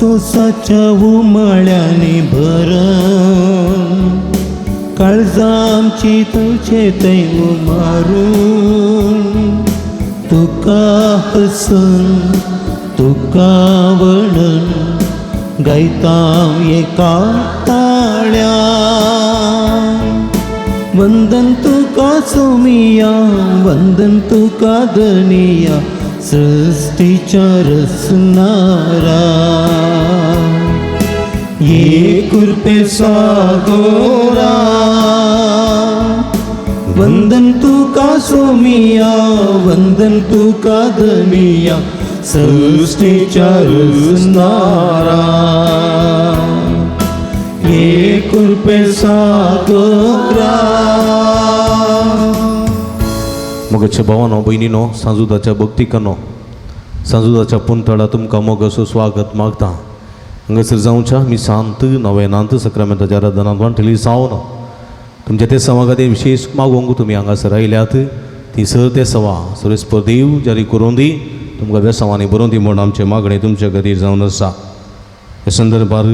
संतोसाच्या उमाळ्यांनी भरून काळजां आमची तुजे थंय उमारून तुका हसून तुका वणून गायता एका ताळ्या. वंदन तुका सोमिया, वंदन तुका धनिया, सृष्टीच्या रचणारा. ये कृपे सागोरा. वंदन तुका सोमिया, वंदन तुका धनिया, सृष्टीच्या रचणारा. ये कृपे सागोरा. मोगाच्या भावानो भयणीनो, सांजुदाच्या भक्तिकानो, सांजुदाच्या पुंतळा तुमकां मोगाचो स्वागत मागता. हांगासर जावच्या मिसांत नवेनांत सक्रामेंताच्या आराधनांत वांटली जावन तुमच्या ते सवा खातीर विशेश मागोवंक तुमी हांगासर आयल्यात. ती सर ते सवा सुरेस्पर देव जारी करून दी, तुमकां बेसांवांनी बरोवन दी म्हूण आमचें मागणें तुमच्या खातीर जावन आसा. ह्या संदर्भार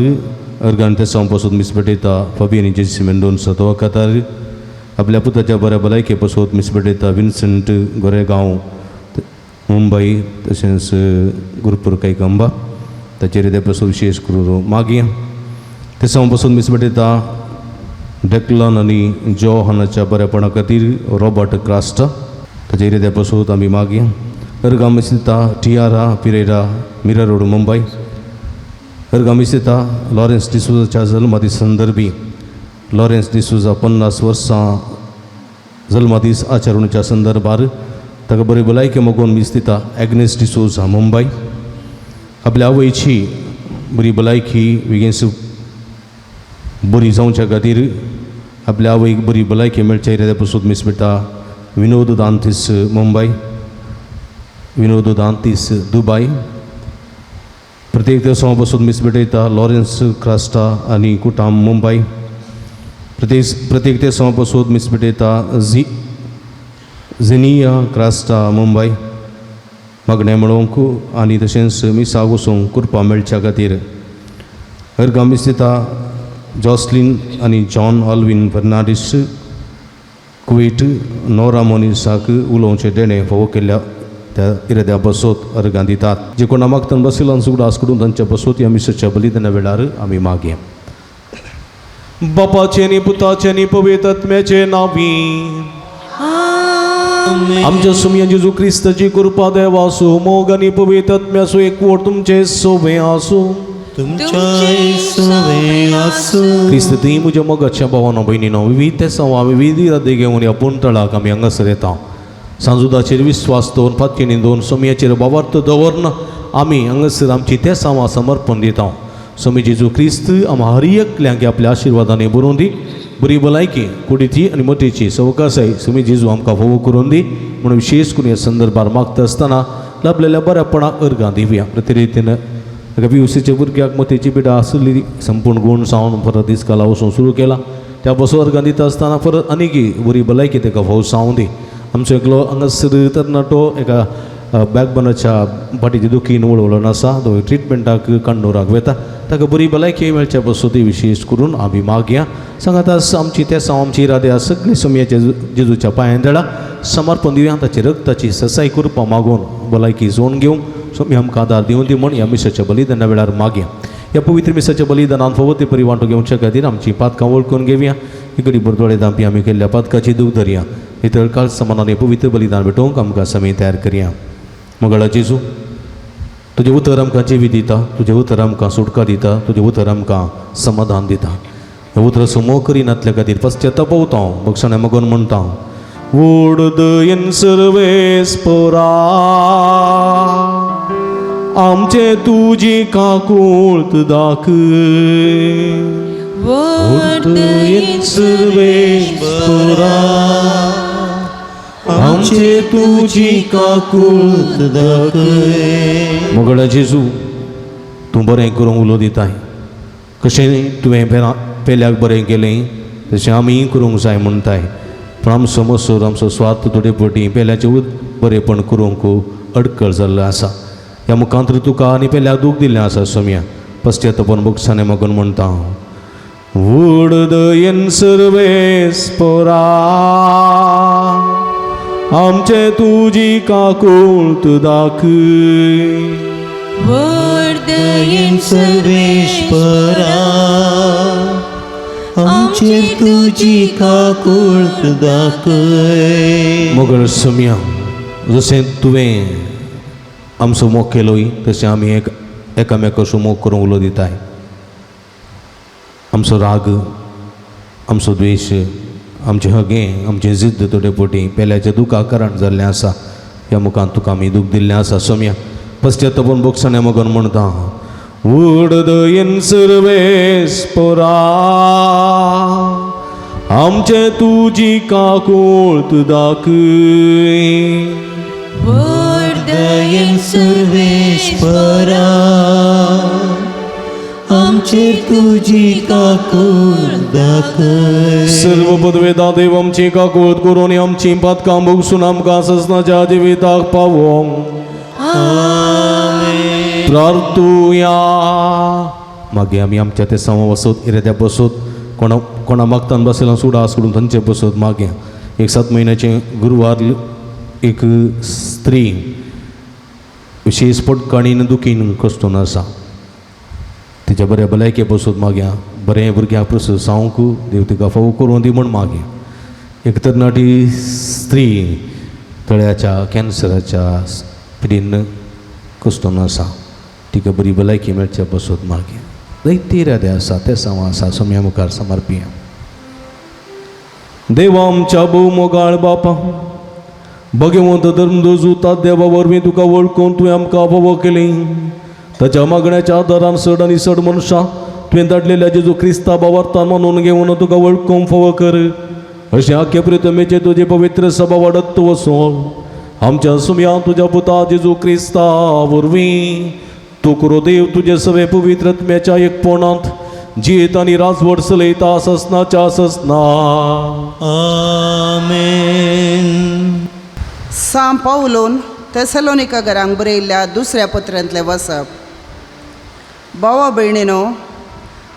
अर्गान ते सवा पासून मीस भेटयता फाबियन जेसी मेंडोन्सा. तो वखतार आपल्या पुताच्या बऱ्या भलायके पासून मीस भेटयता विन्संट गोरेगांव मुंबय, तशेंच गुरपूर कैकंबा, ताचेर ते पासून विशेश करून मागया. ते सवा पासून मीस भेटयता डेक्लन आनी जोहानाच्या बऱ्यापणा खातीर रॉबर्ट क्रास्ट, ताचेर ते पासून आमी मागया. अर्गां मीस दिता टियारा पिरेरा, मिरा रोड, मुंबय. अर्गां मीस दिता लॉरेन्स डिसोजाच्या जल्मदीस संदर्भी. लॉरेन्स डिसोजा 50 वर्सां जल्मदीस आचरणाच्या संदर्भार ताका बरी भलायकी मागून मीस दिता एग्नेस डिसोजा, मुंबय. आपल्या आवयची बरी भलायकी बेगीन बरी जावच्या खातीर, आपल्या आवयक बरी भलायकी मेळच्या इराद्या पसून मीस भेटता विनोद दांतीस, मुंबय, विनोद दांतीस, दुबाय. प्रत्येक दिवसा पसून मीस भेटयता लॉरेन्स क्रास्टा आनी कुटाम, मुंबय. प्रत्येक प्रत्येक दिवसा पसून मीस भेटयता झिनिया क्रास्टा, मुंबय, मागणें म्हणूंक आनी तशेंच मिसाक वचूंक कृपा मेळच्या खातीर. अर्गां मीस दिता जॉस्लिन आनी John Alvin Fernandes, Kuwait. Nora मोनिसाक उलोवचें देणें फावो केल्ल्या त्या इराद्या बसोत अर्गां दितात. जे कोणा मागतन बसिलान सुगडास करून तांच्या बसोत ह्या मिसाच्या बलिदाना वेळार आमी मागया. बापाचे आनी पुताचे आनी पवित्र आत्म्याचे नांवी. आमच्या सुमया जेजू क्रिस्ताची कृपा, देवासो मोग आनी पवित्र आत्म्याचो एकवट तुमचे सोबे आसूं. तुमच्याय सुवे आसूं. क्रिस्त ती म्हज्या मोगाच्या भावानो भयणीनो, विविध तेसांव विविध इरादे घेवन ह्या पुणतळाक आमी हांगासर येता. सांजुदाचेर विस्वास दवरून, फातकेणी दवरून, सोमयाचेर भावार्थ दवरून आमी हांगासर आमची तेसांवां समर्पण दिता. स्वामी जेजू क्रिस्त आमकां हर एकल्यांक आपल्या आशिर्वादांनी बरोवन दी. बरी भलायकी, कुडीची आनी मतीची सवकासाय स्वामी जेजू आमकां फावो करून दी म्हणून विशेश करून ह्या संदर्भार मागता आसतना लाभलेल्या बऱ्यापणाक अर्गां दिवया. प्रतिरितीन एका पिवसीच्या भुरग्याक मतीची पिडा आसली, संपूर्ण गूण जावन परत इस्काला वचूंक सुरू केला. त्या बसो अर्गां दिता आसतना परत आनीक बरी भलायकी ताका फावो जावं दी. आमचो एकलो हांगासर तरणाटो एका बॅकबोनाच्या फाटीची दुखीन वळवळून आसा. तो ट्रिटमेंटाक कंडोराक वता. ताका बरी भलायकी मेळच्या पासून विशेश करून आमी मागया. सांगात आमची तेसांव, आमची इरादे सगळी समयाच्या जेजूच्या पांयां दळा समर्पण दिवया. ताची रक्ताची ससाय कृपा मागून भलायकी जोडून घेवंक स्वामी आमकां आदार दिवन दी म्हूण ह्या मिसाच्या बलिदाना वेळार मागया. ह्या पवित्र मिसाच्या बलिदानान फावो ते परी वांटो घेवच्या खातीर आमची पातकां वळखून घेवया. ही घडी दोळे धांपी आमी केल्ल्या पातकाची दूख धरया. नितळ काळ समानान पवित्र बलिदान भेटोवंक आमकां समी तयार करया. मोगाळा जेजू, तुजें उतर आमकां जिवी दिता, तुजें उतर आमकां सुटका दिता, तुजें उतर आमकां समाधान दिता. हें उतर समो करिनातल्या खातीर पश्चाताप पावता. हांव बक्षाणे मगोन म्हणटा, वोड दयेन सर्वेस्परा, आमचे तुजी काकूळत दाखय. व्हड दयेन सर्वेस्परा, आमचे तुजी काकूळत दाखय. मोगाळा जेजू, तूं बरें करूंक उलो दिताय. कशें तुवें पेल्याक बरें केलें तशें आमीय करूंक जाय म्हणटाय. पूण आमचो मसूर, आमचो स्वार्थ थोडे फावटी पेल्याचें बरेंपण करूंक अडकळ जाल्लो आसा. ह्या मुखांतर तुका आनी पेल्याक दूख दिल्लें आसा. सोमया, पश्चातापान बोगसाने मागून म्हणटा वडदयन सर्वेस पोरा आमचे तुजी काकूळत दाखय. वरदयेन सर्वेश्वरा आमचेर तुजी काकूळत दाखय. मोगळ सम्या जशें तुवें आमचो मोग केलोय तशें आमी एक एकामेकाचो मोग करूंक उलो दिताय. आमचो राग आमचो द्वेश आमचें हगें आमचें जिद्द थोडे फावटी पेल्याच्या दुखा कारण जाल्लें आसा. ह्या मुखान तुका आमी दूख दिल्लें आसा सोम्या पश्चातापान बोगसाणे मगन म्हणटा वडदयेन सर्वेस पोरा आमचे तुजी काकूळत दाखय. वरदयेन सर्वेश्वरा आमचेर तुजी काकूळत दाखय. सर्व पदवेदा देव आमची काकूळत करून आमची पातकां भोगसून आमकां ससनाच्या जिविताक पावोवंक प्रार्थुया. मागीर आमी आमच्या ते समा बसत इराद्या बसत कोणा कोणा मागतान बसयला सुडा सोडून थंयचे बसत. मागीर एक 7 म्हयन्याचें गुरवार एक स्त्री विशेष पटकाणीन दुखीन कश्टून आसा. तिच्या बऱ्या भलायके बसत मागया बरें भुरग्याक प्रसू जावंक देव तिका फावो करून दी म्हूण मागया. एक तरणाटी स्त्री तळ्याच्या कॅन्सराच्या पिडीन कश्टून आसा. तिका बरी भलायकी मेळच्या बसत मागया. जायते इरादे आसा ते सावा आसा सोम्या मुखार समर्पिया. देवा आमच्या भोव मोगाळ बापा भगवंत धर्मदूत देवा वरवीं तुका वळखून तुवें आमकां फावो केली. ताच्या मागण्याच्या आदारान सड आनी सड मनशां तुवें धाडलेल्या जेजू क्रिस्ता बावार्थान मानून घेवन तुका वळखूंक फावो कर. अशें आख्खे प्रितमेचे तुजे पवित्र सभा वाडत वचोन आमच्या सुम्या तुज्या पुता जेजू क्रिस्ता वरवीं तूं कुरो देव तुजे सगळे पवित्र आत्म्याच्या एकपणांत जियेत आनी राजवट चलयता ससनाच्या ससना. आमेन. सां पावलोन तेसलोनिका घरांक बरयल्ल्या दुसऱ्या पत्रांतलें वसप. भावा भयणीनो,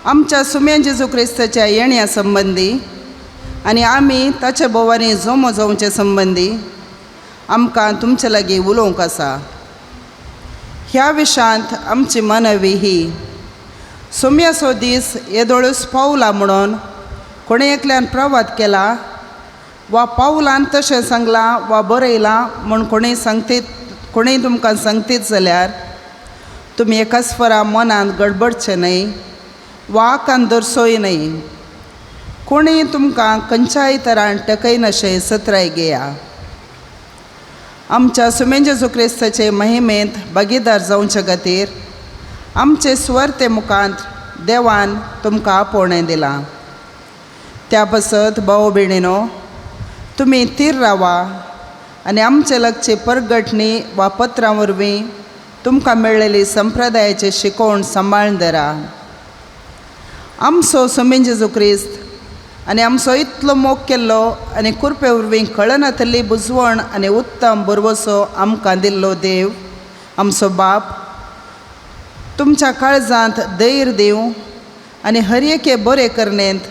आमच्या सुम्या जेजू क्रिस्ताच्या येण्या संबंदी आनी आमी ताच्या भोवांनी जमो जावचे संबंदी आमकां तुमचे लागीं उलोवंक आसा. ह्या विशांत आमची मनवी ही सुम्याचो दीस येदोळूच पावला म्हणून कोणे एकल्यान प्रवाद केला वा पावलान तशें सांगलां वा बरयलां म्हूण कोणूय सांगतीत कोणूय तुमकां सांगतीत जाल्यार तुमी एकाच फरा मनांत गडबडचें न्हय वा आकान दरसोय न्हय. कोणूय तुमकां खंयच्याय तरान टकयनाशें सत्राय घेया. आमच्या सुमेन जेजू क्रिस्ताचे महिमेंत भागीदार जावचे खातीर आमचे सुवार्ते मुखांत देवान तुमकां आपोवणें दिलां. त्या पासत भाव भयणीनो तुमी थीर रावा आनी आमचे लागची परगटणी वा पत्रां वरवीं तुमकां मेळ्ळेली संप्रदायाची शिकवण सांबाळून धरा. आमचो सुमेन जेजू क्रिस्त आनी आमचो इतलो मोग केल्लो आनी कृपे वरवीं कळनातली बुजवण आनी उत्तम भरवसो आमकां दिल्लो देव आमचो बाप तुमच्या काळजांत धैर्य दिवं आनी हर एके बरे करणेंत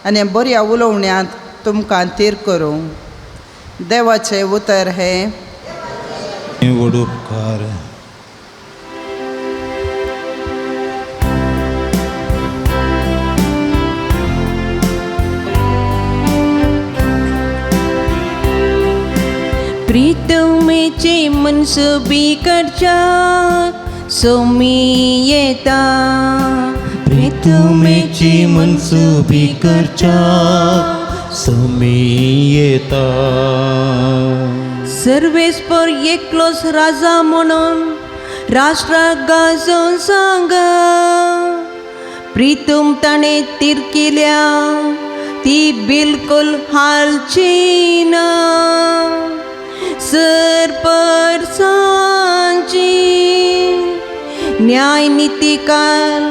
आनी बऱ्या उलोवण्यांत तुमकां थीर करूं. देवाचें उतर हें. व्हड उपकार. प्रीतमेचे मनसुबी करच्या सोमी येता. प्रीतमेची मनसुबी करच्या समी येता. सर्वेस्पर एकलोच राजा म्हणून राष्ट्राक गाजोवन सांगा. प्रीतम ताणें तीर केल्या ती बिलकुल हालची ना. सरपरसांची न्याय नितिकाल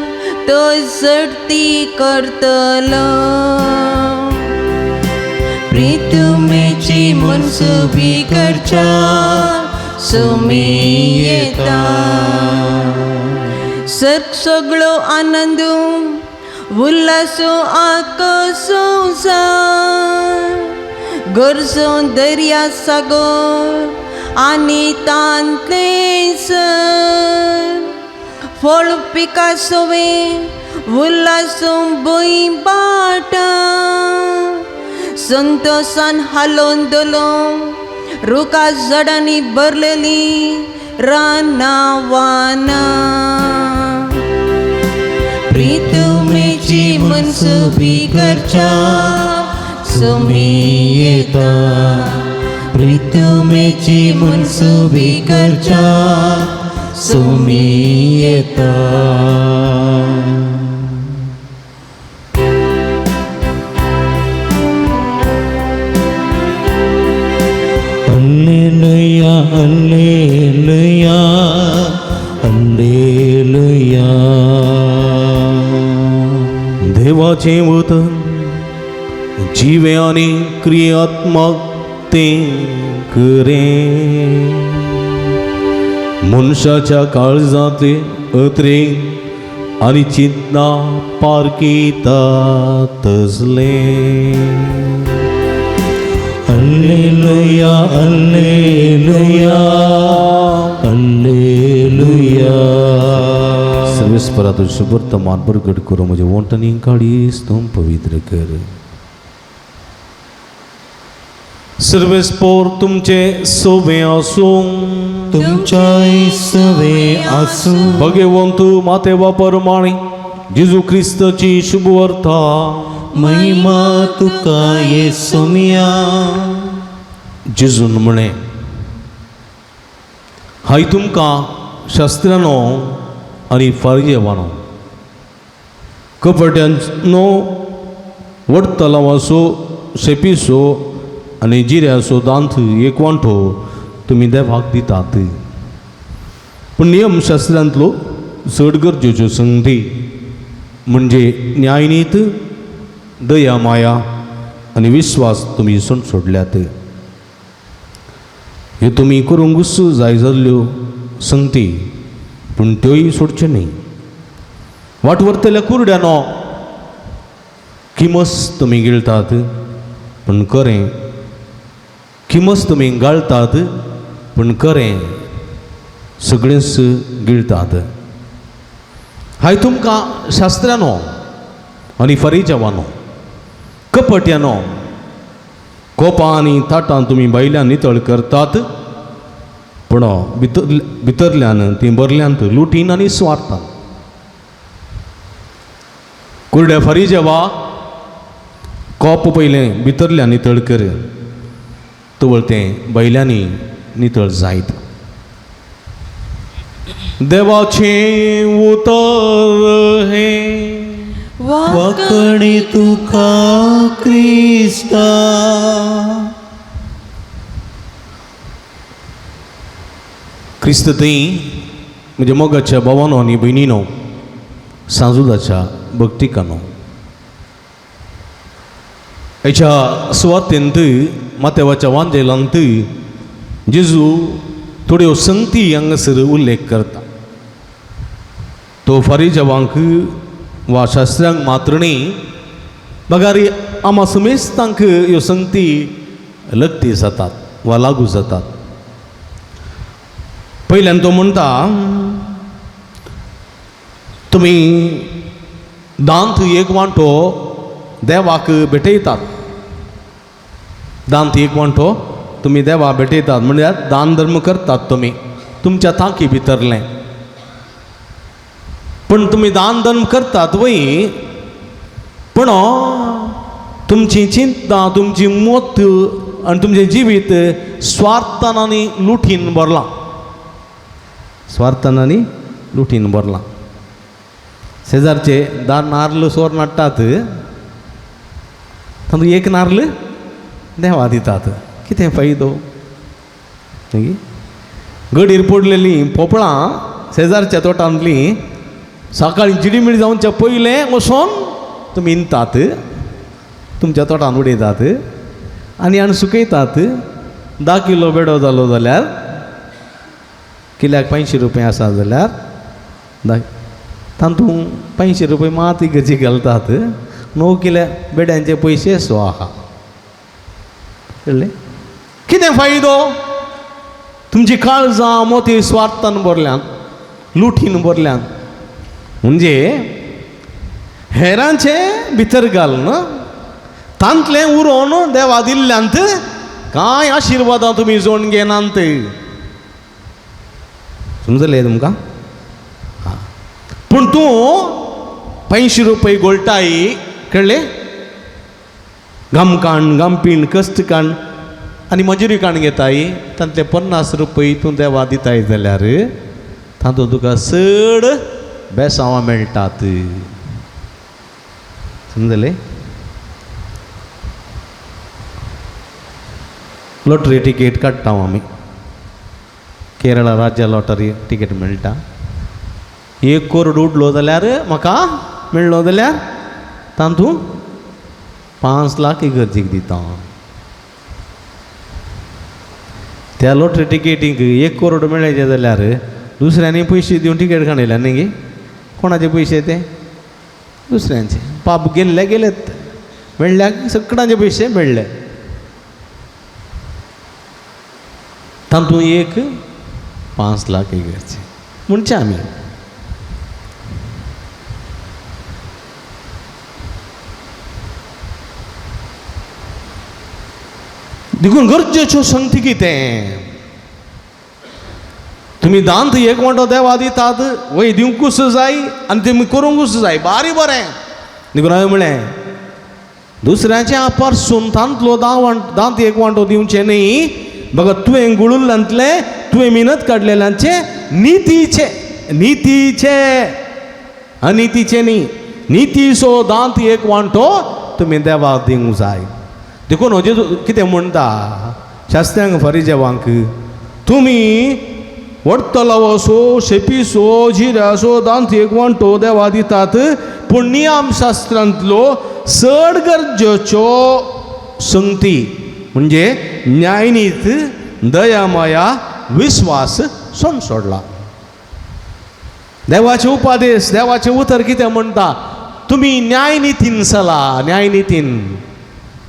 तो झडती करतलो. प्रीतमेची मनसुबी करच्या सुमी येता. सर्ग सगळो आनंद उल्हासो आकाशो गरजो दर्या सागर आनी तांतले सर फळ पिकासोवे उल्हासो भंय बाटा संतोषान हालोवन दलो रुखा झाडांनी भरलेली रानां वानां. प्रितमेची मनसुबी करच्या सुमी येता, प्रितमेची मनसुबी करच्या सुमी येता. Alleluia, alleluia, alleluia. देवाचें वतन जिवे आनी क्रियात्मक तें करें. मनशाच्या काळजांतले अत्रे आनी चिंतना पारखिता तसलें. Alleluia, alleluia, alleluia. सर्वेस्परा तुझं वर्तमान प्रगट करू म्हजें वंटनी काडीस तूं पवित्र कर. सर्वेस्पोर तुमचे सोबे आसूं, तुमच्या सवे आसूं. भगवंत माते वापर माणी जेजू क्रिस्ताची शुभवार्ता. महिमा तुका येसुमिया. जेजून म्हळें, हाय तुमकां शास्त्रानो आनी फारिजेवानो, कपट्यांनो वडतलावाचो शेपीचो आनी जिऱ्याचो दांत एक वांटो तुमी देवाक दितात, पूण नियमशास्त्रांतलो चड गरजेच्यो संदी म्हणजे न्यायनीत, दया, माया आनी विस्वास तुमी सोडल्यात. ह्यो तुमी करूंकूच जाय जाल्ल्यो संगती, पूण त्योय सोडच्यो न्ही. वाट व्हरतल्या कुरड्यानो, किमस तुमी गिळटात पूण खरें, किमस तुमी गाळटात पूण खरें सगळेंच गिळटात. हाय तुमकां शास्त्रानो आनी फरिजवानो, कपट्यानो, कोपां आनी ताटां तुमी भायल्यान नितळ करतात, पूण भितरल्यान तीं भरल्यांत लुटीन आनी स्वार्थान. कुरड्या फारिजेवा, कोप पयलें भितरल्यान नितळ कर, तवळ तें भायल्यांनी नितळ जायत. देवाचें उतर हें. वाकणे तुका क्रिस्ता. क्रिस्त थंय म्हज्या मोगाच्या भावानो आनी भयणीनो, सांजुदाच्या भक्तिकानो, हेच्या सुवातेंत मातेवाच्या वांजेलांत जेजू थोड्यो संगती हांगासर उल्लेख करता. तो फारिजवांक वा शास्त्रांक मात्र न्ही, बगारी आमा समेस्तांक ह्यो संगती लग्ती जातात वा लागू जातात. पयल्यान तो म्हणटा, तुमी दांत एक वांटो देवाक भेटयतात. दांत एक वांटो तुमी देवा भेटयतात म्हणल्यार दान धर्म करतात तुमी तुमच्या तांकी भितरलें. पूण तुमी दान धर्म करतात वय, पूण तुमची चिंता, तुमची मत आनी तुमचें जिवीत स्वार्थान आनी लुटीन भरलां. स्वार्थान आनी लुटीन भरलां. शेजारचे 10 नार्ल सोर नाडटात, तातूंत एक नार्ल देवा दितात. कितें फायदो? गडीर पडलेलीं पोपळां शेजारच्या तोटांतलीं सकाळीं जिडीमिडी जावच्या पयलें वचोन तुमी इंतात, तुमच्या तोटान उडयतात आनी आनी सुकयतात. 10 किलो बेडो जालो जाल्यार किल्याक 500 रुपया आसा जाल्यार तातूंत 500 रुपया मात इगर्जेक घालतात, 9 किले बेड्यांचे पयशे स्वाहा. कळ्ळें कितें फायदो? तुमची काळजां मोती स्वार्थान भरल्यात, लुटीन भरल्यात. म्हणजे हेरांचे भितर घालून तांतलें उरोवन देवा दिल्ल्यांत कांय आशिर्वादां तुमी जोडून घेनात. समजलें तुमकां? पूण तूं 500 रुपये गोळटाय, कळ्ळें, गामकाण गामपीण कश्ट काण आनी मजुरी काण घेताय, तांतले 50 रुपये तूं देवा दिताय जाल्यार तातूंत तुका चड बेसांवां मेळटात. समजलें? लॉटरी तिकेट काडटा आमी, केरळा राज्य लॉटरी तिकेट मेळटा. 1 करोड उडलो जाल्यार म्हाका मेळ्ळो जाल्यार तातूंत 5 लाख इगर्जेक दिता. त्या लॉटरी तिकेटीक 1 करोड मेळ्ळें जाल्यार दुसऱ्यांनी पयशे दिवन तिकेट काडल्या न्ही गे. कोणाचे पयशे ते? दुसऱ्यांचे. पाप गेल्ले गेलेत, मेळ्ळ्याक सगळ्यांचे पयशे मेळ्ळे. तातूंत एक 5 लाख इगर्जे म्हणचे आमी. देखून गरजेच्यो संगती कितें? तुमी दांत एक वांटो देवा दितात, वय दिवंकूच जाय आनी तुमी करूंकूच जाय, बारी बरें. देखून हांवें म्हणलें दुसऱ्याच्या पारसून तांतलो दांत एक वांटो दिवचें न्ही, बघा तुवें गुळुल्ल्यांतलें, तुवें मिनत काडलेल्यांचे नितीचे, नितीचे अनितीचे न्ही, नितीचो दांत एक वांटो तुमी देवाक दिवंक जाय. देखून हो कितें म्हणटा शास्त्यांक फरिजेवांक, तुमी वडतलावसो शेपीसो जिऱ्यासो दांत एक वांटो देवा दितात, पूण नियमशास्त्रांतलो चड गरजेच्यो संगती म्हणजे न्यायनीत, दया, माया, विस्वास सोड सोडला. देवाचे उपादेश, देवाचें उतर कितें म्हणटा? तुमी न्यायनितीन चला, न्यायनितीन.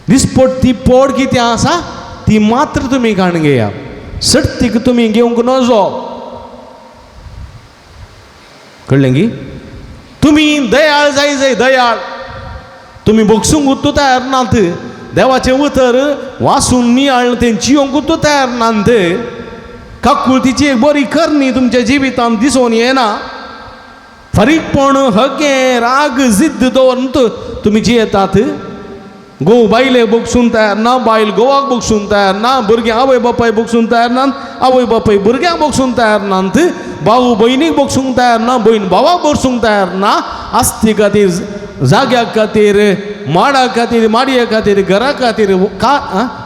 दिसपट ती पोड कितें आसा ती मात्र तुमी काण घेया, सट्टीक तुमी घेवंक नजो. कळ्ळें की? तुमी दयाळ जाय जाय, दयाळ. तुमी बगसूंक तयार नात, देवाचें उतर वासून नियाळ तें जियोंक तयार नात. काकुळतीची एक बरी करणी तुमच्या जिवितांत दिसून येना. फारीकपण, हगें, राग, जिद्द दवरून तुमी जियेतात. घोव बायले बगसून तयार ना, बायल घोवाक बगसून तयार ना, भुरगीं आवय बापाय बगसून तयार नात, आवय बापाय भुरग्यांक बगसून तयार नात, भाऊ भयणीक बगसूंक तयार ना, भयण भावाक बगसूंक तयार ना. आस्ती खातीर, जाग्या खातीर, माडा खातीर, माडये खातीर, घरा खातीर,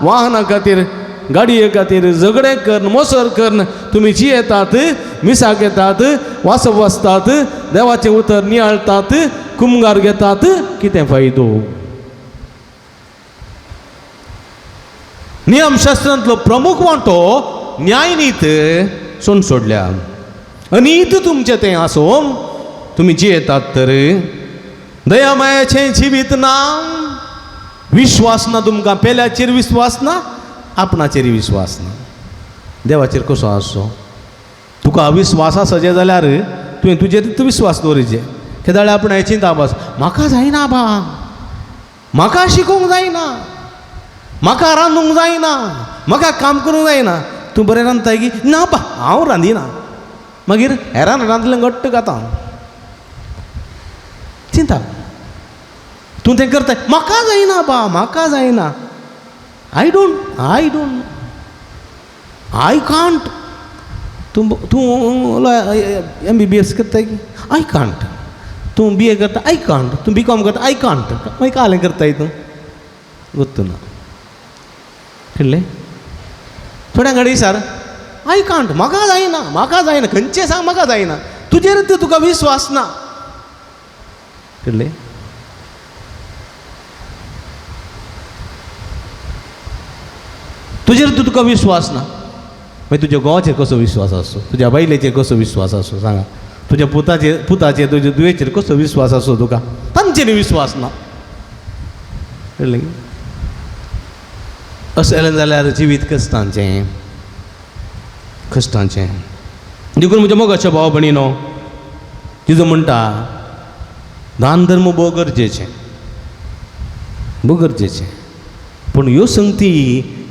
वाहना खातीर, गाडये खातीर झगडें करून मोसर करून तुमी जियेतात, मिसाक येतात, वासप वाचतात, देवाचें उतर नियाळतात, कुमगार घेतात. कितें फायदो? नियमशास्त्रांतलो प्रमुख वांटो न्यायनीत सोड सोडल्या. अनीत तुमचें तें आसूं तुमी जियेतात तर दयामायाचें जिवीत ना, विश्वास ना तुमकां, पेल्याचेर विश्वास ना, आपणाचेर विश्वास ना. देवाचेर कसो आसचो? तुका विश्वास आसचे जाल्यार तुवें तुजेर तूं विश्वास दवरिचे. केदाळे आपण चिंता बस, म्हाका जायना बा, म्हाका शिकूंक जायना, म्हाका रांदूंक जायना, म्हाका काम करूंक जायना. तूं बरें रांदताय की ना बा, हांव रांदिना. मागीर हेरान रांदलें घट्ट खाता. चिंता तूं तें करताय, म्हाका जायना बा, म्हाका जायना, I don't, I don't, I can't. तूं तूं MBBS करताय की I can't, तूं BA करता I can't, तूं BCom करता I can't, मागीर कालें करताय तूं गोत्तू ना. कळ्ळें? थोड्या घडी सर I can't, म्हाका जायना, म्हाका जायना, खंयचें सांग म्हाका जायना, तुजेर तुका विश्वास ना. कळ्ळें? तुजेर तुका विश्वास ना, मागीर तुज्या घोवाचेर कसो विश्वास आसचो, तुज्या बायलेचेर कसो विश्वास आसचो सांगा? तुज्या पुताचेर पुताचेर तुज्या दुयेचेर कसो विस्वास आसो तुका? तांचेर विस्वास ना. कळ्ळें? अशें जालें जाल्यार जिवीत कश्टांचें कश्टांचें. देखून म्हज्या मोगाच्या भाव भयणीनो, तिजो म्हणटा दान धर्म भोव गरजेचें, भोव गरजेचें. पूण ह्यो संगती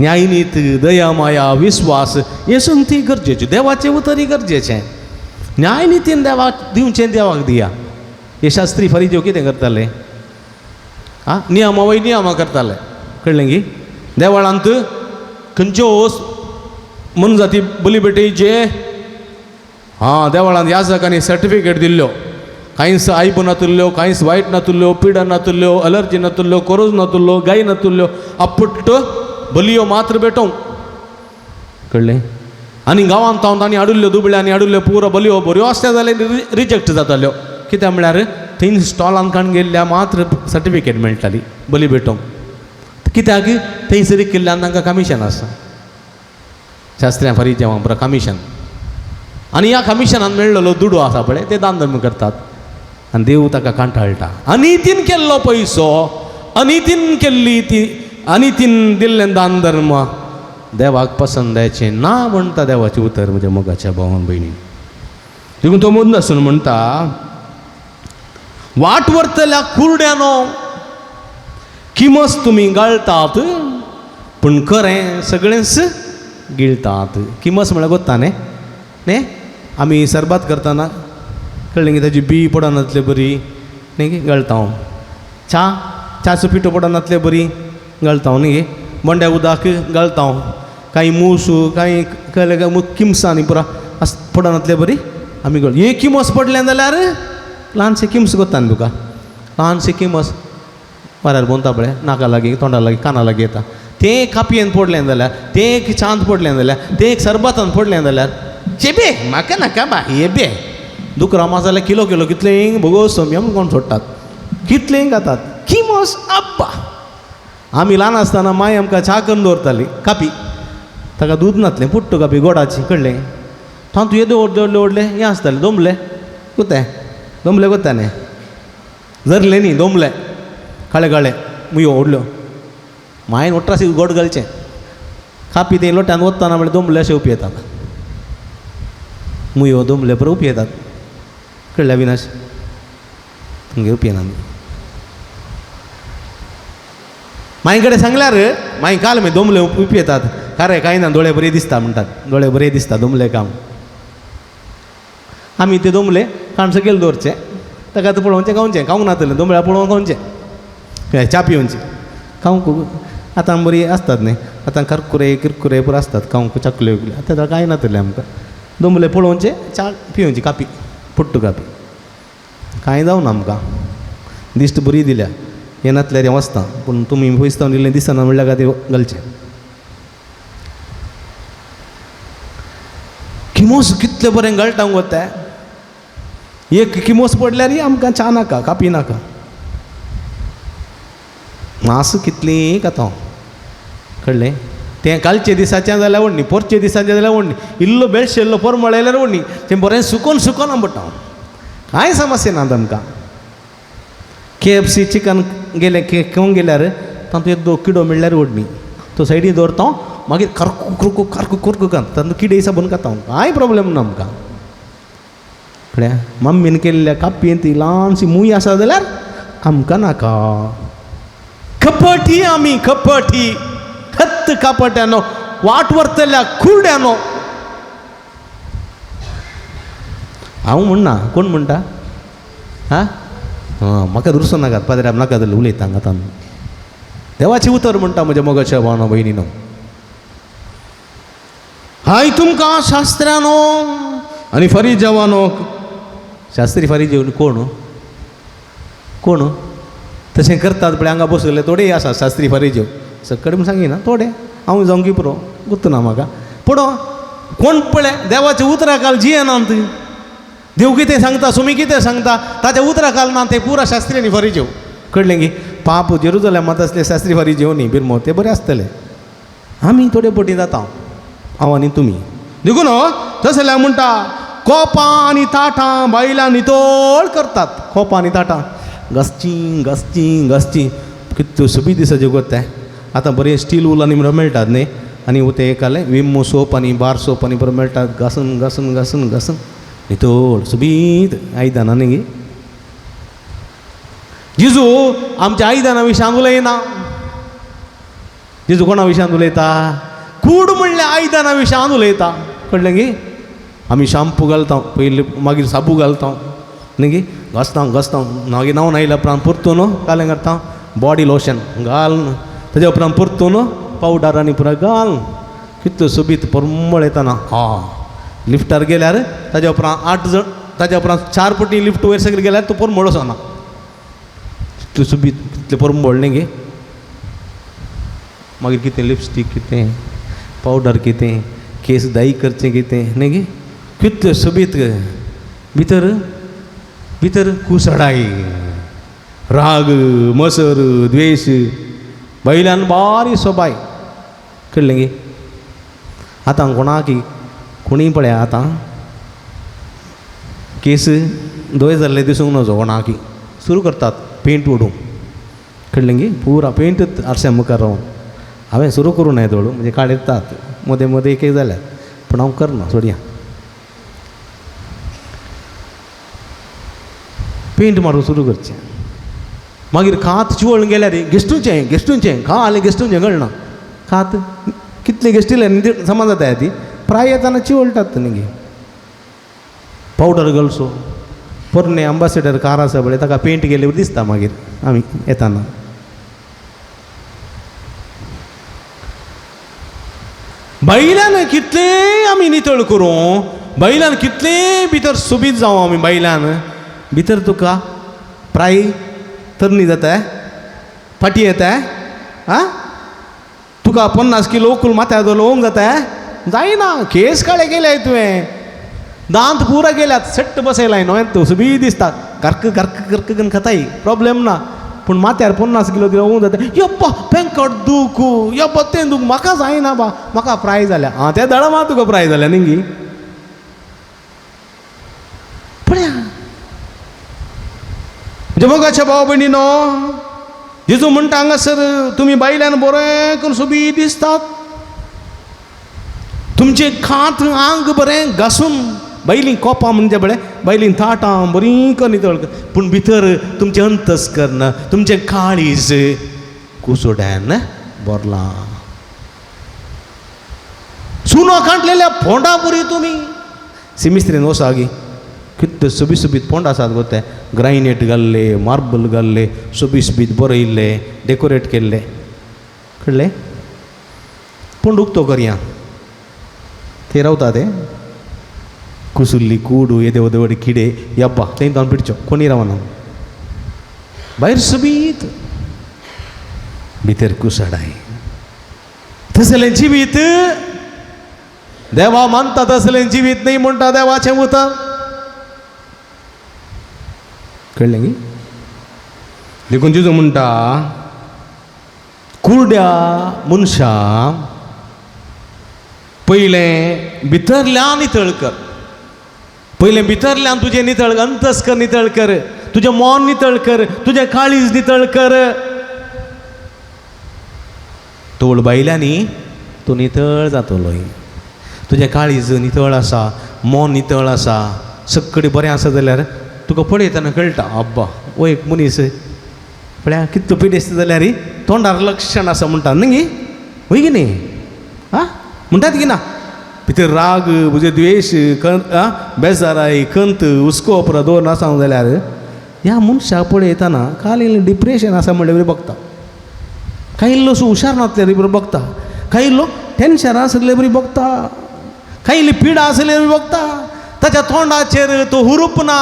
न्यायनीत, दया माया, विस्वास हे संगती गरजेच्यो. देवाचें उतरय गरजेचें. न्यायनितीन देवाक दिवचें देवाक दिया. हे शास्त्री फारीज्यो कितें करताले? आं, नियमा वय नियमां करताले. कळ्ळें की देवळांत खंयच्यो मनजाती बली भेटयचे, हां देवळांत याजकांनी सर्टिफिकेट दिल्ल्यो, कांयच आयब नातुल्ल्यो, कांयच वायट नातुल्ल्यो, पिडा नातुल्ल्यो, अलर्जी नातुल्ल्यो, कोरोज नातुल्लो, गाय नातुल्ल्यो, आपुट्ट बलियो मात्र भेटोवंक. कळ्ळें? आनी गांवांत तावन तांणी हाडिल्ल्यो दुबळ्यांनी हाडिल्ल्यो पुरो बलयो बऱ्यो आसल्या जाल्यार रिजेक्ट जाताल्यो. कित्याक म्हळ्यार थंय स्टॉलान काडून गेल्ल्या मात्र सर्टिफिकेट मेळटाली बली भेटोवंक. कित्याक थंयसर केल्ल्यान तांकां कमिशन आसा. शास्त्र्यां फारीजेवांक पुरो कमिशन. आनी ह्या कमिशनान मेळ्ळलो दुडू आसा पळय ते दान धर्म करतात आनी देव ताका कांटाळटा. अनितीन केल्लो पयसो, अनितीन केल्ली ती, अनितीन दिल्लें दान धर्म देवाक पसंत जायचें ना म्हणटा देवाचें उतर म्हज्या मोगाच्या भावान भयणीन. देखून तो मुद्दो आसून म्हणटा, वाट व्हरतल्या कुरड्यानो किमस तुमी गाळटात पूण खरें सगळेंच गिळटात. किमस म्हळ्यार गोत्ता न्ही न्ही आमी सरबात करतना कळ्ळें की ताजी बी पडनातले बरी न्ही की गळटा हांव. च्या च्याचो पिठो पडनातले बरी गळटा हांव न्ही बोंड्या उदक गळटा हांव. कांय मूस कांय कळ्ळें काय किमसांनी पुरा पडनातले बरी आमी गळ. हे किमस पडलें जाल्यार ल्हानशें किम्स कोत्ता न्ही तुका, ल्हानशें किमस वाऱ्यार भोंवता पळय नाका लागीं तोंडा लागीं काना लागीं येता. तें कापयेन पडलें जाल्यार, तें एक चांत पडलें जाल्यार, तें एक सरबतान पडलें जाल्यार चेबे म्हाका नाका बा हे बे दुकरां मास जाल्यार किलो किलो कितलें भोगोस सोम्या कोण सोडटात कितलें खातात किमस आब्बा. आमी ल्हान आसतना माय आमकां च्या करून दवरताली कापी, ताका दूद नासलें पुट्टो कापी गोडाची. कळ्ळें? तातूंत येदो व्हडले व्हडले व्हडले हें आसतालें दोमले कोत्ताय दोमले कोत्ता न्ही जरले न्ही दोमले काळे काळे मुयो व्हडल्यो मायन ओट्रासी गोड घालचें कापी तें लोट्यान वतना म्हळ्यार दोमले अशें उपयेतात मुयो दोमले बरें उपयेतात. कळ्ळें अविनाश? तुमगे उपयेना माई कडेन सांगल्यार माई काल मागीर दोमले उपयेतात खरें कांय ना दोळे बरे दिसता म्हणटात, दोळे बरे दिसता दोमले काम. आमी ते दोमले काण सकयल दवरचे ताका आतां पळोवचें खावचें, खावंक नातलें दोमळ्या पळोवन खावचें, च्या पिवची खावंक. आतां बरी आसतात न्ही आतां करकुरे किरकुरे पुरो आसतात खावंक चकल्यो बिकल्यो आतां कांय नातलें आमकां. दोमले पळोवचें च्या पिवची कापी पुट्टू कापी कांय जावना आमकां. दिश्ट बरी दिल्या हें नातल्यार हें वचता पूण तुमी पयस जावन इल्लें दिसना म्हणल्यार खातीर घालचें. किमोस कितलें बरें गळटा वता एक किमोस पडल्यार आमकां च्या नाका कापी नाका. मास कितलीं खाता. कळ्ळें? तें कालचे दिसाचें जाल्यार ओडणी पोरचे दिसाचें जाल्यार ओडणी इल्लो बेळशे इल्लो पोरमळ जाल्यार ओडणी तें बरें सुकोन सुकोन आंबटा कांय समस्या ना आमकां. KFC chicken गेलें खावंक गेल्यार तातूंत एक दोन किडो मेळ्ळ्यार ओडणी तो सायडीन दवरता मागीर करकू कुरकू करकू कुरकू खाता तातूंत किडे साबून खाता कांय प्रॉब्लेम ना आमकां. कळ्ळें? मम्मीन केल्ल्या कापयेंत ती ल्हानशी मूय आसा जाल्यार आमकां नाका. कपटी आमी कपटी हत्त कापट्यानो वाट व्हरतल्या कुरड्यानो. हांव म्हणना कोण म्हणटा आं म्हाका दुरसो नाकात पाद्र्याब नाका जाल्यार उलयता हांगा आतां. देवाचें उतर म्हणटा म्हज्या मोगाच्या भावना भयणीनो, हाय तुमकां शास्त्र्यानो आनी फारीजेवानो. शास्त्री फारीजेव कोण कोण तशें करतात पळय हांगा बसले थोडे आसा शास्त्री फारीजेव सकड म्हूण सांगिना थोडे हांव जावंक की पुरो गुत्त ना म्हाका. पूण कोण पळय देवाच्या उतरा काल जियेनात. देव कितें सांगता सुमी कितें सांगता ताच्या उतरा काल ना ते पुरा शास्त्री आनी फारीजेव. कळ्ळें की पाप जेरुजलेमांत आसले शास्त्री फारीजेव न्ही बिरमो ते बरे आसतले. आमी थोडे पटी जाता हांव आनी तुमी. देखून तशें जाल्यार म्हणटा कोपां आनी ताटां बायलां नितळ करतात. कोपां आनी ताटां घासचीं घासचीं घासचीं कितल्यो सोबीत दिसाच्यो करता. आतां बरें स्टील वूल आनी बरें मेळटात न्ही, आनी ते एकालें विमो सोप आनी बार सोप आनी बरें मेळटात, घासून घासून घासून घासून नितळ सोबीत आयदनां न्ही गे. जेजू आमच्या आयदनां विशयान उलयना. जेजू कोणा विशयान उलयता? कूड म्हणल्यार आयदनां विशयान उलयता. कळ्ळें गे? आमी शाम्पू घालता पयलीं, मागीर साबू घालता न्ही गे, घासता घासता, मागीर न्हांवन आयल्या उपरांत परतून कालें करता बॉडी लोशन घाल, ताज्या उपरांत परतून पावडर आनी पुराय घाल, कितलो सोबीत परमळ येताना. हा लिफ्टार गेल्यार ताज्या उपरांत 8 जण, ताज्या उपरांत 4 पटी लिफ्ट वयर सगळें गेल्यार तो परमळ वचना, कितलो सोबीत कितलें परमळ न्ही गे. मागीर कितें लिपस्टीक कितें पावडर कितें केस दाई करचें कितें न्ही गे, कितलें सोबीत. भितर भितर कुसडाय, राग, मसर, द्वेश, बैलान बारी सोबाय. कळ्ळें गे? आतां कोणाक कोणीय पळय आतां केस दोय जाल्ले दिसूंक नजो कोणाकी, सुरू करतात पेंट उडोवंक. कळ्ळें गे? पुरा पेंट आरश्या मुखार रावन हांवें सुरू करूं नये थोडो, म्हणजे काडयतात मदें मदें एक एक जाल्यार, पूण हांव करना सोडया. पेंट मारून सुरू करचें. मागीर खात चिवळून गेल्यार गेस्टूचें गेस्टूचें खालें गेस्टूचें कळना खात कितलें गेस्टिलें समज जाता ती प्राय येताना चिवळटात न्ही गे. पावडर घालचो पोरणे अंबासेडर कार आसा पळय ताका पेंट केल्ले दिसता मागीर आमी येताना. बैलान कितलें आमी नितळ करूं, बैलान कितलें भितर सोबीत जावं आमी, बैलान भितर तुका प्राय तरणी जाता, फाटी येता, आं तुका 50 किलो उकल माथ्यार दवरलो ओंग जाता जायना. केस काळे केले तुवें, दांत पुरा गेल्यात, सट्ट बसयलाय न्हय तूं सोबीत दिसता, कर्क कर्क कर्क करून खाताय प्रॉब्लेम ना, पूण माथ्यार 50 किलो दिलो ओंग जाता, यप्पा पेंकट दूख यप्पा तें दूख म्हाका जायना बा, म्हाका प्राय जाल्या. आं ते दळा मा तुका प्राय जाल्या न्ही गी. पळया म्हणजे मोगाच्या भाव भयणीनो, जेजू म्हणटा हांगासर तुमी बायल्यान बरें करून सोबीत दिसतात, तुमचें खात आंग बरें घासून, बायलीं कोपां म्हणजे बरें बायलीं ताटां बरीं करून नितळ, पूण भितर तुमचें अंतस्कर्ण तुमचें काळीज कुसोड्यान भरलां. सुनो कांटलेल्या फोंडा पुरी तुमी सिमिस्त्रीन वसा गी कितले सोबीत सोबीत फोंड आसात गो ते, ग्रायनेट घाल्ले, मार्बल घाल्ले, सोबीत सोबीत बरयल्ले, डेकोरेट केल्ले. कळ्ळें? पूण उक्तो करया थंय रावता ते कुसुल्ली कुडू येदे व्हड व्हड किडे यब्बा थंय तावन पिडच्यो कोणी रावना, भायर सोबीत भितर कुसडाय. तसलें जिवीत देवा मानता, तसलें जिवीत न्ही म्हणटा देवाचें उतर. कळ्ळें गी? देखून जेजू म्हणटा कुरड्या मनशा पयलें भितरल्यान नितळ कर, पयलें भितरल्यान तुजें नितळ, अंतस्कर नितळ कर, तुजें मन नितळ कर, तुजें काळीज नितळ कर. तोळ बायल्यांनी तूं नितळ जातलो. तुजें काळीज नितळ आसा, मन नितळ आसा, सगळें बरें आसा जाल्यार तुका पळयतना कळटा आब्बा हो एक मनीस पळया कितलो पिडेस्त जाल्यार तोंडार लक्षण आसा म्हणटा न्ही वय की न्ही. आं म्हणटात की ना, भितर राग म्हजे द्वेश बेजाराय खंत हुस्को पुरा दवर आसा जाल्यार ह्या मनशाक पळयतना काल इल्लें डिप्रेशन आसा म्हणल्यार बघता, कांय इल्लोसो हुशार नासल्यार बरी बघता, कांय इल्लो टेन्शन आसले बरी बघता, कांय इल्ली पिडा आसले बरी बघता, ताच्या तोंडाचेर तो हुरूप ना,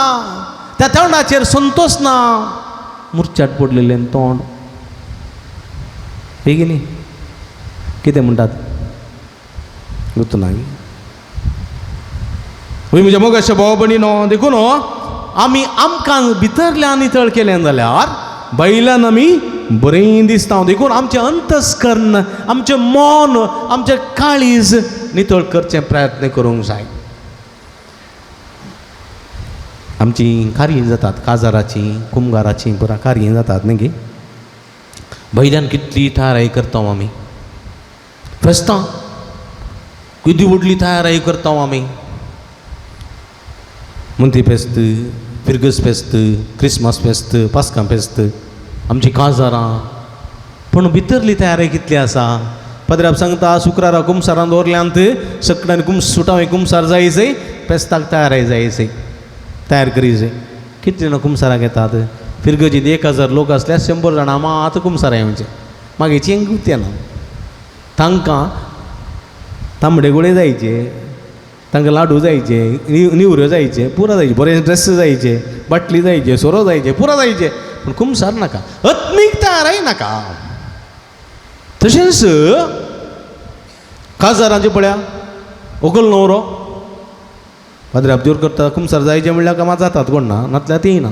त्या तोंडाचेर संतोश ना, मुरच्याट पडलेलें तोंड. हे की न्ही? कितें म्हणटात गुत्त ना वय म्हज्या मोगाच्या भाव भयणीनो, देखून आमी आमकां भितरल्यान नितळ केलें जाल्यार भायल्यान आमी बरें दिसता. देखून आमचें अंतस्कर्ण, आमचें मन, आमचें काळीज नितळ करचें प्रयत्न करूंक जाय. आमची कार्य जातात, काजाराची कुमगाराची पुरा कार्य जातात न्ही गे. बैल्यान कितली तयारी करता आमी, फेस्तां कितली व्हडली तयारी करता आमी. मुंती फेस्त, फिरगस फेस्त, क्रिसमस फेस्त, पास्कां फेस्त, आमची काजारां. पूण भितरली तयारी कितली आसा? पदराब सांगता शुक्रारा कुमसारान दवरल्यांत सगळ्यांनी कुमस सुटावें कुमसार जायचें, फेस्ताक तयारी जायचें, तयार करीचे. कितले जाणां कुमसाराक येतात? फिरगजींत 1000 लोक आसल्यार 100 जाणां मात कुमसारां येवचें, मागीर चेंग ना. तांकां तांबडे गोळे जायचे, तांकां लाडू जायचे, निवऱ्यो जायचे, पुरा जायचे, बरे ड्रेस जायचे, बाटली जायचे, सोरो जायचे, पुरा जायचे. पूण कुमसार नाका, आत्मीक तयाराय नाका. तशेंच काजारांचे पळया व्हंकल न्हवरो पाद्री जोर करता, कुमसार जायचे म्हणल्यार कामां जातात कोण ना, नातल्यार तीय ना.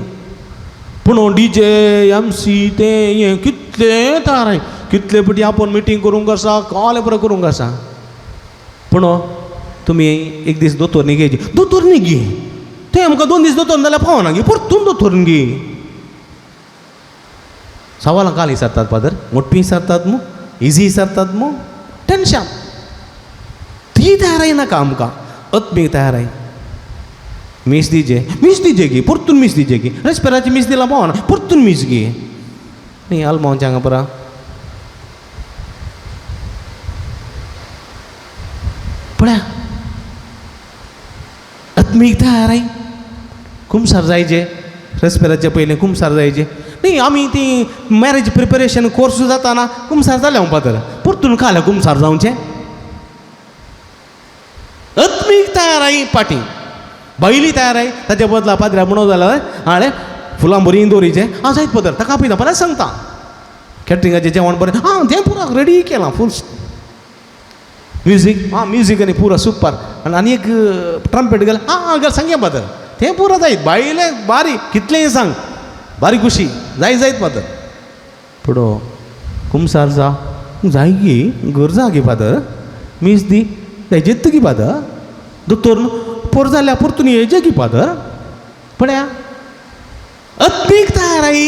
पूण डी जे एम सी तें हें कितलें तयार, कितले पटी आपोवन मिटींग करूंक आसा, कॉल पुरो करूंक आसा. पूण तुमी एक दीस दोतोर न्ही घेयची, दोतोर न्ही गे, तें आमकां 2 दीस दोतोर जाल्यार पावना गे, परतून दोतोर गे. सवालां काल विचारतात फादर, मोठी विचारतात मू, इजी विचारतात मू, टेन्शन. ती तयाराय नाका आमकां, आत्मीक तयाराय. मीस दिजे, मीस दिजे गी, परतून मीस दिजे गी, रेस्पेराची मीस दिला पावना, परतून मीस गी. न्ही आलमांवच्या हांगा परा पळया आत्मीक तयाराय. कुमसार जायचे, रेस्पेराचे पयलें कुमसार जायचे न्ही. आमी ती मॅरेज प्रिपरेशन कोर्स जाताना कुमसार जालें हांव फादर, परतून काल कुमसार जावचें. आत्मीक तयाराय पाटी बायली तयाराय, ताच्या बदला पाद्र्या म्हणून जाल्यार हाणें फुलां बरीं दवरीचें. हांव जायत पदर ताका आपयता, परत सांगता कॅटरिंगाचें जेवण बरें आं तें पुरा रेडी केलां, फूल म्युजीक आं म्युजीक आनी पुरा सुपर, आनी एक ट्रम्पेट गेलें आं गेल सांगया फादर, तें पुरा जायत. बायलें बारीक कितलेंय सांग, बारीक खुशी जाय जायत फादर. पूण कुमसार जा जाय गी, घर जा गे फादर, मीस दी जायजेत गी फादर, दोतोर पोर जाल्यार परतून येयचे गी फादर. पळया आत्मीक तयाराय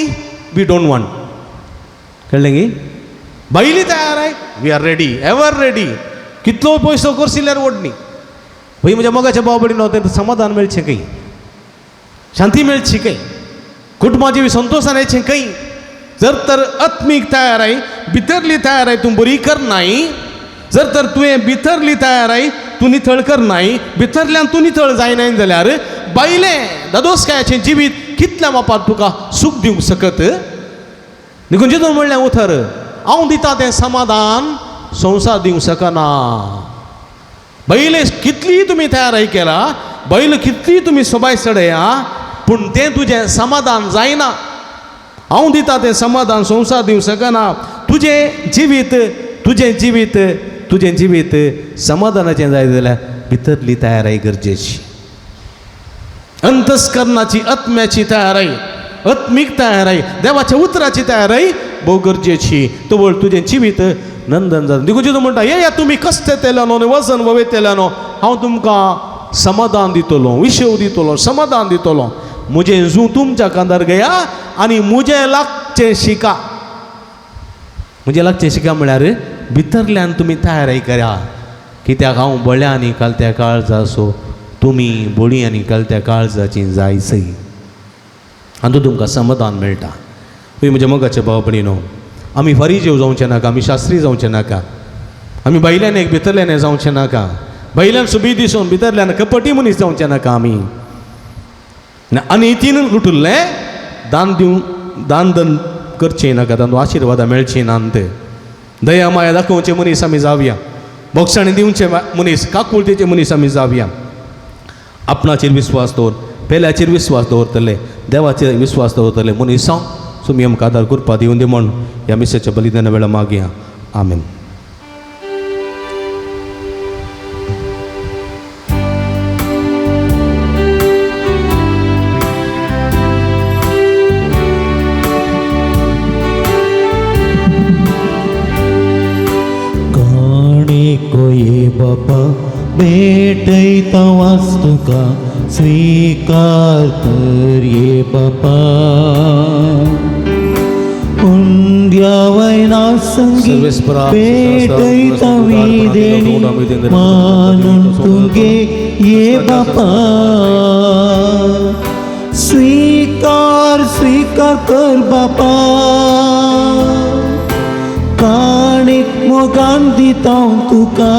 we don't want, कळ्ळें गी. बायली तयाराय we are ready, ever ready. कितलो पयसो करशिल्यार ओडणी भई म्हज्या मोगाच्या भाव भयणीनो, तें समाधान मेळचें खंय, शांती मेळची खंय, कुटुंबाची संतोशान येचें खंय. जर तर आत्मीक तयाराय भितरली तयाराय तूं बरी करनाय, जर तर तुवें भितरली तयाराय तूं नितळ करनाय, भितरल्यान तूं नितळ जायनाय जाल्यार बायलें दादोसकायाचें जिवीत कितल्या मापार तुका सूख दिवंक शकत. देखून जेजून म्हणलें उतर, हांव दिता तें समाधान संवसार दिवंक शकना. बैल कितली तुमी तयाराय केला, बैल कितली तुमी सोबाय चडया, पूण तें तुजें समाधान जायना. हांव दिता तें समाधान संवसार दिवंक शकना. तुजें जिवीत, तुजें जिवीत, तुजें जिवीत समाधानाचें जाय जाल्यार भितरली तयाराय गरजेची, अंतस्करणाची आत्म्याची तयाराय, आत्मीक तयाराय, देवाच्या उतराची तयाराय भोव गरजेची. तवळ तुजें जिवीत नंदन जाता. देखून जेजू म्हणटा, येया तुमी कश्ट येतल्यानो आनी वजन वयतल्यानो, हांव तुमकां समाधान दितलो, विशेव दितलो, समाधान दितलो. म्हजें जूं तुमच्या कांदार घेया आनी म्हजें लागचें शिका. म्हजें लागचें शिका म्हळ्यार भितरल्यान तुमी तयाराय करा. कित्याक हांव बळ्या आनी कालत्या काळजाचो, तुमी बळी आनी कालत्या काळजाची जाय सई, आनी तुमकां समाधान मेळटा. म्हज्या मोगाचे भाव भयणीनो, आमी फारीजेव जावचें नाका, आमी शास्त्री जावचें नाका, आमी भायल्यान एक भितरल्यान जावचें नाका, भायल्यान सुबी दिसून भितरल्यान कपटी मनीस जावचें नाका. आमी आनी तीन लुटुल्लें दान दिवं, दान दन करचें नाका, तांतूं आशिर्वादां मेळचीं ना. ते दया माया दाखोवचे मनीस आमी जावया, बोगसाणी दिवचे मनीस, काकुळतेचे मनीस आमी जावया. आपणाचेर विस्वास दवर, पेल्याचेर विस्वास दवरतले, देवाचेर विस्वास दवरतले मनीस तुमी आमकां आदार करपा दिवन दी म्हण ह्या मिसाच्या बलिदाना वेळार मागया. आमेन. काणेको ये बापा भेटयता वास्तुका, स्वीकार कर ये बापा उंड्या वयना संगी सर्वेस्परा, पेटयता देणी मानून तुगे ये बापा स्वीकार स्वीकार कर बापा काणीक मोगान दिता तुका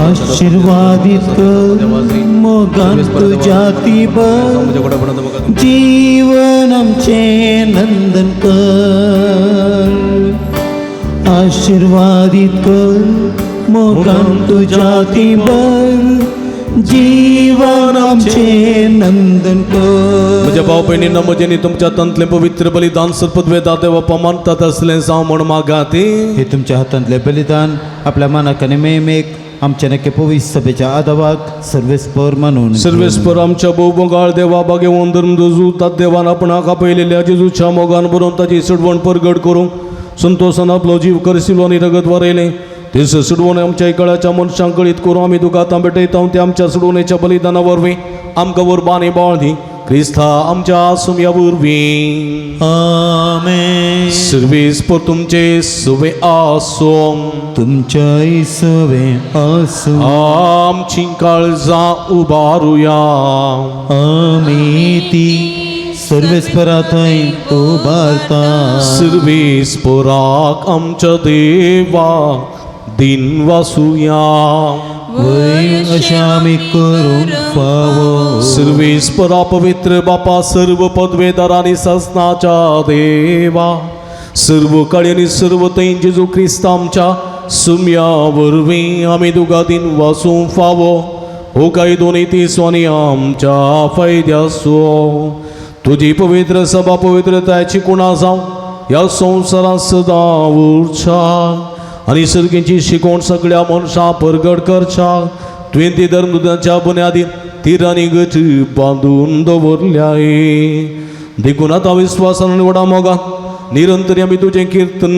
आशीर्वादित कर मोगान तुज्या ती बर जीवन आमचें नंदन कर आशीर्वादित कर मोगान तुज्या ती बर जीवन आमचें नंदन कर. म्हज्या भाव भयणींनो म्हजेनी तुमच्या तंतलें पवित्र बलिदान सर्पद्वेदा देवा मानतात असलें जावं म्हण मागाती. हे तुमच्या हातांतले बलिदान आपल्या मनाक आनी मेमेक आमच्या नक्की पवित्र सभेच्या आदावाक सर्वेस्पर मानून सर्वेस्पर आमच्या भोवबोगाळ देवा बागेवन धर्म जेजू तात देवान आपणाक आपयलेल्या जेजूच्या मोगान बरोवन ताची सुडवण परगट करूंक संतोसान आपलो जीव करसिलो आनी रगत वारयलें तेच सुडवण आमच्या इकळाच्या मनशांक कळीत करूं आमी तुका आतां भेटयता ते आमच्या सुडवणेच्या बलिदाना वरवीं आमकां वरबानी बाळदी क्रिस्ता आमच्या सुम्या वरवीं. आमेन. सर्वेस्पर तुमचे सुवे आसो तुमच्या इसवे आसूं. आमची काळजां उबारुया. आमी ती सर्वेस्परा थंय उबारता. सर्वेस्पराक आमच्या देवा दिन वासुया. वय अशें आमी करूंक फावो. सर्वेस्परा पवित्र बापा सर्व पदवेदार आनी ससनाच्या देवा सर्व काळी आनी सर्व थंय जेजू क्रिस्त आमच्या सुम्या वरवीं आमी तुका दिन वासूंक फावो हो कायदो नीती आनी आमच्या फायद्याचो तुजी पवित्र सभा पवित्रतायची कुणा जावं ह्या संवसारांत सदां उरच्या आनी सर्गींची शिकवण सगळ्या मनशां परगट करच्या तुवें ती धर्मदुतांच्या बुन्यादीन तिरांनी गट बांदून दवरल्याय देखून आतां विस्वासान आनी व्हडा मोगान निरंतर आमी तुजें किर्तन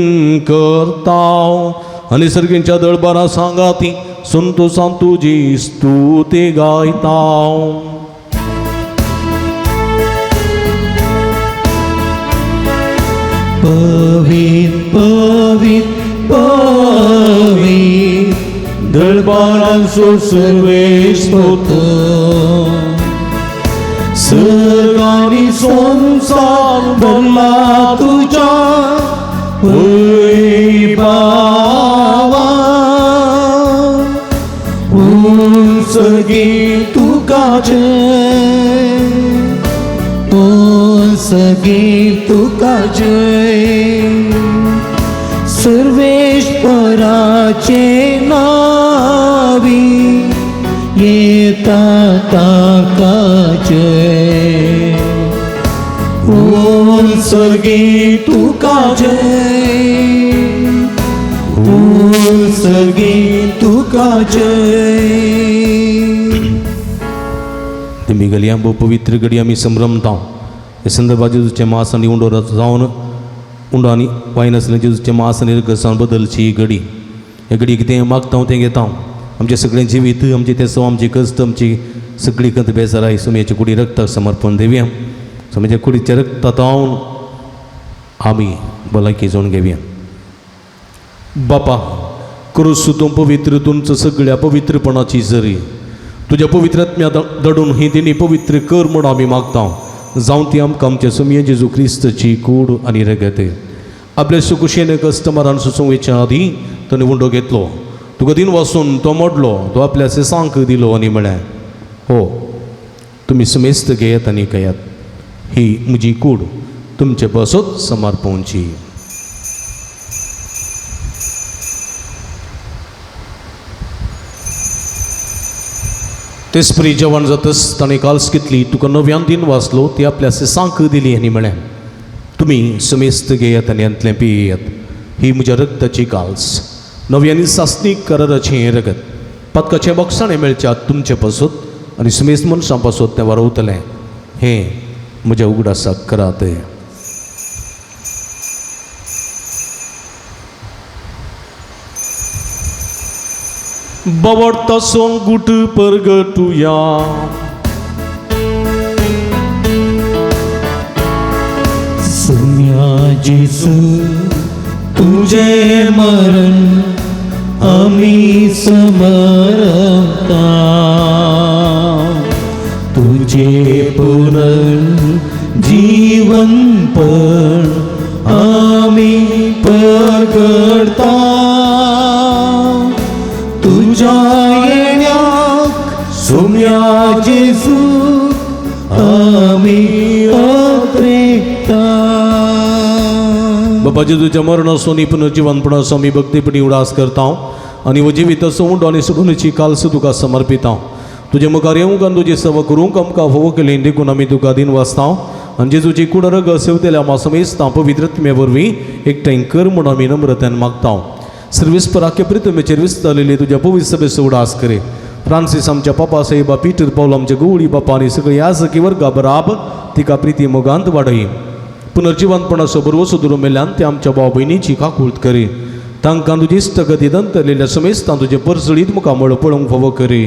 करता आनी सर्गींच्या दळबारा सांगाती संतोसान तुजी स्तुती गायता. पवीत पवीत पवीत दळबारांचो सर्वेस्पर सर्गानी संसार भरला तुज्या वैभावा उंचगी तुका जय उंचगी तुका जय सर्वेश्वराचे नावी येता ताका जय उंचगी तुका जय उंचगी तुका जय. तुमी गलयां भोव पवित्र घडी आमी संभ्रमता हे संदर्भात जेजूचें मास आनी उंडो जावन उंडो आनी वायन आसलें जेजूचें मास आनी रगत बदलची ही घडी हे घडी कितें मागता तें घेता आमचें सगळें जिवीत आमचें तेसो आमची कस्त आमची सगळी कंत बेजाराय सुमयेच्या कुडी रक्ताक समर्पण दिवया सुमयेच्या कुडीच्या रक्तात हांव आमी भलायकी जोड घेवया. बापा क्रुस तूं पवित्र तुमचं सगळ्या पवित्रपणाची जरी तुज्या पवित्र आत्म्या दडून ही दिनी पवित्र कर म्हूण आमी मागता जावं ती आमकां आमच्या सुमये जेजू क्रिस्तची कूड आनी रगत. आपल्या सुकुशेन कस्टमरान सुचोवच्या आदीं तो उंडो घेतलो तुका दिन वासून तो मोडलो तो आपल्या सेसांक दिलो आनी म्हळें हो तुमी समेस्त घेयात आनी घेयात ही म्हजी कूड तुमचे पासत समर्पणची. तेसपरी जेवण जातच ताणें काल्स घेतली तुका नव्यान दिन वाचलो ती आपल्या सेसांक दिली आनी म्हळें तुमी समेस्त घेयात आनी हांतलें पियेयात ही म्हज्या रक्ताची काल्स नव्यानी सासणीक कराराचें हें रगत पातकाचें बक्षाणें मेळच्या तुमचे पासत आनी समेस्त मनशां पासत तें वारवतलें हें म्हज्या उगडासाक करात. बावडता गुट परगटुया. सुम्या जेजू तुझे मरण आमी समरता, तुझे पुनर्जीवन पण आमी परगडता. तुझ्या येण्याक सुम्या जेजू आमी अत्रेकता. बाबा जेजूच्या मरणाचो आनी पुनर्जिवनपणाचो आमी भक्तीपणी उडास करता आनी हो जिविताचो उंडो आनी सोडूनची कालसो तुका समर्पिता. तुजे मुखार येवंक आनी तुजी सेवा करूंक आमकां फावो केली देखून आमी तुका दिन वाचता आनी जेजूची कूड रगत सेवतेल्या आमा समेस्तां पवित्रत्मे वरवीं एकठांय कर म्हूण आमी नम्रतान मागता. सर्वेस्पर आख्या प्रितमेचेर विस्तारलेली तुज्या पवित्र सभेचो उडास करे. फ्रांसीस आमच्या पापा साहेबा, पीटर पावल आमच्या गवळी बापा आनी सगळी याजकी वर्गा बराबर तिका प्रिती मोगांत वाडय. पुनर्जिवनपणाचो बरवसो दुरो मेल्यान ते आमच्या भाव भयणीची काकूळत करी. तांकां तुजी इश्टगती दंतरलेल्या समेस्तां तुजें परजळीत मुखामळ पळोवंक फावो करी.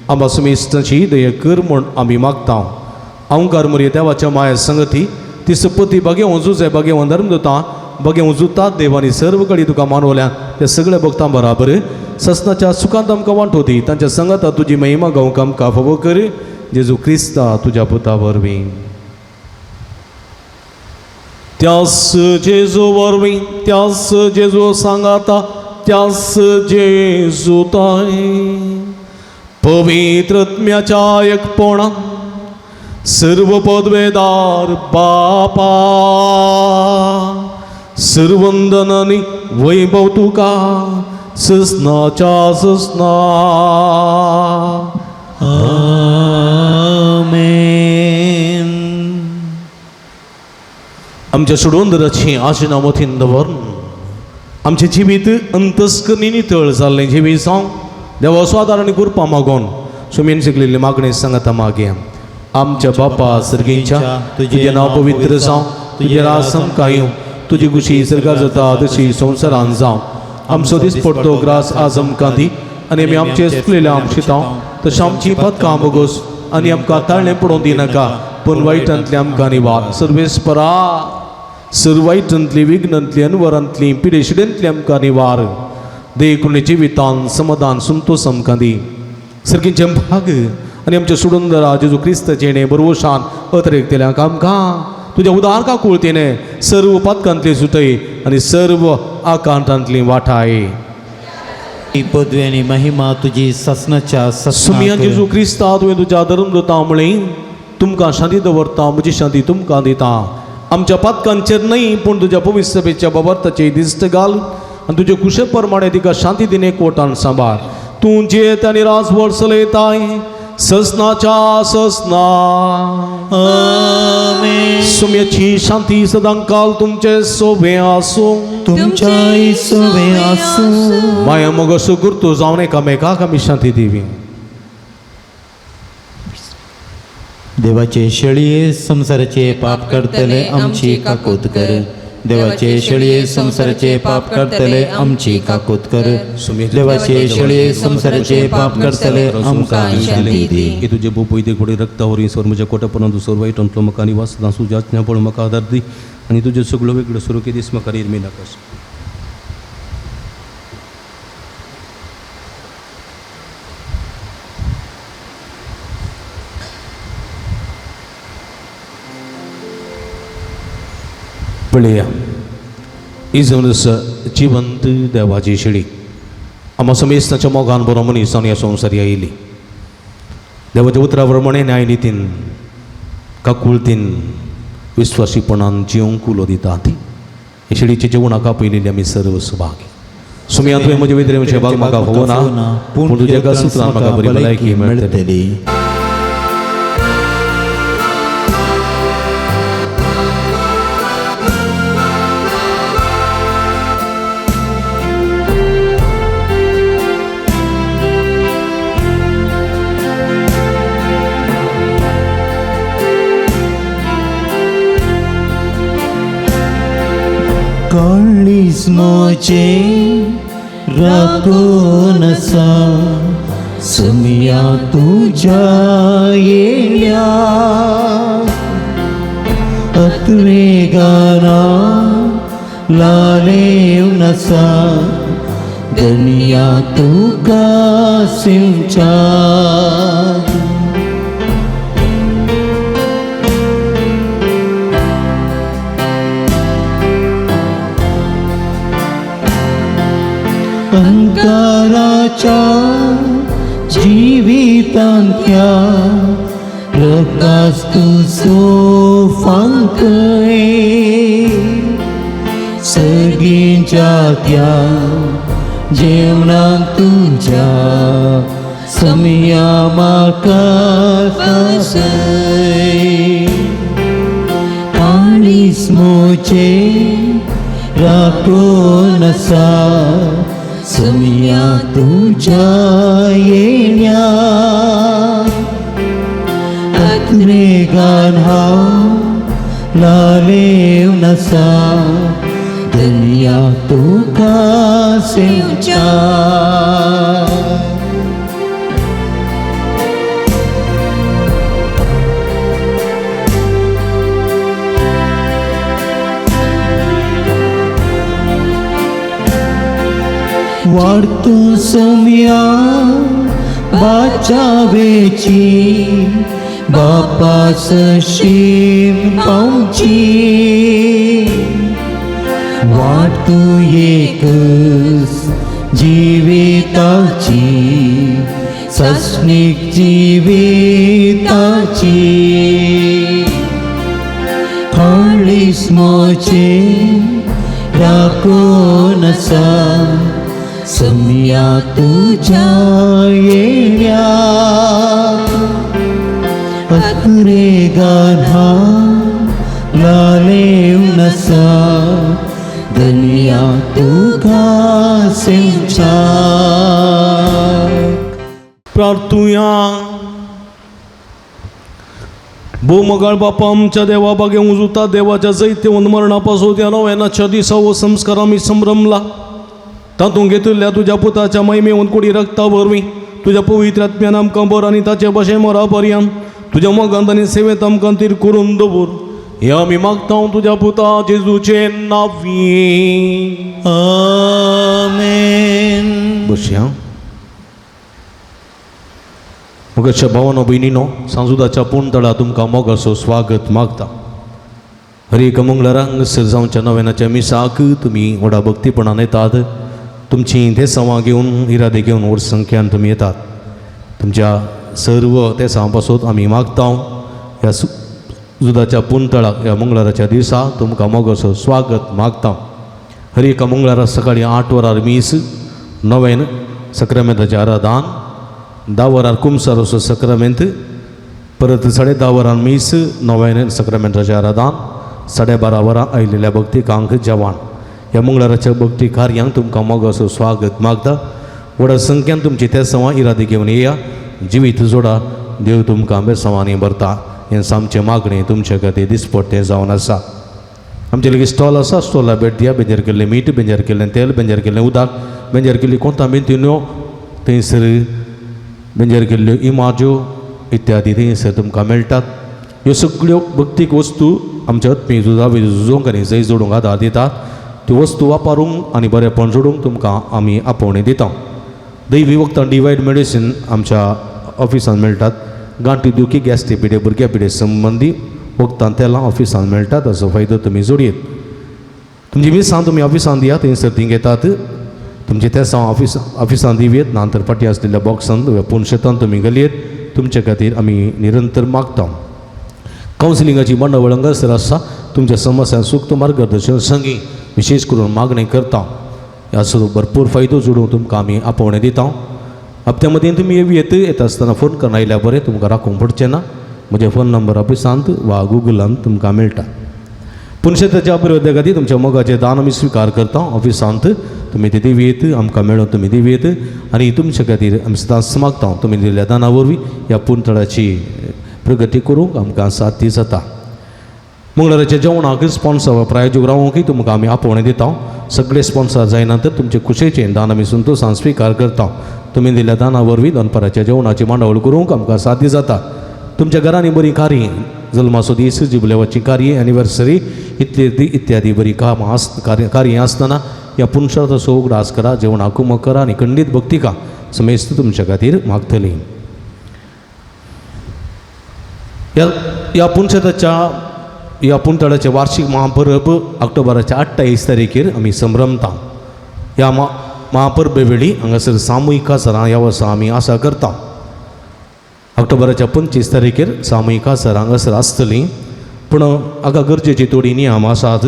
आमकां समेस्तांची दया कर म्हूण आमी मागता. अवंकार मरये देवाच्या माया संगती ती सपती बागेवन जुजे बागेवन धर्मदुतां बागेवन जुतात देव आनी सर्व कडेन तुका मानवल्या त्या सगळ्या भक्तां बराबर ससनाच्या सुखांत आमकां वांटो दी. तांच्या संगाता तुजी महिमा गावंक आमकां फावो कर. जेजू क्रिस्ता तुज्या पुता वरवीं. त्यास जेजू वरवीं, त्यास जेजू सांगाता, त्यास जेजू ताय पवित्रत्म्याच्या एकपणा सर्व पदवेदार बापा सर्वंदनानी वैभव तुका ससनाच्या ससना. आमेन. आमच्या सोडवंदराची आशिना मतीन दवरून आमचें जिवीत अंतस्करणी नितळ जाल्लें जिवीत जावं देवा स्वादार आनी कृपा मागोन सुमेन शिकलेली मागणी सांगता मागया. आमच्या बापा सर्गींच्या तुजें नांव पवित्र जावं, तुजें राज आमकां येवं, तुजी खुशी सरकार जाता तशी संवसारान जावं. आमचो दिसपडतो ग्रास आज आमकां दी आनी आमी आमचे चुकलेल्या आम शितां तशें आमची पदकां बोगोस आनी आमकां ताळणें पडोवंक दिनाका पूण वायटांतली आमकां निवार. सर्वेस्परा सर्व वायटांतली विघ्नांतली अनवरांतली पिडेशिडेंतली आमकां निवार. देखून जिवितान समाधान संतोष आमकां दी. सर्गींचें भाग आनी आमच्या सुडंदरा जेजू क्रिस्ताचें बरवशान अतरेकतेल्या आमकां तुज्या उदार काकुळतेने सर्व पातकांतली सुटय आनी सर्व आकांतांतली वाठाय. ही पदवी आनी महिमा तुजी ससनाच्या सुमिया ससनाक. जेजू क्रिस्ता तुवें तुज्या धर्मदुतां म्हळें तुमकां शांती दवरता म्हजी शांती तुमकां दिता. आमच्या पातकांचेर न्हय पूण तुज्या पवित्र सभेच्या बाबर्ताचे दिश्ट घाल आनी तुजे कुशे प्रमाणे तिका शांती दिने कोटान सांबाळ. तूं जियेत आनी राजवट चलयताय ससनाच्या ससना. आमेन. सुम्याची शांती सदांकाल तुमचे सोबे आसूं. तुमच्याय सोवे आसूं. माया मोग असो गुर्तू जावन एकामेकाक आमी शांती दिवी. देवाचे शेळये संवसाराचे पाप करतले आमची काकूत कर. देवाचे शेळये संवसाराचे पाप करतले आमची काकूत कर. देवाचे शेळये संवसाराचे पाप करतले आमकां शांती दी. की तुझे बोपय ते घोडे रक्तावर स्वर म्हज्या कोटापर्यंत स्वर वाईट अंतलो म्हाका आनी वासना तुज्या आज्ञा पळोवन म्हाका आदार दी आनी तुजें सगळो वेगळो सुरू के दीस म्हाका निर्मी नाका. पळया ही जावन आसा जिवंत देवाची शेळी. आम्हा समेस्ताच्या मोगान बरो मनीस आनी ह्या संवसारी आयिल्ली. देवाच्या उतरा प्रमाणे न्यायनितीन काकुळतीन विस्वासीपणान जिवंक उलो दिता ती हे शेळीचे जेवणाक आपयलेली आमी सर्व सभागी. सुमया तुवें म्हजे वेदरेचे भाग म्हाका फावो ना पूण तुज्या एका सुत्रान म्हाका बरी भलायकी मेळटली. काळीज म्हजें राखून आसा सुमया तुज्या येण्या अत्रेगाना लालेवन आसा धनिया तुका सिंचा. अंकाराच्या जिवितांतल्या प्रकाश तुजो फांकय सगळींच्या त्या जेवणाक तुज्या समया म्हाका फसय काळीज मोचे राखून आसा समया तुज्या येण्या अत्रेगान हांव लालेवन आसा धनिया तुका सेवच्या. वाडतू समया बाचावेची बापा सशीम पावची वाट तू एकच जिविताची सस्नीक जिविताची काळीज मोचे राखून आसा समया तुज्या येण्या अत्रेगान हांव लालेवन आसा धनिया तुका सेवच्या. प्रार्थुया. भोवमगाळ बापा आमच्या देवा बागे उजुता देवाच्या जैतेवन मरणा पासून त्या नव्यानाच्या दिसा हो संस्कार आमी संभ्रमला तातूंत घेतिल्ल्या तुज्या पुताच्या महिमेवन कुडी रक्ता वरवीं तुज्या पवित्र आत्म्यान आमकां बरो आनी ताचे भशेन मरा पर्यंत तुज्या मोगांत आनी सेवेंत आमकां तीर करून दवर हे आमी मागता तुज्या पुता जेजूचे नांवी. आमेन. बसया. मुखाच्या भावानो भयणीनो सांजुदाच्या पुणतळा तुमकां मोगाचो स्वागत मागता. हर एक मंगळारा हांगासर जावच्या नव्यानाच्या मिसाक तुमी व्हडा भक्तीपणान येतात. तुमची देसावां घेवन इरादे घेवन व्हड संख्यान तुमी येतात. तुमच्या सर्व तेसांव पासत आमी मागता ह्या जुदाच्या पुणतळाक ह्या मंगळाराच्या दिसा तुमकां मोगाचो स्वागत मागता. हर एका मंगळारा सकाळी 8 वरार मीस नव्यान सक्रामेंताचें आराधन 10 वरार कुमसार असो सक्रामेंत परत 10:30 वरां मीस नव्यान सक्रामेंताचें आराधन 12:30 वरां आयिल्ल्या भक्तिकांक जेवण. ह्या मंगळाराच्या भक्ती कार्यांक तुमकां मोगाचो स्वागत मागता. व्हडा संख्यान तुमची तेसांवां इरादे घेवन येया. जिवीत जोडा देव तुमकां बेसांवांनी भरता हें सामचें मागणें तुमचे खातीर दिसपट्टें जावन आसा. आमचे लागीं स्टॉल आसा. स्टॉला भेट दिया. बेंजर केल्लें मीठ बेंजर केल्लें तेल बेंजर केल्लें उदक बेंजर केल्ली कोंता मेथीन्यो थंयसर बेंजर केल्ल्यो इमाज्यो इत्यादी थंयसर तुमकां मेळटात. ह्यो सगळ्यो भक्तीक वस्तू आमच्या आत्मीक झुजावी झुजोवंक आनी जैत जोडूंक आदार दितात. त्यो वस्तू वापरूंक आनी बरेपण जोडूंक तुमकां आमी आपोवणें दिता. दैवी वखदां डिवायड मेडिसीन आमच्या ऑफिसान मेळटात. गांठी दुखी गॅस्ट्रीक पिडे भुरग्या पिडे संबंदी वखदां तेलां ऑफिसान मेळटात. ताचो फायदो तुमी जोडयेत. तुमची मिसां तुमी ऑफिसान दियात थंयसर ती घेतात. तुमची तेसां ऑफिसान दिवयेत ना तर फाटीं आसलेल्या बॉक्सान पुनशेतान तुमी घालयेत. तुमचे खातीर आमी निरंतर मागता. कावन्सिलिंगाची मांडावळ हांगासर आसा. तुमच्या समस्यांक सूक्त मार्गदर्शन संगी विशेष करून मागणी करता. हाचो भरपूर फायदो जोडूंक तुमकां आमी आपोवणें दिता. हप्त्या मदीं तुमी येत येता आसतना फोन करून आयल्यार बरें तुमकां राखूंक पडचें ना. म्हजें फोन नंबर ऑफिसांत वा गुगलांत तुमकां मेळटा. पुनशेताच्या अभिवृद्धी खातीर तुमच्या मोगाचें दान आमी स्विकार करता. ऑफिसांत तुमी ते दिवयेत आमकां मेळून तुमी दिवयेत आनी तुमचे खातीर आमी सदांच मागता. तुमी दिल्ल्या दाना वरवीं ह्या पुनतळाची प्रगती करूंक आमकां साध्य जाता. मंगळाराच्या जेवणाक स्पॉन्सर प्रायोजक रावंकय तुमकां आमी आपोवणें दिता. सगळे स्पॉन्सर जायना तर तुमचे खुशेचें दान आमी संतोशान स्विकार करता. तुमी दिल्ल्या दाना वरवीं दनपाराच्या जेवणाची मांडावळ करूंक आमकां साध्य जाता. तुमच्या घरांनी बरीं कार्य, जल्माचो दीस, जुबलेवाची कार्य, एनिवर्सरी इत्यादी इत्यादी बरीं कामां आस कार्य आसतना ह्या पुनशाचो उगडास करा. जेवणाक कुमक करा आनी खंडीत भक्तिका समेस्त तुमच्या खातीर मागतली. ह्या ह्या पुनशेताच्या ह्या पुंतळाचे वार्षिक महापरब ऑक्टोबराच्या 28 तारखेर आमी संभ्रमता. ह्या महापरबे वेळी हांगासर सामुहीक कासारां ह्या वर्सा आमी आशा करता. ऑक्टोबराच्या 25 तारखेर सामुहीक कासारां हांगासर आसतलीं, पूण हाका गरजेची थोडी नियम आसात.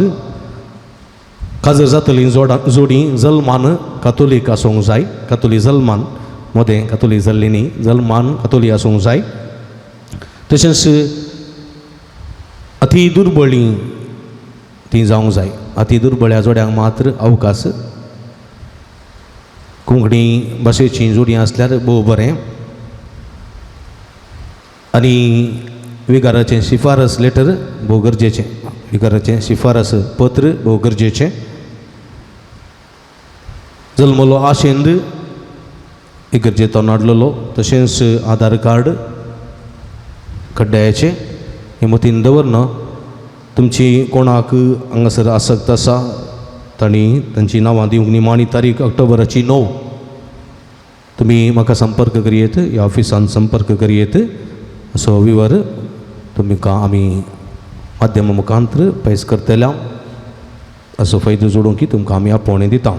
काजर जातलीं जोडी जल्मान कातोलीक आसूंक जाय, कातोली जल्मान मदें कातोली जाल्ली न्ही, जल्मान कातोली आसूंक जाय. तशेंच अती दुर्बळी ती जावंक जाय. अती दुर्बळ्या जोड्यांक मात्र अवकाश. कोंकणी भाशेची जोडी आसल्यार भोव बरें. आनी विगाराचें शिफारस लेटर भोव गरजेचें, विगाराचें शिफारस पत्र भोव गरजेचें. जल्मलो आशेंद इगर्जेतो नाडलेलो, तशेंच आधार कार्ड खड्ड्याचें हें मतीन दवरना. तुमची कोणाक हांगासर आसक्त आसा तांणी तांची नांवां दिवंक निमाणी तारीख ऑक्टोबराची 9. तुमी म्हाका संपर्क करयेत, ह्या ऑफिसान संपर्क करयेत. असो विवर तुमकां आमी माध्यमा मुखांतर पयस करतल्या. असो फायदो जोडूंक की तुमकां आमी आपोवणें दिता.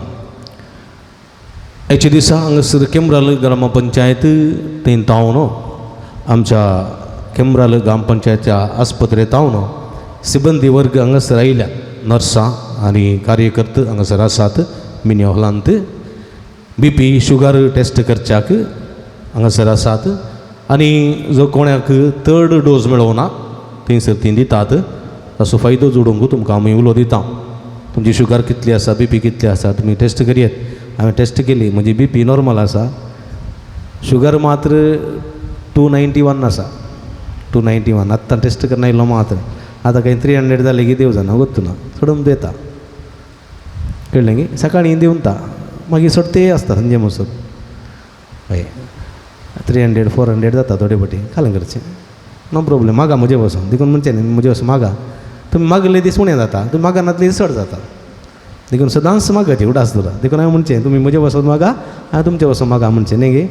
हेच्या दिसा हांगासर केमराल ग्रामपंचायत थंय तावन आमच्या केमराल ग्रामपंचायतच्या आस्पत्रेंत तावन सिबंदी वर्ग हांगासर आयल्या. नर्सां आनी कार्यकर्ते हांगासर आसात. मिनी हॉलांत बीपी शुगर टेस्ट करच्याक हांगासर आसात. आनी जो कोणाक थर्ड डोज मेळोना थंयसर ती दितात. ताचो फायदो जोडूंक तुमकां आमी उलो दिता. तुमची शुगर कितली आसा, बीपी कितली आसा तुमी टेस्ट करयेत. हांवें टेस्ट केली, म्हजी बीपी नॉर्मल आसा, शुगर मात्र 291 आसा. 291 आत्तां टेस्ट करना येयलो मात्र. आतां खंय 300 जालें की देव जाणा गोत्तू ना, चडून देता कळ्ळें गी. सकाळीं दिवता मागीर सोडते आसता संजे मसत. हय 300 400 जाता थोडे फावटी खालें करचें, नो प्रोब्लेम. मागा म्हजे वचोन देखून म्हणचें न्ही म्हजे वचून मागा. तुमी मागले दीस उणें जाता, तुमी मागनातले दीस चड जाता. देखून सदांच मागाची उडास दवरा. देखून हांवें म्हणचें तुमी म्हजे वचोन मागा, हांवें तुमचे वचोन मागा म्हणचें न्ही गे.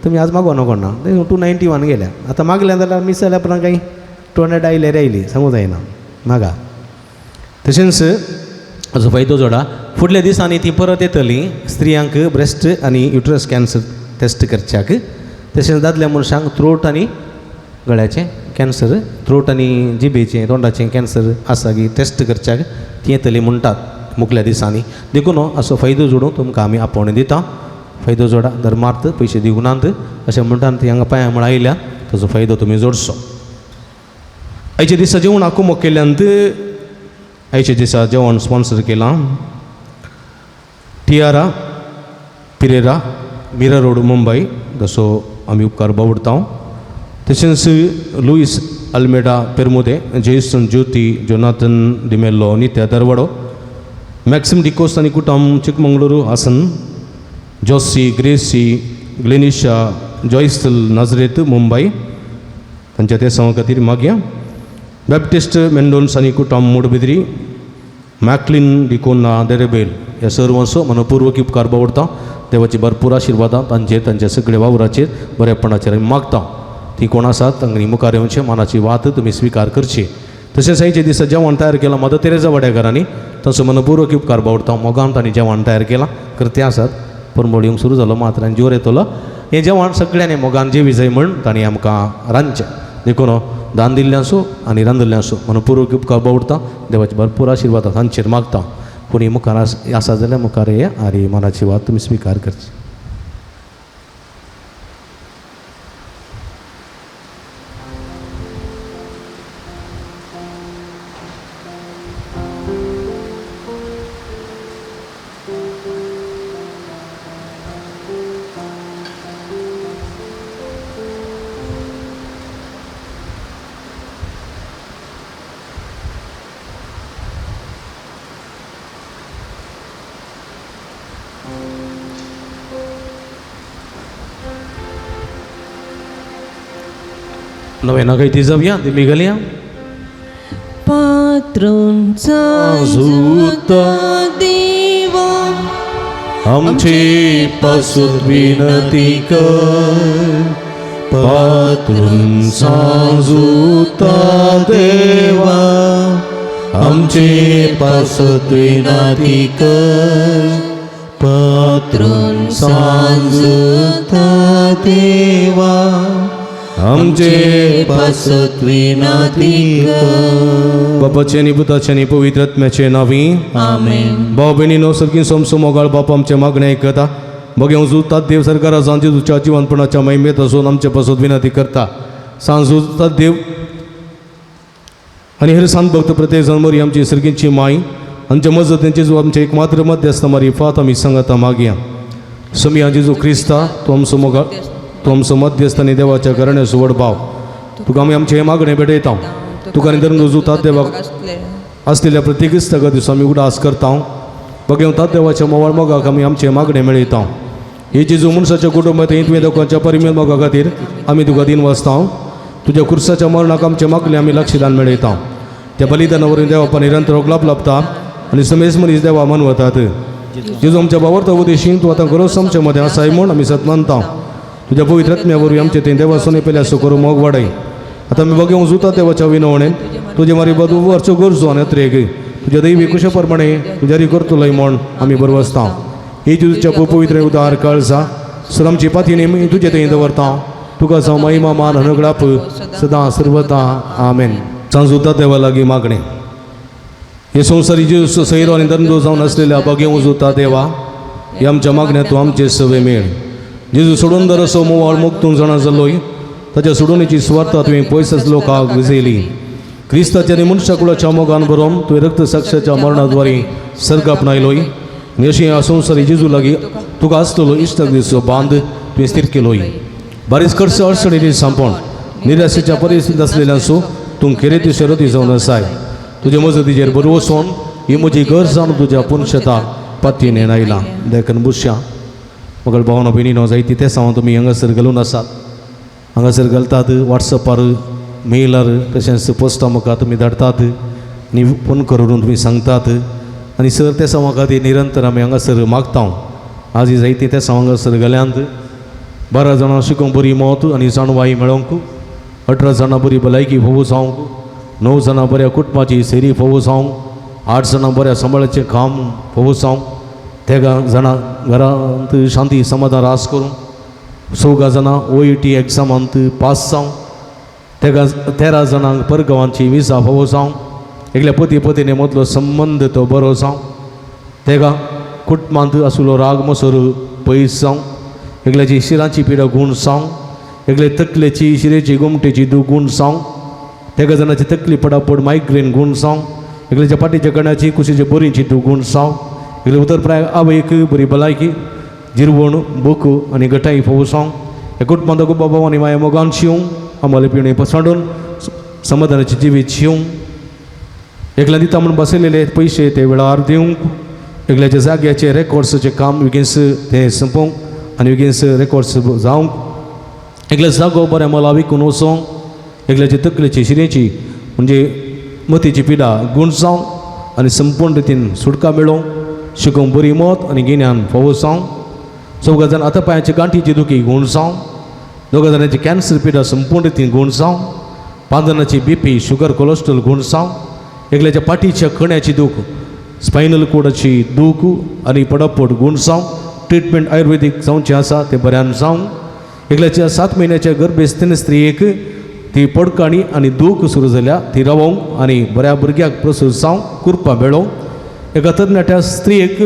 तुमी आज मागो नको ना, 291 गेल्या. आतां मागलें जाल्यार मीस जाल्या उपरांत कांय 200 आयल्यार आयली सांगू जायना मागा. तशेंच हाचो फायदो जोडा. फुडल्या दिसांनी ती परत येतली स्त्रियांक ब्रेस्ट आनी युट्रस कॅन्सर टेस्ट करच्याक. तशेंच दादल्या मनशांक थ्रोट आनी गळ्याचें कॅन्सर, थ्रोट आनी जिबेचें तोंडाचें कॅन्सर आसा की टेस्ट करच्याक ती येतली म्हणटात मुखल्या दिसांनी. देखून असो फायदो जोडून तुमकां आमी आपोवणें दिता. फायदो जोडा, धर्मार्थ पयशे दिवंक नात अशें म्हणटा ती हांगा पांया म्हळ्यार आयल्या ताचो फायदो तुमी जोडचो. आयच्या दिसा जेवण कुमक केल्यांत. आयच्या दिसा जेवण स्पॉन्सर केलां टियारा पिरेरा, मिरा रोड, मुंबय. जसो आमी उपकार बावडता. तशेंच Luis Almeida Permude, Jason Jyoti, Jonathan D'Mello, Nitya Darwado, Maxim D'Costa आनी कुटुंब चिकमंगळुरू, हासन, जोसी, ग्रेसी, ग्लेनिशा, जॉयसल, नाजरेत, मुंबय. तांच्या ते खातीर मागया. बॅप्टिस्ट मेंडोन्स आनी कुटुंब मुडबिद्री, मॅकलिन डिकोना देरेबेल. ह्या सर्वांचो मनपूर्वक उपकार बावडता. देवाची भरपूर आशिर्वादां तांचेर, तांच्या सगळ्या वावराचेर, बरेपणाचेर आमी मागता. ती कोण आसात तांणी मुखार येवचें, मानाची वात तुमी स्विकार करची. तशेंच आयच्या दिसा जेवण तयार केलां मदर तेरेजा वाड्याघरांनी, तांचो मनपूर्वक उपकार बावडता. मोगान तांणी जेवण तयार केलां. करते आसात परमळ येवंक सुरू जालो मात्र आनी जोर येतलो. हें जेवण सगळ्यांनी मोगान जेवी जाय म्हण तांणी आमकां रांदचें. देखून दान दिल्लें आसूं आनी रांदिल्लें आसूं मनपूर्वक उपकार बावडता. देवाचे भरपूर आशिर्वाद तांचेर मागता. कोणी मुखार आसा जाल्यार मुखार येया आनी मनाची वात तुमी स्विकार करची. नव्या नाका ती जावया दिमी घालया. पात्रूंचा जुता देवा आमचे पासून विनंती कर, पात्रूंचा जुता देवा आमचे पासून विनंती कर, पात्रूंचा जुता देवा आमचे पासून विनंती कर. बापाचे आनी पुताचे आनी पवित्र आत्म्याचे नांवी आमेन. भाव भयणीनो, सर्गीन सोमसो मोगाळ बाप आमचे मागणें आयकता. बघें जुतात देव सरकारा सांजेच्या जिवनपणाच्या महिमेत आसून आमचे पासून विनंती करता. सांजुतात देव आनी हेर सांत भक्त प्रत्येक जाण मरी आमची सर्गींची माय आमच्या मजतींची जो आमचे एक मात्र मध्यस्थ मारी फात आमी सांगता मागया. समिया जेजू क्रिस्ता, तूं आमचो मोगाळ, तूं आमचो मध्यस्थ आनी देवाच्या घराण्याचो व्हड भाव, तुका आमी आमचें हें मागणें भेटयता. तुका आनी धर्म जुतात देवाक आसलेल्या प्रत्येक इस्तागा दिसा आमी उडास करता. बघें तात देवाच्या मोवाळ मोगाक आमी आमचें मागणें मेळयता. हे जेजू मनशाच्या कुटुंबात तुवें लोकांच्या परिमेल मोगा खातीर आमी तुका दिन वाचता. तुज्या खुर्साच्या मरणाक आमचें मागणें आमी लक्षदान मेळयता. त्या बलिदाना वरवीं देवा निरंतर लाभ लाभता आनी समेज मनीस देवा मनवतात. जेजू आमच्या बावर्त उदेशीन तूं आतां गरज आमच्या मदें आसाय म्हूण आमी सत मानता. तुज्या पवित्र आत्म्या वरवीं आमचें थंय देवा सोने पेल्या सो करूं मोग वाडय. आतां आमी बघें जुता देवाच्या विनवणेन तुजे मारी बदू वर्चो गरजो आनी अत्रेक तुज्या दैवी कुशा प्रमाणे तुज्या री करतलोय म्हूण आमी बरो आसता. ही तुज्या पवित्र उदार कळसा सर आमची पाती नेमी तुजे थंय दवरता. तुका जावं महिमा मान हनगडाप सदां सर्वता. आमेन. सांजुता देवा लागीं मागणें. हे संवसारी जेजू सैरो आनी धंदो जावन आसलेल्या बघें जुता देवा, हे आमच्या मागण्या तूं आमचे सवे मेळ. जेजू सोडून दर असो मोवाळ मुक्तून जाणा जालोय, ताच्या सोडवणेची सुवार्ता तुवें पयसच लोकांक विजयली. क्रिस्ताच्या आनी मनशा कुळाच्या मोगान बरोवन तुवें रक्त साक्षाच्या मरणाद्वारे सर्ग आपणायलोय. आनी अशी ह्या संवसारी जेजू लागीं तुका आसतलो इश्टाक दिसो बांद तुवें स्थीर केलोय. बारीच खर्च अडचणींनी सांपोण निराशेच्या परिस्थितींत आसलेल्यांचो तूं खेरेती शरती जावन आसाय. तुजे मजतीचेर बरो वचोन ही म्हजी गरज जावन तुज्या पुनशता पातयेन आयला. देखून बुशा मगळ भावना भयणीनो, जायती ते हांव तुमी हांगासर घालून आसात, हांगासर घालतात वॉट्सॅपार, मेलार, तशेंच पोस्टा म्हाका तुमी धाडटात आनी फोन करून तुमी सांगतात. आनी सर ते सवां खातीर निरंतर आमी हांगासर मागता. आज जायती ते हांगासर घाल्यांत 12 जाणां शिकोवंक बरी मौत आनी जाणवाय मेळोवंक, 18 जाणां बरी भलायकी फोवू जावंक, 9 जाणां बऱ्या कुटुंबाची सेरी फोवू जावंक, 8 जाणां बऱ्या सांबाळाचें काम फोवू जावंक, 13 जाणां घरांत शांती समाधान रास करूंक, 14 जाणां OET एग्जामांत पास जावंक, 13 जाणांक परगांवांची विजा फावो जावंक, एकल्या पती पतीने मदलो संबंद तो बरो जावं, तेगा कुटुंबांत आसलो राग मसर पयस जावं, एकल्याची शिरांची पिडा गूण जावं, एकले तकलेची शिरेची गोमटेची दूख गूण जावं, तेगा जाणाची तकली पडापड मायग्रेन गूण जावं, एकल्याच्या पाटीच्या कण्याची कुशीच्या बोरींची दूख गूण जावं, एकले उतर प्राय आवयक बरी भलायकी जिरवण भूक आनी गटाई फोव जावं, ह्या कुटुंबांत बाबा आनी माया मोगान शिवं, आम्हाला पिणे पसांडून समाधानाचे जिवीत शिवं, एकल्या दिता म्हूण बसयलेले पयशे ते वेळार दिवंक, एकल्याच्या जाग्याचे रेकॉर्ड्साचें काम बेगीन तें सोंपोवंक आनी बेगीन रेकॉर्ड्स जावंक, एकल्या जागो बरें मला विकून वचोंक, एकल्याची तकलेची शिरेची म्हणजे मतीची पिडा गूण जावं आनी संपूर्ण रितीन सुटका मेळोवंक, शिकोवंक बरी मत आनी गिन्यान फावो जावं, 4 जाण आतां पांयाची गांठीची दुखी गूण जावं, 2 जाणांची कॅन्सर पिडा संपूर्ण रितीन गूण जावं, 5 जाणांची BP sugar cholesterol गूण जावं, एकल्याच्या पाठीच्या कण्याची दूख स्पायनल कोडाची दूख आनी पडापड गूण जावं, ट्रिटमेंट आयुर्वेदीक जावचें आसा तें बऱ्यान जावं, एकल्याच्या 7 म्हयन्याच्या गर्भेस्तीन स्त्रियेक ती पडकाणी आनी दूख सुरू जाल्या ती रावोवंक आनी बऱ्या भुरग्याक प्रसूत जावंक कृपा मेळोवंक, एका तरणाट्या स्त्रियेक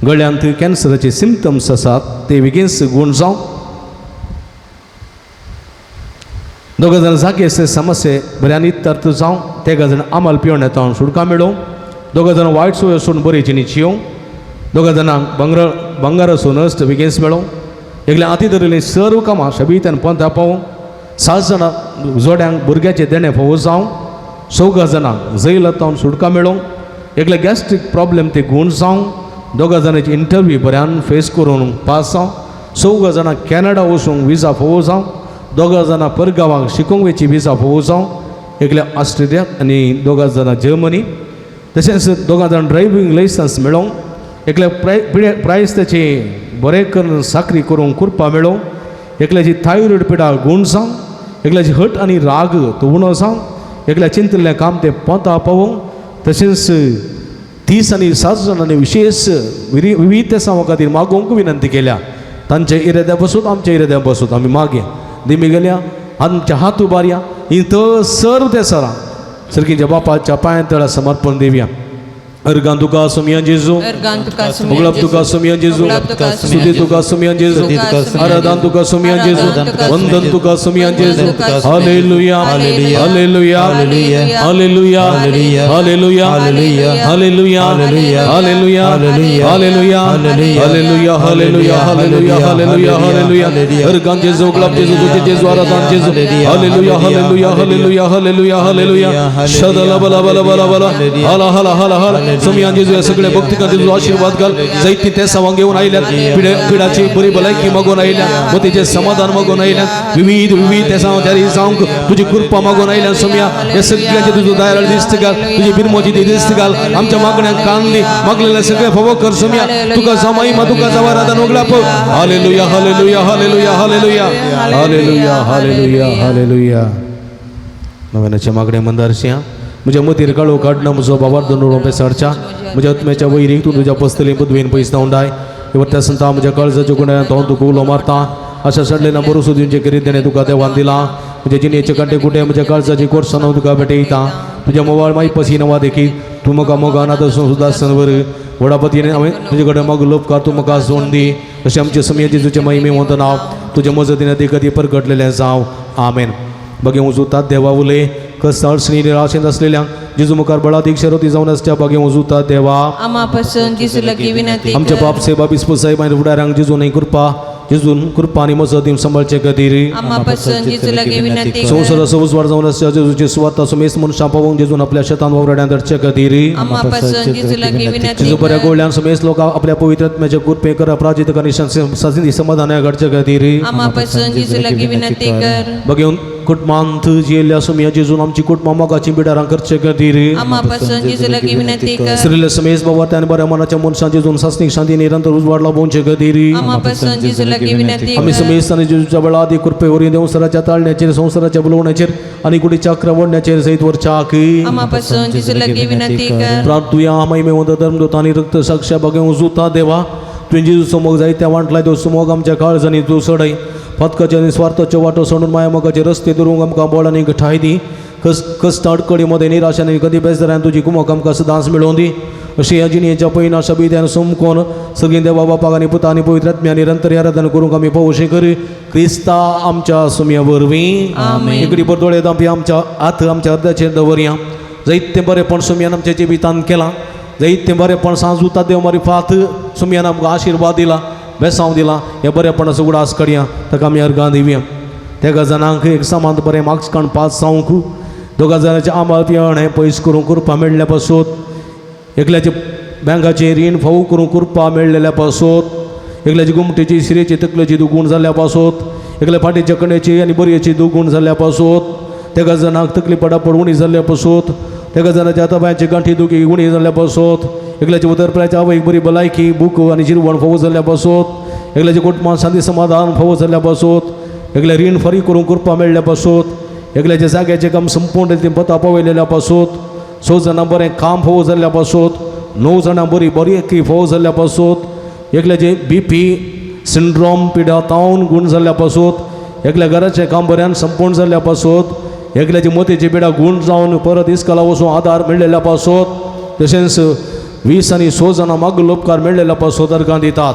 गळ्यांत कॅन्सराचे सिमटम्स आसात ते बेगीन गूण जावं, 2 जाण जागे आसले समस्ये बऱ्यान इत्तर्थ जावं, 3 जाण आमाल पिवन येता सुटका मेळोवंक, 2 जाणां वायट सोय आसून बरी जिणी शिवंक, 2 जाणांक भांगराचो नश्ट बेगीन मेळोवंक, एकल्या हाती धरिल्लीं सर्व कामां शबीत आनी पंथा पावोवंक, 7 जाणां जोड्यांक भुरग्याचें देणें फावो जावंक, 4 जाणांक जैलांत सुटका मेळोवंक, एकल्या गॅस्ट्रीक प्रॉब्लेम ते गूण जावंक, 2 जाणांची इंटरव्यू बऱ्यान फेस करून पास जावं, 4 जाणांक कॅनडा वचूंक विजा फावो जावं, दोगां जाणां परगांवाक शिकोवंक वेची विजा फोव जावं, एकल्या ऑस्ट्रेलिया आनी दोगां जाणां जर्मनी. तशेंच दोगां जाण ड्रायव्हींग लायसन्स मेळोवंक, एकल्या प्रायस ताची बरें करून साकरी करूंक कृपा मेळोवंक, एकल्याची थायरॉयड पिडा गूण जावं, एकल्याची हट आनी राग तो उणो जावं, एकल्या चिंतिल्लें काम तें पोंता पावोवंक. तशेंच 30 आनी 7 जाणांनी विशेष विविध तेसांवा खातीर मागोवंक विनंती केल्या. तांच्या इराद्या बसून आमच्या इराद्या बसून आमी मागया दिमी गेल्या आमच्या हात उबारया ही तर सर्व ते सरां सरकीच्या बापाच्या पांया तळा समर्पण दिवया. अर्गां तुका सुमिया जेजू, मुगलाब तुका सुमिया जेजू, स्तुती तुका सुमिया जेजू, आराधन तुका सुमिया जेजू, वंदन तुका सुमिया जेजू. Hallelujah, hallelujah, hallelujah, hallelujah, hallelujah, hallelujah, hallelujah, hallelujah, hallelujah, hallelujah, hallelujah, hallelujah. अर्गां जेजू, गुलाब जेजू, स्तुती जेजू, आराधन जेजू. Hallelujah, hallelujah, hallelujah, hallelujah, hallelujah. शदला बला बला बला बला हाला हाला हाला हाला. सुमिया जेजू, या सगळ्या भक्तिकां जेजू आशीर्वाद घाल. जायती ते सवांग घेऊन आयल्यात, पिडाची बरी भलायकी मागून आयल्या, मतीचें समाधान मागून आयल्यात, विविध विविध तेसांव जारी जावंक तुजी कृपा मागून आयल्या. सुमिया, हे सगळ्यांचे तुजो दयाळ दिस्त घाल, तुजी बिरमोची दिस्त घाल. आमच्या मागण्यांक कान दी, मागलेले सगळे फवो कर. सुमिया, तुका जामाई मा तुका जावा Radha नोगला. Hallelujah, hallelujah, hallelujah, hallelujah, hallelujah, hallelujah, hallelujah. नव्यानाच्या मागणे मंदारशिया. म्हज्या मतीर काळो काडना, म्हजो बाबार दोन पेसाडच्या म्हज्या आत्म्याच्या वैरीक तूं तुज्या पसतली पदवेन पयस धांवडाय. वरत्या संता, म्हज्या काळजाच्या गुण्यान हांव तुका उलो मारता. आशा सडले ना बरोसो दिवचे करीत देणे तुका देवान दिला. म्हज्या जिणेचे कांटे कुटे, म्हज्या काळजाची कोर्सान हांव तुका भेटयता. तुज्या मोवाळ माई पसी नवा देखी तूं म्हाका मोगान आतां सुद्दां सनवर व्हडा पतीने हांवें तुजे कडेन मागलो उपकार, तूं म्हाका सोड दी. अशें आमचे समय जेजूचे महिमे वंत नांव तुज्या मजतीन ते कधी परगटलेलें जावं. आमेन. बगे उजुतात देवा उलय. कस अडचणी निराशेंत असलेल्या जेजू मुखार बळादीक शरती जावन आसच्या बागे उजुतात देवा. आमा पासून जेजू लागीं विनंती. आमच्या बाप सेवा बिस्पू साहेब आनी फुडाऱ्यांक जेजून कृपा, जेजून कृपा आनी मजत दिवन सांबाळचे खातीर. आमा पासून जेजू लागीं विनंती. संवसाराचो उजवाड जावन आसच्या जेजूची सुवार्ता सुमेस मनशां पावोवंक जेजून आपल्या शेतान वावराड्यान धाडचे खातीर. आमा पासून जेजू लागीं विनंती. जेजू बऱ्या गोळ्यान सुमेस लोक आपल्या पवित्र आत्म्याच्या कृपे कर अपराजित आनी समाधान घडचे खातीर. आमा पासून जेजू लागीं विनंती कर. बघेवन कुटुंबांत जियेल्ल्या सुमया जेजून आमची कुटुंबां मोगाची बिडारां करचे खातीर. आमा पासून जेजू लागीं विनंती कर. श्रीले समेस बाबा त्याने बऱ्या मनाच्या मनशां जेजून सासणीक शांती निरंतर उजवाड लाभोवचे खातीर. आमा पासून जेजू लागीं विनंती. आमी समेस आनी जेजूच्या वेळा आदी कृपे वरवीं देवसराच्या ताळण्याचेर, संवसाराच्या बुलोवण्याचेर आनी कुडीच्या अक्र सहित वरच्या. आमा पासून जेजू लागीं विनंती कर. प्रार्थुया. महिमेवंत धर्मदूत आनी रक्त साक्ष्या बागे उजुता देवा, तुवें जेजूचो मोग जायत्या वांटलाय, तो सुमोग आमच्या काळजांनी तूं सडय. फातकाचे आनी स्वार्थाच्यो वाटो सोडून माया मोगाचे रस्ते धरूंक आमकां बळ आनी ठाय दी. कस कश्ट अडकडी मदें निराशान कधी बेजारान तुजी कुमक आमकां सदांच मेळोवन दी. अशी ह्या जिणेच्या पयना शबिद्यान सोमकोन सगळीं देवा बापाक आनी पुता आनी पवित्र आत्म्या निरंतर आराधना करूंक आमी पावोशी कर, क्रिस्ता आमच्या सुमया वरवीं. इकडे बरदोळे दांपी आमच्या हात आमच्या अर्द्याचेर दवरया. जायतें बरेंपण सुमयान आमच्या जिवितांत केलां, जायतें बरेंपण सांजुता देव मारिफात सुमयान आमकां आशिर्वाद दिला, बेसांव दिला. ह्या बरेपणाचो उगडास करया, ताका आमी अर्गां दिवया. तेगा जाणांक एक सामान बरें मार्क्स काडून पास जावंक, दोगा जाणांचें आंबाळ पियण हें पयस करूंक कृपा मेळ्ळ्या पासून, एकल्याचे बँकाचें रीण फावू करूंक कृपा मेळ्ळेल्या पासून, एकल्याची गुमटेची शिरेची तकलेची दुगूण जाल्ल्या पासून, एकल्या फाटीच्या कण्याची आनी बरयेची दुगूण जाल्ल्या पासून, तेगा जाणांक तकली पडापड उणी जाल्ल्या पासून, तेगा जाणाच्या हातापायांची गांठी दुखी उणी जाल्ल्या पासून, एकल्याच्या उदरप्याच्या आवयक बरी भलायकी भूक आनी जिरवण फावो जाल्ल्या पासून, एकल्याच्या कुटुंबान शांती समाधान फावो जाल्ल्या पासून, एकल्या रीण फारीक करूंक कृपा मेळ्ळ्या पासून, एकल्याच्या जाग्याचें काम संपूर्ण तें पता पावयलेल्या पासून, स जाणां बरें काम फावो जाल्ल्या पासून, 9 जाणां बरी बरी एक फावो जाल्ल्या पासून, एकल्याचे बी पी सिंड्रोम पिडा तावन गूण जाल्ल्या पासून, एकल्या घराचें काम बऱ्यान संपूर्ण जाल्ल्या पासून, एकल्याची मोतीची पिडा गूण जावन परत इस्कोला वचून आदार मेळ्ळेल्या पासून, तशेंच 20 आनी 6 जाणां मागलो उपकार मेळ्ळेल्या पासून अर्गां दितात.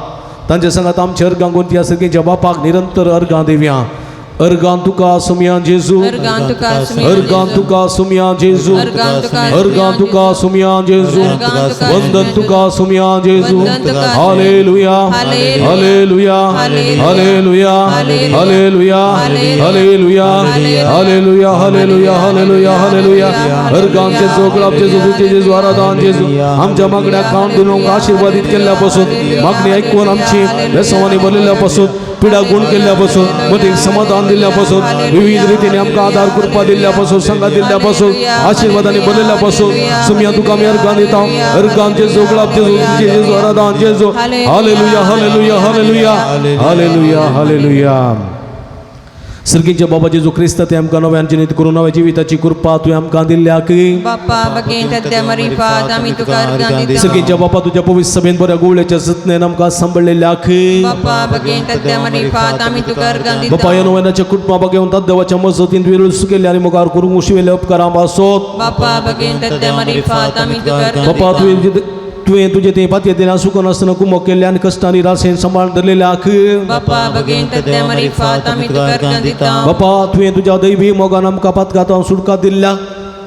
तांचे सांगात आमच्या अर्गां गुंती सगळींच्या बापाक निरंतर अर्गां दिवया. अर्गां तुका सुमया जेजू, अर्गां तुका सुमया, अर्गां तुका सुमया जेजू, अर्गां तुका अर्गां तुका सुमया जेजू, अर्गां तुका वंदन तुका सुमया जेजू. वंदन तुका. Hallelujah, hallelujah, hallelujah, hallelujah, hallelujah, hallelujah, hallelujah, hallelujah, hallelujah. अर्गां जेजू, गुलाब जेजू, तुझे जेजू, आराधन जेजू. आमच्या मागण्या कान दिवन आशीर्वादित केल्ल्या पासून, मागणी ऐकून आमची बेसवानी भरलेल्या पासून, पिडा गुण केल्ल्या पासून मतीक समाधान दिल्ल्या पासून विविध रितीने आमकां आदार कृपा दिल्ल्या पासून संगा दिल्ल्या पासून आशीर्वादाने बदलल्या पासून सुमया तुका आमी अर्गां दिता. अर्गां जेजू, गुलाब जेजू, जेजू, आराधन जेजू. Hallelujah, hallelujah, hallelujah, hallelujah, hallelujah. सर्गीच्या बाबा जेजू क्रिस्त ते आमकां नव्यान जिनीत करून नव्या जिविताची कृपा तुवें आमकां दिल्ल्या की बापा बगेन तद्या मरिफात आमी तुका अर्गां दिता. सर्गीच्या बापा तुज्या पवित्र सभेन बऱ्या गुवळ्याच्या जतनेन आमकां सांबाळलेल्या की बापा बगेन तद्या मरिफात आमी तुका अर्गां दिता. बापा ह्या नव्यानाच्या कुटुंबा घेवन देवाच्या मजतीन तुवें सुकेल्ले आनी मुखार करूंक उशिवेले उपकारां पासत. बापा बगेन तद्या मरिफात आमी तुका अर्गां बापा दिता. तुवें तुजें तें पातयेंतल्यान सुकून नासतना कुमोक केल्ले आनी कश्टांनी रासेन सांबाळून धरलेल्या की बापा बगेन तद्या मरिफात आमी तुका अर्गां दिता. बापा तुवें तुज्या दैवी मोगान आमकां पातकांत सुटका दिल्ल्या,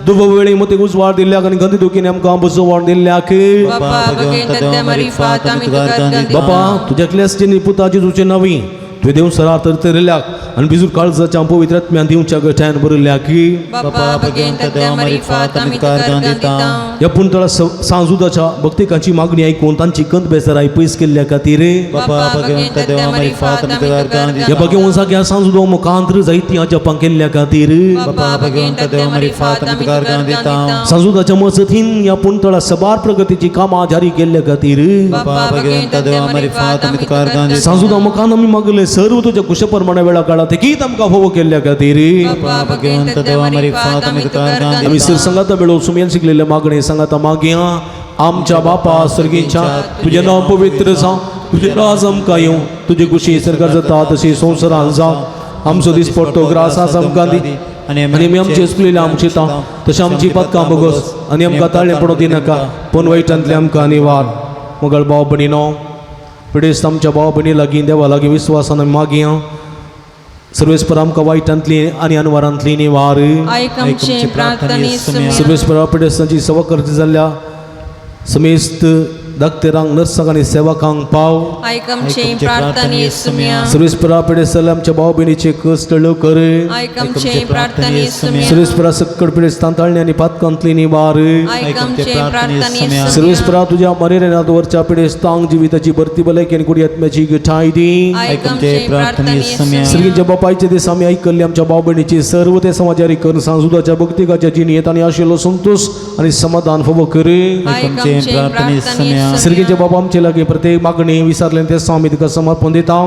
दुबो वेळी मतीक उजवाड दिल्ल्या आनी गंदी दुखीन आमकां बुजवाड दिल्ल्या की बापा बगेन तद्या मरिफात आमी तुका अर्गां दिता. बापा तुज्या क्लेसचे पुता जेजूचे नवी तुवें देव सरार तर तरल्याक आनी बिजूर काळजाच्या पवित्र आत्म्यान दिवच्या गठ्यान बरयल्या की बापा बगेन तद्या मरिफात आमी तुका अर्गां दिता. ह्या पुणतळा सांजुदाच्या भक्तिकांची मागणी आयकून तांची कंत बेजाराय पयस केल्ल्या खातीर बापा बगेन तद्या मरिफात आमी तुका अर्गां ह्या दिता. बगेवन जाग्या सांजुदो मुखांतर जायतीं अजापां केल्ल्या खातीर बापा बगेन तद्या मरिफात आमी तुका अर्गां दिता. सांजुदाच्या मजतीन ह्या पुणतळा सबार प्रगतीची कामां जारी केल्ल्या खातीर बापा बगेन तद्या मरिफात आमी तुका अर्गां दिता. सांजुदा मुखान आमी मागले सर्व तुज्या कुशे प्रमाणे वेळा काळात गीत आमकां फावो केल्ल्या खातीर बापा बगेन तद्या मरिफात आमी तुका अर्गां आमी दिता. सर संगाता मेळोवन सुमयन शिकलेले मागणे संगाता मागया. आमच्या बापा सर्गीच्या तुजें नांव पवित्र जावं, तुजें राज आमकां येवं, तुजी खुशी सरकार जाता तशी संवसारान जावं. आमचो दिसपट्टो ग्रास आज आमकां दी आनी आमी आमचे चुकलेले आमचे ता तशें आमची पदकां बगस आनी आमकां ताळें पडोवं दिनाका पूण वायटांतलें आमकां निवार. मुगल भाव भयणीनो, पिडेस्त आमच्या भाव भयणी लागीं देवा लागीं विस्वासान आमी मागया. सर्वेस्पर आमकां वायटांतली आनी अनवारांतली निवार. आयक आमचे प्रार्थने सुम्या. सर्वेस्परा पिडेस्तांची सेवा करची जाल्ल्या समेस्त डाक्टरांक, नर्सांक आनी सेवकांक पाव. आयक आमचे प्रार्थने सुम्या. सर्वेस्परा पिडेस्त जाल्ल्या आमच्या भाव भयणीचे कश्ट कर. आयक आमचे प्रार्थने सुम्या. सर्वेस्परा सक्कड पिडेस्तां ताळणी आनी पातकांतली निवार. आयक आमचे प्रार्थने सुम्या. सर्वेस्परा तुज्या मरेनाथ वरच्या पिडेस्तांक जिविताची भरती भलायकी आनी कुडी आत्म्याची गिठाय दी. आयक आमचे प्रार्थने सुम्या. सर्गीच्या बापायचे दीस आमी आयकल्ले आमच्या भाव भयणीची सर्व ते समाजारी करून सांजुदाच्या भक्तिकाच्या जिणेंत आनी आशिल्लो संतोष आनी समाधान फावो कर. आयक आमचे प्रार्थने सुम्या. सर्गीच्या बाबा आमचे लागीं प्रत्येक मागणी विसरलें ते आमी तुका समर्पण दिता.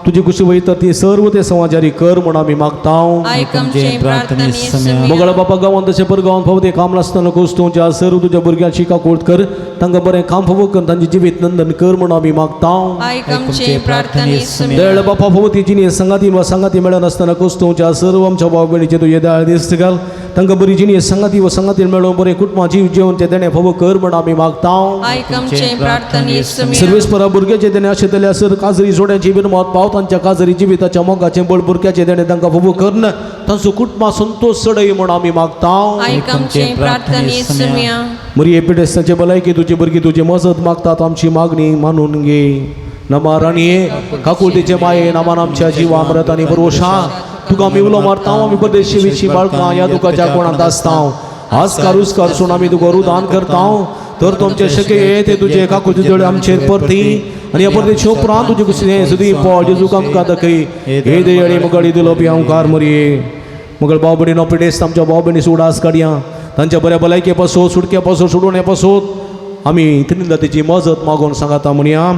तुजी खुशी वयता ती सर्व ते समाजारी कर म्हूण आमी मागता. आयक आमचे प्रार्थने सुम्या. मोगळा बापा गांवांत तशें पर गांवांत फावो तें काम नासतना कोस्तूच्या सर्व तुज्या भुरग्यांची काकूळत कर, तांकां बरें काम फावो कर, तांचें जिवीत नंदन कर म्हूण आमी मागता. आयक आमचे प्रार्थने सुम्या. दयाळ बापा फावो ती जिणी संगाती वा संगाती मेळनासतना कोस्तूच्या सर्व आमच्या भाव भयणीचे तुजे दयाळ दिस्त घाल, तांकां बरी जिणी संगाती वा संगाती मेळोवन बरें कुटुंबा जीव जेवन ते देणें फावो कर म्हूण आमी मागता. आयक आमचे प्रार्थने सुम्या. सर्वेस्परा भुरग्याचे देणे आशिल्ल्या सर काजरी जोड्यांची बिरमत पाव, तांच्या काजरी जिविताच्या मोगाचें बळ भुरग्याचे देणे तांकां फावो करून तांचो कुटुंबा संतोष चडय म्हूण आमी मागता. आयक आमचे प्रार्थने सुम्या. मरिये पिडेस्तांचे भलायकी तुजी भुरगीं तुजी मजत मागतात, आमची मागणी मानून घे. नमा राणये काकुळतीचे माये नामान आमच्या जिवा अमृत आनी भरवशा तुका आमी उलो मारता. आमी परदेशी विशी बाळकां ह्या दुखाच्या कोणांत आसता आजकार उसकार सून आमी तुका रुदान करता. तर तुमचे शके ते तुजे काकुळती दोळे आमचेर परती आनी ह्या परदेशी उपरांत तुजे कुशीन सुदी पळ जेजूक आमकां दाखय. हे देयणी मुगाडी दिलो पियांवकार मरिये मगळ भाव भयणीनो, पिडेस्त आमच्या भाव भयणी उडास काडया, तांच्या बऱ्या भलायके पासून सुटके पासून सोडून पासून आमी त्रिनिदातीची मजत मागून सांगाता म्हणया.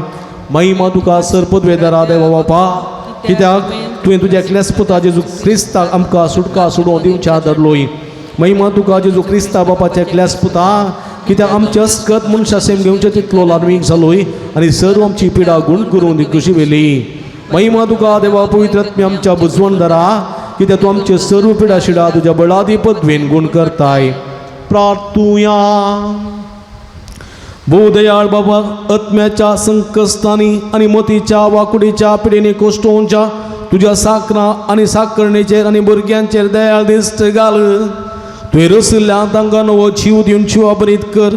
महिमा तुका सर पदवेदारा देवा बापा, कित्याक तुवें तुज्या एकल्याच पुता जेजू क्रिस्ताक आमकां सुटका सोडोवन दिवच्या धरलोय. महिमा तुका जेजू क्रिस्ता बापाच्या एकल्याच पुता, कित्याक आमचे अस्कत मनशा सेम घेवचे तितलो लार्मीक जालोय आनी सर्व आमची पिडा गुण करून खुशी वेली. महिमा तुका देवा पवित्र आत्म्या आमच्या बुजवणदारा, कित्याक तूं आमचे सर्व पिडा शिडा तुज्या बळादी पदवेन गुण करताय. प्रार्थुया. भोवदयाळ बाबा आत्म्याच्या संकस्तांनी आनी मतीच्या वाकुडीच्या पिडेनी कोश्टोवच्या तुज्या साकरां आनी साकरणेचेर आनी भुरग्यांचेर दयाळ दिश्ट घाल. तुवें रसिल्ल्या तांकां नवो जीव दिवन जिवाबरीत कर.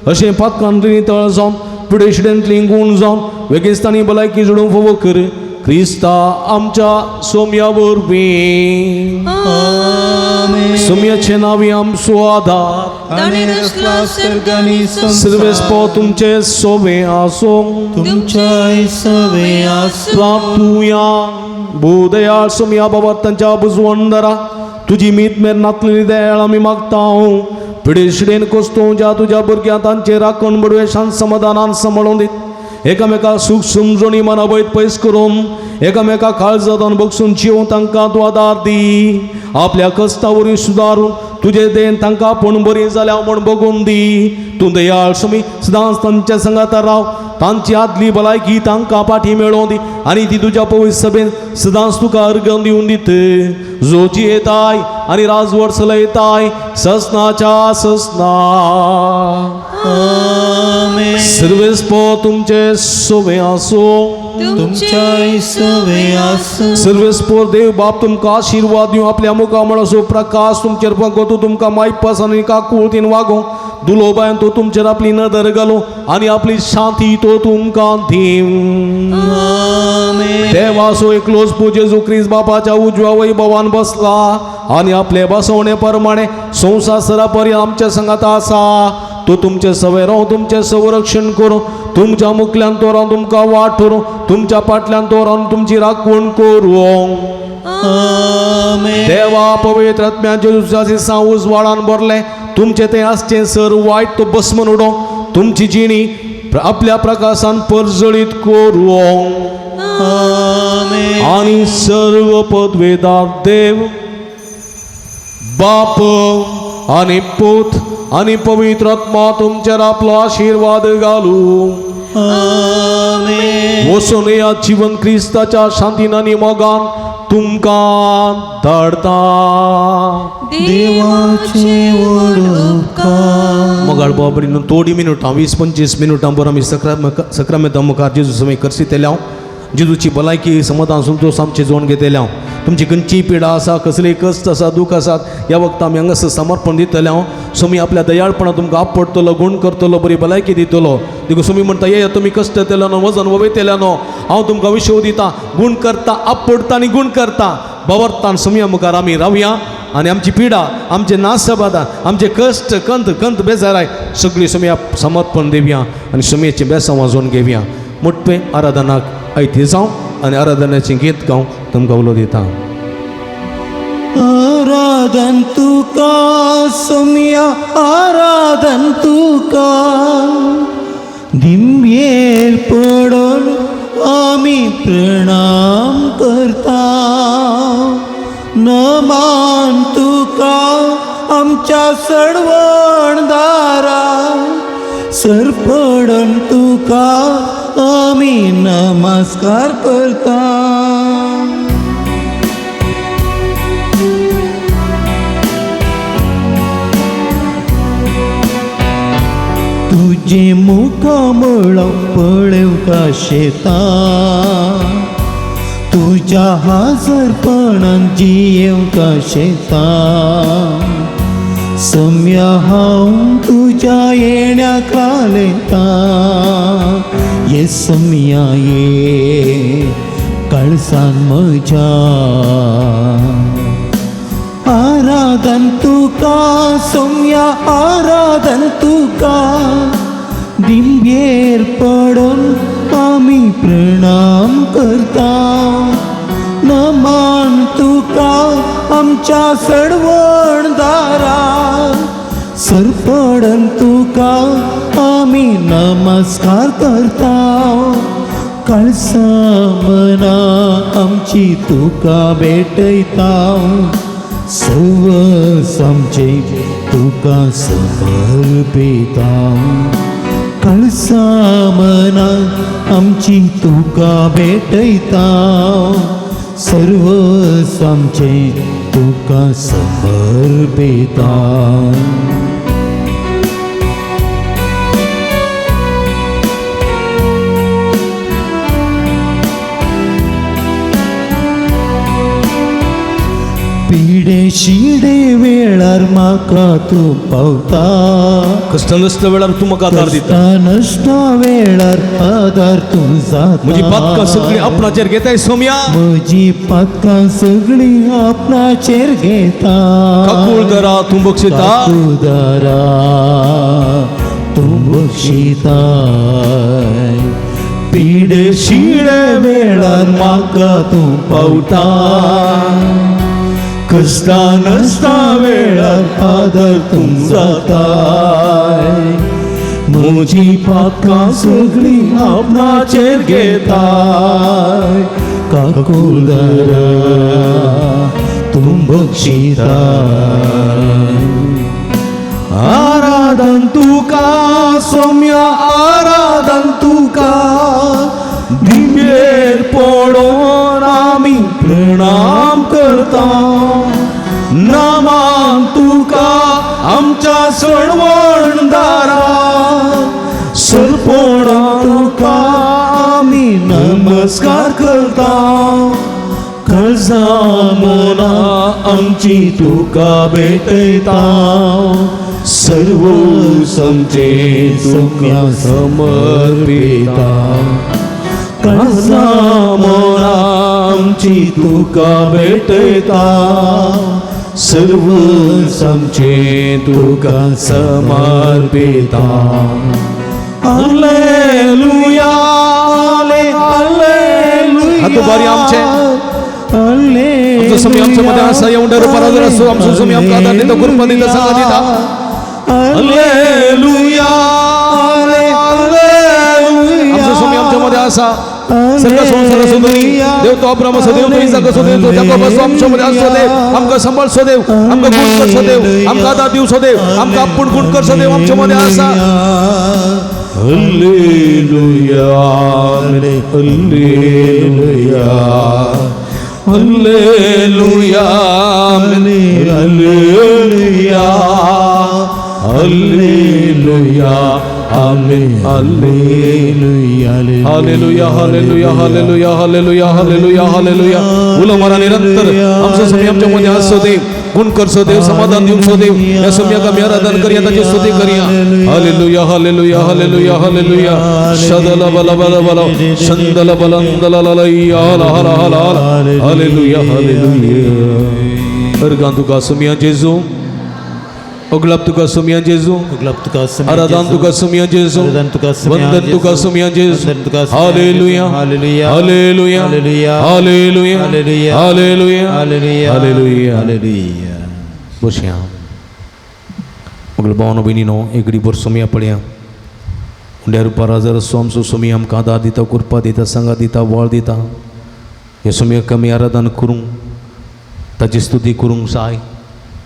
अशें पातकान तळ जावन पिडे शिडेंतली गूण जावन वेगेस्तांनी भलायकी जोडूंक फावो कर. क्रिस्ता आमच्या सोम्या वरवीं. सोम्याचे नावी आमचो आधार. ताणें रचला सर्ग आनी संवसार. सर्वेस्पो तुमचे सोवे आसो. तुमच्याय सवे आसूं. प्राप्तुया भूदयाळ सोम्या बाबा तांच्या बुजवंदरा तुजी मीत मेर नातलेली दयाळ आमी मागता. पिडेशिडेन कोसतो ज्या तुज्या भुरग्यां तांचे राखण बडवे शांत समाधानान सांबाळून दीत, एकामेका सूख समजणी मनावयत पयस करून एकामेका काळजातान बगसून जिवन तांकां तूं आदार दी. आपल्या कश्टा वरवीं सुदारून तुजें देन तांकां आपूण बरी जाल्या म्हूण बगून दी. तूं दयाळ सुमी सदांच तांच्या संगाता राव, तांची आदली भलायकी तांकां पाठी मेळोवन दी आनी ती तुज्या पवित्र सभेन सदांच तुका अर्गण दिवन दित, जो जियेताय आनी राजवट चलयताय ससनाच्या ससना. सर्वेस्पो तुमचे सोवे आसो. तुमच्याय सवे आसूं. सर्वेस्पोर देव बाप तुमकां आशिर्वाद दिवं, आपल्या मुखामळाचो प्रकाश तुमचेर पगतो, तुमकां मायपास आनी काकुळतीन वागोवं, दुलोबायन तो तुमचेर आपली नदर घालूं आनी आपली शांती तो तुमकां दिवं. देवाचो एकलोच जेजू क्रिस्त बापाच्या उजव्या वैभवान बसला आनी आपले बसवणे प्रमाणे संवसार सरापरी आमच्या संगात आसा. तो तुमचे सवे राव, तुमचें संरक्षण करूं, तुमच्या मुखल्यान तो रावन तुमकां वाट करूं, तुमच्या फाटल्यान तो रावन तुमची राखवण करूं. देवा पवित्र आत्म्याचे दुसऱ्या साव उजवाडान भरलें तुमचें तें आसचें सर वायट तो बसमन उडोवं, तुमची जिणी आपल्या प्रकाशान परजळीत करूं. आनी सर्व पदवेदार देव बाप आनी पूत आनी पवित्र आत्मा तुमचेर आपलो आशिर्वाद घालू. वचून या जीवन क्रिस्ताच्या शांतीन आनी मोगान तुमकां धाडता. देवाचे व्हड उपकार. मोगाळ बाबडीन थोडी मिनुटां 20-25 मिनुटां बरो आमी सक्रामेंता मुखार जेजू समय करसितले हांव. जेजूची भलायकी समाधान संतोष आमचे जोड घेतले हांव. तुमची खंयची पिडा आसा, कसलीय कश्ट आसा, दूख आसात, ह्या वखता आमी हांगासर समर्पण दितले हांव. स्वामी आपल्या दयाळपणा तुमकां आपडटलो, गुण करतलो, बरी भलायकी दितलो. देखून स्वामी म्हणटा, ये तुमी कश्ट येतले न्हू, वजन वयतले न्हू, हांव तुमकां विशव दिता, गुण करता, आपडटा आनी गुण करता. बवरतान स्वामया मुखार आमी रावया आनी आमची पिडा, आमचे नासबादा, आमचे कश्ट, कंत कंत बेजाराय सगळी स्वामया समर्पण दिवया आनी स्वामयेचें बेसांव वाजोवन घेवया. मोटपें आराधनाक आयते जावं आनी आराधनाचें गीत गावं तुमकां उलो दिता. आराधन तुका सोम्या, आराधन तुका, दिमयेर पडून आमी प्रणाम करता. नमान तुका आमच्या सडवणदारा, सरपडून तुका आमी नमस्कार करता. तुजें मुखामळ पळोवंक शेता, तुज्या हाजरपणान जियेवंक शेता. सम्या हांव तुज्या येण्याक लेता, ये सम्या ये कळसान म्हज्या. आराधन तुका सोम्या, आराधन तुका, दिमयेर पडून आमी प्रणाम करता. नमान तुका आमच्या सडवणदारा, सरपडून तुका आमी नमस्कार करता. कळसा मना आमची तुका भेटयता, सर्वस आमचे तुका समर्पिता. कळसा मना आमची तुका भेटयता, सर्वस आमचे तुका समर्पिता. पिडे शिडे वेळार म्हाका तूं पावता. कश्ट नश्ट वेळार तूं म्हाका आदार दिता. नश्ट वेळार आदार तूं जाता. म्हजी पातकां सगळीं आपणाचेर घेताय सोम्या. म्हजी पातकां सगळीं आपणाचेर घेता. काकूळ दरा तूं बक्षिता. काकुळदारा तूं बक्षिताय. पिडे शिळे वेळार म्हाका तूं पावता. कश्टा नश्टा वेळार आदार तूं जाताय. म्हजी पातकां सगळीं आपणाचेर घेताय. काकुळदारा तूं बक्षिताय. आराधन तुका सोम्या, आराधन तुका, दिव्येर पडोन आमी प्रणाम करता. नामान तुका आमच्या सणवणदारा, सरपोणा तुका आमी नमस्कार करता. काळजा मना आमची तुका भेटयता, सर्व समचे तुका समर्पिता. काळजा मना आमची तुका भेटयता, सर्व समचे तुका समर्पिता. Hallelujah, hallelujah. हात उबारी आमचे. आमचो स्वामी आमच्या मध्ये आसा, येऊन रुपार हजर असो. आमचो स्वामी आमकां आदार दिता, कृपा दिता, सांगा दिता. हालेलुया, आमचो स्वामी आमच्या मध्ये आसा. सर्व संसाराचो धनी देव तो अब्राम असो देव, तो इसाक असो देव, तो जाकोब असो आमच्या मध्ये असो देव. आमकां सांबाळसो देव, आमकां गुण करसो देव, आमकां आदार दिवचो देव, आमकां आपूण गुण करसो देव आमच्या मध्ये आसा. Hallelujah, hallelujah, hallelujah, hallelujah, hallelujah, amen, hallelujah, hallelujah, hallelujah, hallelujah, hallelujah, hallelujah. उलो मारा निरंतर. आमचो स्वामी आमच्या मध्ये असो देव, गुण करसो देव, समाधान दिवसो देव. या स्वाम्याक आमी आराधन करया, ताची स्तुती करया. Hallelujah, hallelujah, hallelujah, hallelujah. शदल बल बल बल शंदल बलंदल ललैया हला हला हला. Hallelujah, hallelujah. अर्गां तुका सोम्या जेजू, ओगलाप तुका सोम्या जेजू, आराधन तुका सोम्या जेजू, वंदन तुका सोम्या जेजू. Hallelujah, hallelujah, hallelujah, hallelujah, hallelujah, hallelujah, hallelujah. बसया. मगळ भावनो भयणीनो, एगडी भर सोमया पळया. उंड्या रुपार हजर असो आमचो सोमी आमकां आदार दिता, कृपा दिता, सांगा दिता, वळ दिता. ह्या सोमयाक आमी आराधन करूंक, ताची स्तुती करूंक जाय.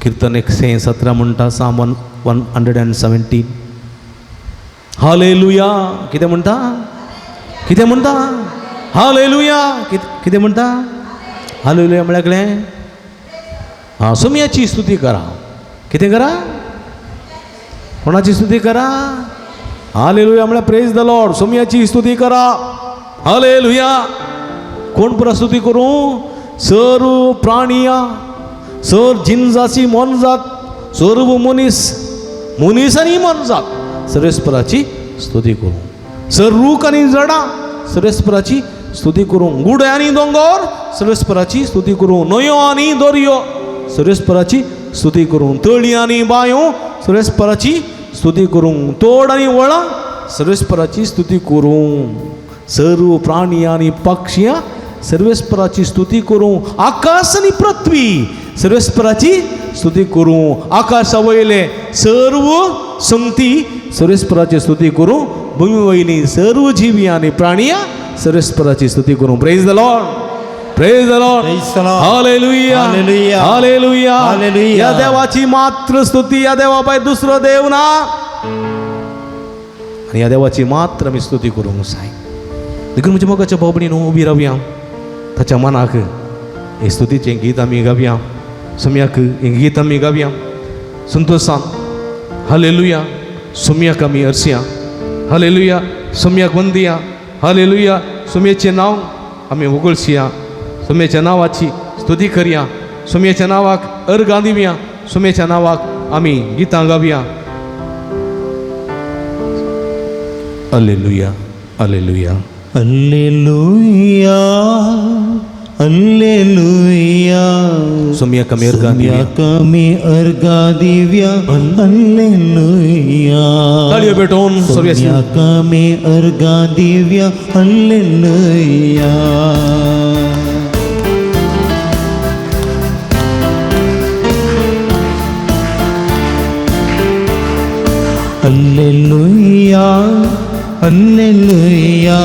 किर्तन 117 म्हणटा, Psalm 117. हालेलुया. कितें म्हणटा? कितें म्हणटा? हालेलुया. कितें म्हणटा? हालेलुया म्हळ्यार कळ्ळें? हां, सोमयाची स्तुती करा. कितें करा? कोणाची स्तुती करा? हालेलुया म्हळ्यार प्रेज the Lord. सोमयाची स्तुती करा. हालेलुया. कोण पुरा स्तुती करूं? सर्व प्राणिया, सर जिनजाची मोनजात, सर्व मनीस, मनीस आनी मोनजात सर्वेस्पराची स्तुती करूं. सर रूख आनी झाडां सर्वेस्पराची स्तुती करूं. गुडे आनी दोंगोर सर्वेस्पराची स्तुती करूं. न्हंयो आनी दर्यो सर्वेस्पराची स्तुती करूं. तळी आनी बांयो सर्वेस्पराची स्तुती करूं. तोड आनी वळां सर्वेस्पराची स्तुती करूं. सर्व प्राणी आनी पक्षियां सर्वेस्पराची स्तुती करूं. आकाश आनी पृथ्वी सर्वेस्पराची स्तुती करूं. आकाशा वयले सर्व संगती सर्वेस्पराची स्तुती करूं. भूमी वयली सर्व जीवी आनी प्राणियां सर्वेस्पराची स्तुती करूं. Praise the Lord, praise the Lord. Praise the Lord. Hallelujah, hallelujah. Hallelujah. Hallelujah. या देवाची मात्र स्तुती, या देवा भायर दुसरो देव ना. आनी ह्या देवाची मात्र आमी स्तुती करूंक जाय. देखून म्हज्या मोगाच्या भाव भयणीनो, उबी रावया. ताच्या मनाक हे स्तुतीचें गीत आमी गावया. सोम्याक हें गीत आमी गावया संतोशान. हालेलुया. सोम्याक आमी अर्सया. हालेलुया. सोम्याक वंदिया. हालेलुया. सोम्याचें नांव आमी उगळसया. सोम्याच्या नांवाची स्तुती करया. सुम्याच्या नांवाक अर्गां दिवया, सुम्याच्या नांवाक आमी गितां गावया. Alleluia, alleluia, alleluia, alleluia. सुम्याक आमी अर्गां दिवया. सुम्याक आमी अर्गां दिवया. अल्लेलुया. ताळयो पेटोवन सगळे सुम्याक आमी अर्गां दिवया. अल्लेलुया. Alleluia, alleluia.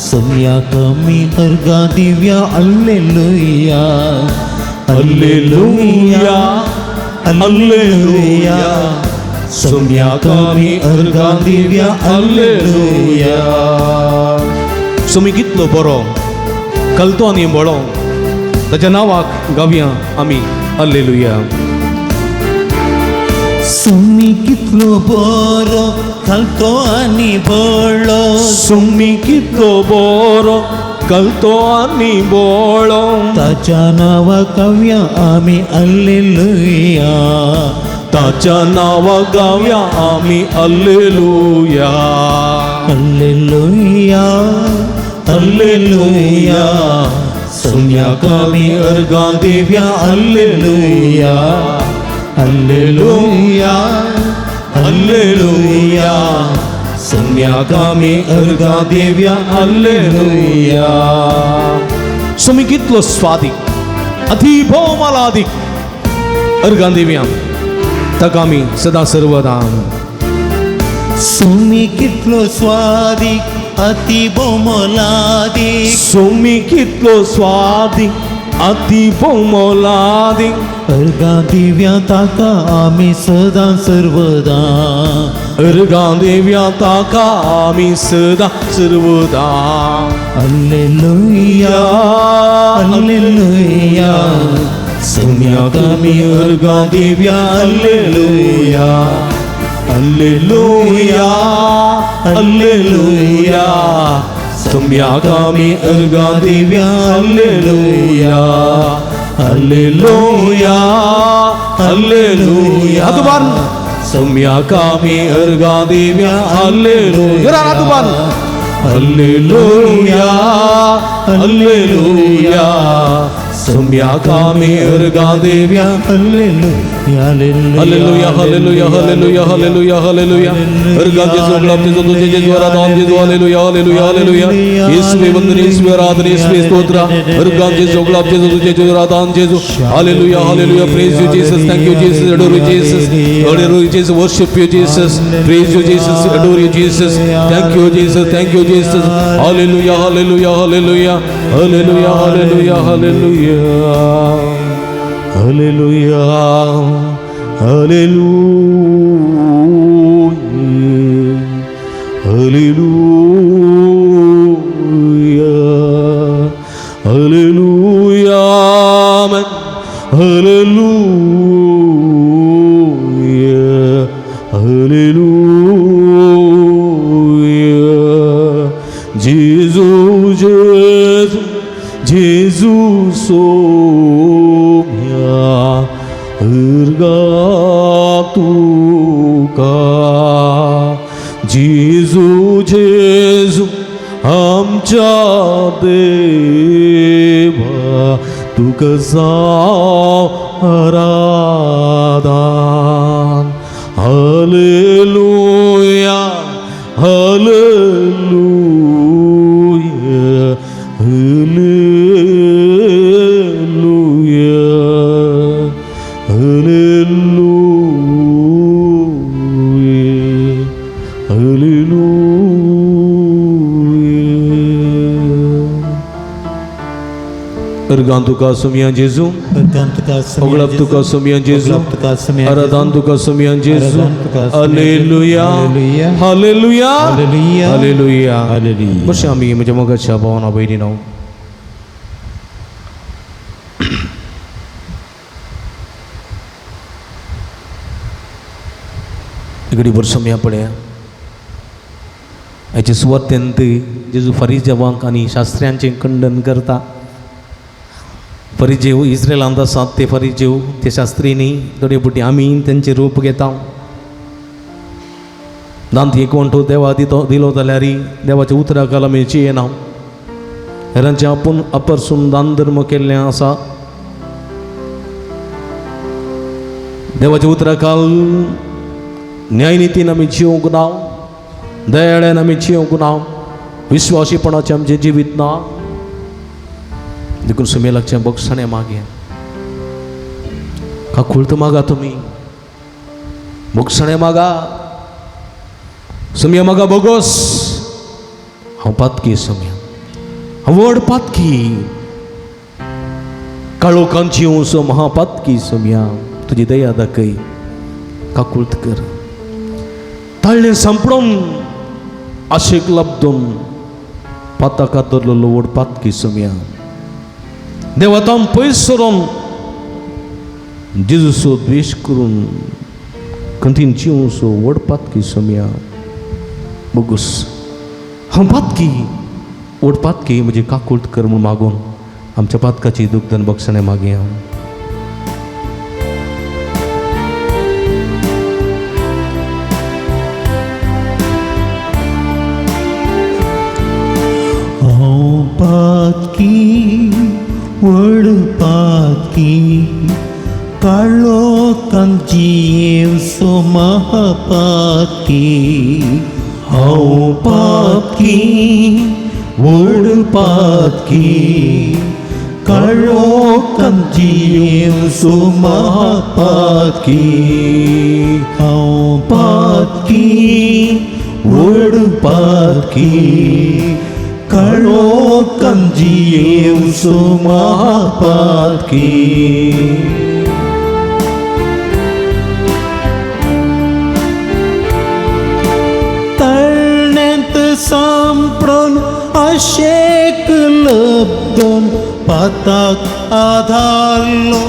सुम्याक आमी अर्गां दिवया. Alleluia, alleluia, alleluia. सुम्याक आमी अर्गां दिवया. अल्लेलुया. सुमी कितलो बरो, कलतो आनी बळो, ताच्या नांवाक गावया आमी अल्लेलुया. सुमी कितलो बरो, घालतो आनी बळो. सुमी कितलो बरो, कलतो आनी बोळो, ताच्या नांवा गावया आमी अल्लेलुया. ताच्या नांवा गावया आमी alleluia. Alleluia, alleluia. सुम्याक आमी अर्गां दिवया. Alleluia, alleluia, alleluia. सुम्याक आमी अर्गां दिवया. अल्लेलुया. सुमी कितलो स्वादीक, अति भोव मालादीक, अर्गां दिवया ताका आमी सदां सर्वदां. सुमी कितलो स्वादीक, अति बोमलादीक. सुमी कितलो स्वादीक, अति भोव मोलादीक, अर्गां दिवया ताका आमी सदां सर्वदां. अर्गां दिवया ताका आमी सदां सर्वदां. Alleluia, alleluia. सुम्याक आमी अर्गां दिवया. Alleluia, alleluia, alleluia. सुम्याक आमी अर्गां दिवया. Alleluia, alleluia, alleluia. हात उबार. सुम्याक आमी अर्गां दिवया. अल्लेलुया. जोरान हात उबार. Alleluia, alleluia. सुम्याक आमी अर्गां दिवया. Alleluia, hallelujah, hallelujah, hallelujah, hallelujah, hallelujah. अर्गां जेजू, गुलाब जेजू, तुझे जेजू, आराधन जेजू. Hallelujah, hallelujah, hallelujah. येसुवे वंदन, येसुवे आराधन, येसुवे स्तोत्र. अर्गां जेजू, गुलाब जेजू, तुझे जेजू, आराधन जेजू. Hallelujah, hallelujah. Praise you Jesus, thank you Jesus, adore you Jesus, adore you Jesus, worship you Jesus, praise you Jesus, adore you Jesus, thank you Jesus, thank you Jesus. Hallelujah, hallelujah, hallelujah, hallelujah, hallelujah, hallelujah, hallelujah, hallelujah, hallelujah, amen. Hallelujah, hallelujah. Gesù, Gesù, Gesù Saumya अर्गां तुका. जेजू, जेजू, आमच्या देवा, तुका जावं आराधन. Hallelujah, hallelujah, hallelujah, hallelujah, hallelujah. अर्गां तुका सुमया जेजू, ओगळप तुका सुमया जेजू, आराधन तुका सुमया जेजू. Hallelujah, hallelujah, hallelujah. बशे आमी म्हज्या मोगाच्या भावना भयणीनो. इकडे भर सुमया पळया. हाचे सुवातेंत जेजू फारीजावांक आनी शास्त्र्यांचें खंडन करता. फरिजेव इस्रेलांत आसात ते फरिजेव, ते शास्त्रींनी थोडे पुटी आमी तेंचे रूप घेता। दांत एकवंठो देवा दितो दिलो जाल्यार देवाच्या उतरा खाला आमी जियेना। हेरांचें आपूण अपरसून दान धर्म केल्लें आसा। देवाच्या उतरा खाल न्यायनितीन आमी जिवंक ना, दयाळ्यान आमी जिवंक ना, विश्वासीपणाचें आमचें जिवीत ना। देखून सुमेलाचें बक्षणें मागे, काकुळत मागा, तुमी बक्षणें मागा, सुमया मागा बोगोस। हांव पातकी सुमया, हांव व्हड पातकी, काळोखांची वंसो महापातकी सुमया, तुजी दया दाखय, काकुळत कर। ताळ्ळें सांपडून आशेक लब्दून पाताका धरलेलो व्हड पातकी सुमया, देवाताम पयस सरोन जेजूचो द्वेश करून कंतीन जिवसो व्हड पातकी सुमया बोगूस। हांव पातकी, व्हड पातकी, म्हजी काकुळत कर म्हूण मागून आमच्या पातकाची दुग्धन बक्षणें मागया। हांव पातकी व्हड पातकी, काळोखांत जियेवसो महापातकी। हांव पातकी व्हड पातकी, काळोखांत जियेवसो महापातकी। हांव पातकी व्हड पातकी, काळोखांत जियेवसो महापातकी। तरण्यांत सांपडून आशेक लब्दून पाताक आधारलो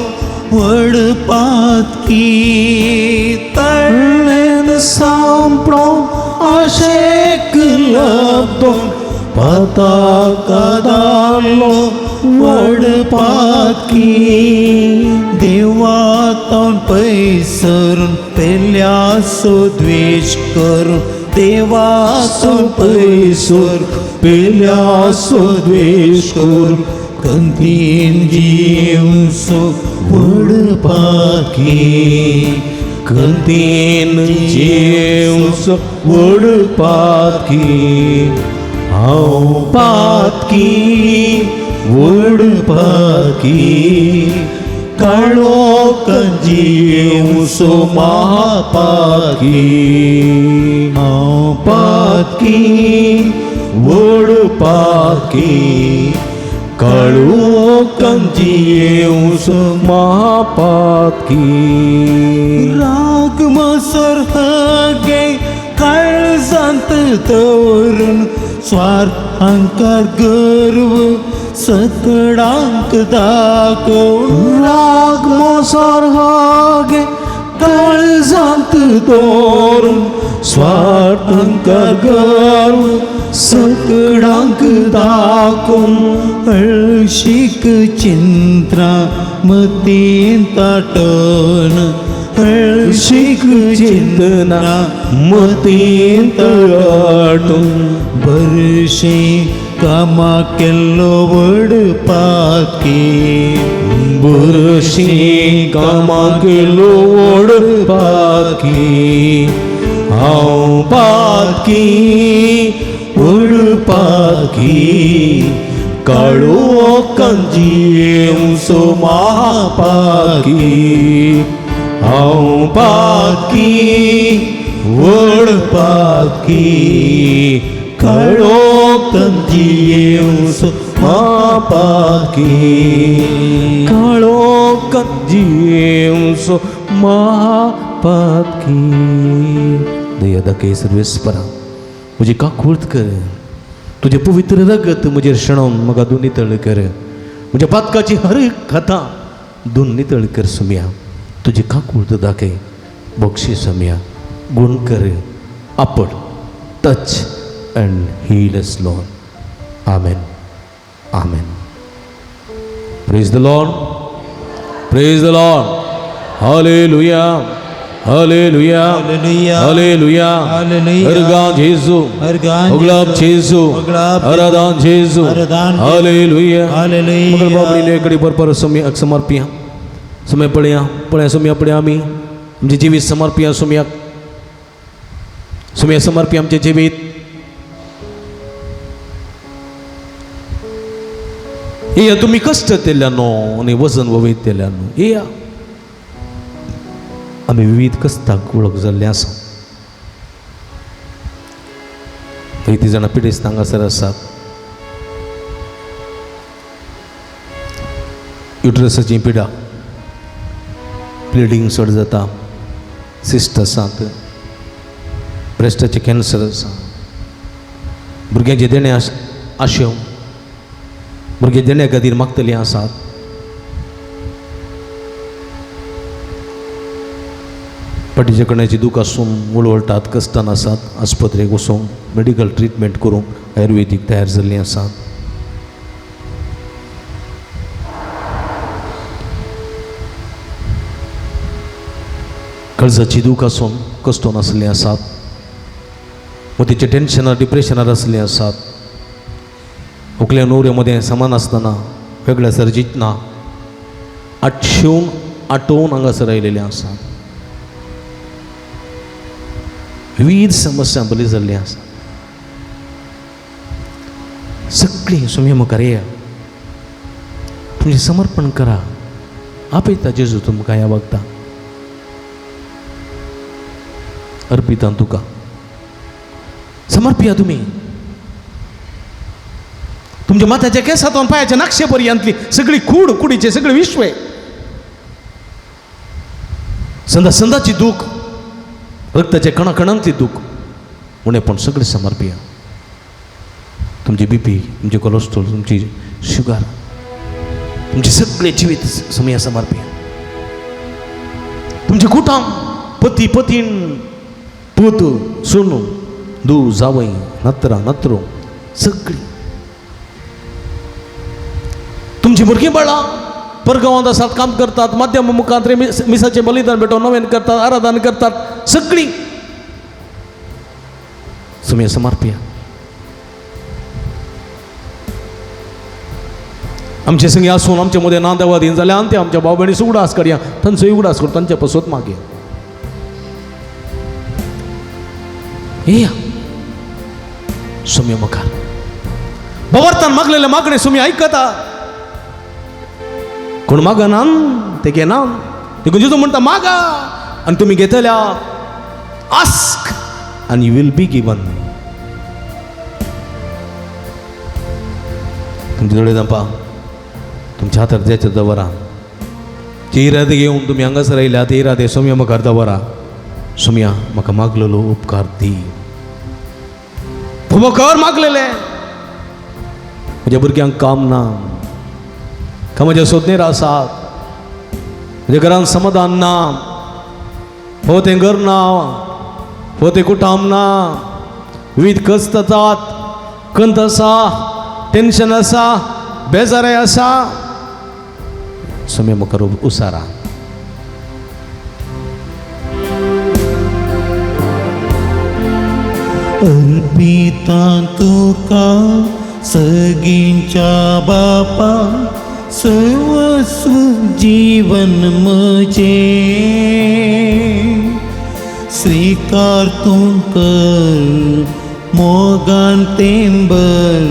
व्हड पातकी। तरण्यांत सांपडून आशेक लब्दून पाताक आधारलो व्हड पातकी। देवातान पयस सरून पेल्याचो द्वेश करून, देवाचो पयस सरून पेल्याचो द्वेश करून कंतीन जिवसो व्हड पातकी। कंतीन जिवसो व्हड पातकी। हांव पातकी व्हड पातकी, काळोखांत जिवसो महापातकी। हांव पातकी व्हड पातकी, काळोखांत जिवसो महापातकी। राग मसर हगे काळजांत दवरून, स्वार्थ अहंकार गर्व सकडांक दाखोवन। राग मोसर हागे काळजांत दवरून, स्वार्थ अहंकार गर्व सकडांक दाखोवन। हळशीक चिंत्रा मतींत आटोवन, हळशीक चिंतना मतींत आटोवन। बरशी कामा केल्लो व्हड पातकी, बरशी कामा केल्लो व्हड पातकी। हांव पातकी व्हड पातकी, काळोखांत जियेवसो महापातकी। हांव पातकी व्हड पातकी, काळोखांत जियेवसो महापातकी। काळोखांत जियेवसो महापातकी। दया दाखय सर्वेस्परा, म्हजी काकुळत कर, तुजें पवित्र रगत म्हजेर शेणोवन म्हाका दोन नितळ कर, म्हज्या पातकाची हर एक कथा दोन नितळ कर सुमया। तुजी काकुळत दाखय, बक्षी सुमया, गुण कर, आपड, touch and heal us Lord. Amen. Amen. Praise the Lord, praise the Lord. Hallelujah, hallelujah, hallelujah, hallelujah. Hallelujah. अर्गां जेजू, अर्गां उगळाप जेजू, उगळाप आराधान जेजू. आराधान जेजू. हालेलुया. हालेलुया. मगर बाबडीने एकडे बरोबर सुम्याक समर्पिया. सुम्या पळया पळया सुम्या पळया आमी आमचें जिवीत समर्पिया सुम्याक. सुम्या समर्पिया आमचें जिवीत. येया तुमी कश्ट केल्ल्यानो आनी वजन वयत केल्ल्यानो, येया. आमी विविध कश्टाक वळख जाल्ले आसा. ती जाणां पिडेस्त हांगासर आसात. युट्रसाची पिडा, ब्लिडींग चड जाता, सिस्ट आसात, ब्रेस्टाचें कॅन्सर आसा, भुरग्यांचें देणें आशेव, भुरगें देण्या खातीर मागतलीं आसात. फाटीच्या कण्याची दूख आसून वळवळटात, कश्टान आसात, आस्पत्रेक वचून मेडिकल ट्रिटमेंट करूंक आयुर्वेदीक तयार जाल्लीं आसात. काळजाची दूख आसून कश्टोन आसलीं आसात, मतीच्या टेन्शनार डिप्रेशनार आसलीं आसात. उकल्या नवऱ्या मदें समान आसतना वेगळ्या सर जितना आठशेवन आठोवन हांगासर आयलेले आसात. विविध समस्या बरी जाल्ली आसा. सगळीं सुम्या मुखार येया, तुमचें समर्पण करा. आपयता जेजू तुमकां ह्या वखदां अर्पिता तुका समर्पिया. तुमी तुमच्या माथ्याच्या केसातून पायाच्या नाक्षे पर्यंतली सगळी कूड, कुडीचे सगळे विश्व, संदा संदाची दूख, रक्ताच्या कणाकणांतली दूख, उणेपण सगळें समर्पिया. तुमची बीपी, तुमचे कोलेस्ट्रॉल, तुमची शुगर, तुमचे सगळे जिवीत समय समर्पिया. तुमचे कुटुंब, पती पतीन, पूत सून, दू जावय, नातरां नातरू, सगळीं तुमची भुरगीं बाळां परगांवांत आसात, काम करतात, माध्यम मुखांत मिसाचें बलिदान भेटोवन नवेन करतात, आराधन करतात, सगळीं सुम्या समर्पिया. आमचे संगी आसून आमचे मदें ना देवा दीन जाल्यार आनी ते आमच्या भाव भयणीचो उगडास करया, तांचोय उगडास करून तांचे पसत मागया. येया सुम्या मुखार भवार्थान मागलेले मागणे सुम्या आयकता. कोण मागना ते घेना, देखून जेजू म्हणटा मागा आनी तुमी घेतल्या. आस्क आनी you will be given. तुमचे दोळे धांपा, तुमच्या हातार द्याचे दवरा. जे इरादे घेवन तुमी हांगासर आयल्या ते इरादे सोम्या मुखार दवरा. सोम्या म्हाका मागलेलो उपकार दी. उपकार मागलेले म्हज्या भुरग्यांक काम ना, कामाच्या सोदनेर आसात, म्हज्या घरान समाधान ना, हो तें घर ना, हो तें कुटाम ना, विविध कश्ट जातात, कंत आसा, टेन्शन आसा, बेजाराय आसा. सुम्या मुखार उसारा. अर्पिता तुका सगींच्या बापा सर्वस्व जीवन म्हजें, स्वीकार तूं कर मोगान तेंबर,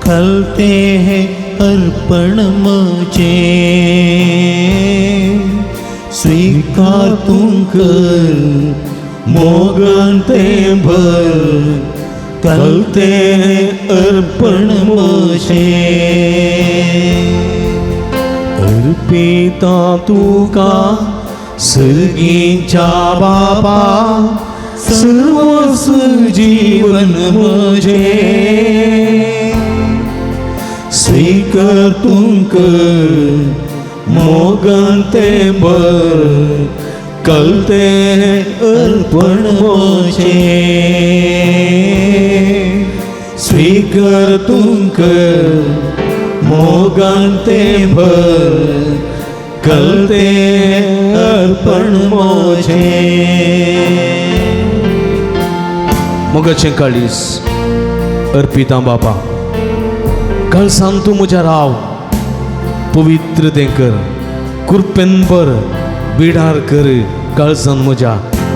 खलते हैं अर्पण म्हजें, स्वीकार तूं कर मोगान तेंबर, कलते हैं अर्पण म्हजें. अर्पिता तुका सर्गींच्या बापा सर्वस्व जीवन म्हजें, स्वीकार तूं कर मोगान तेंबर, कलते हैं अर्पण म्हजें, स्वीकार तूं कर मोगान तें भर कलते अर्पण मोजें. मोगाचें काळीस अर्पिता बापा, काळसान तूं म्हज्या राव, पवित्र तें कर, कृपेन भर, बिडार कर काळसान म्हज्या,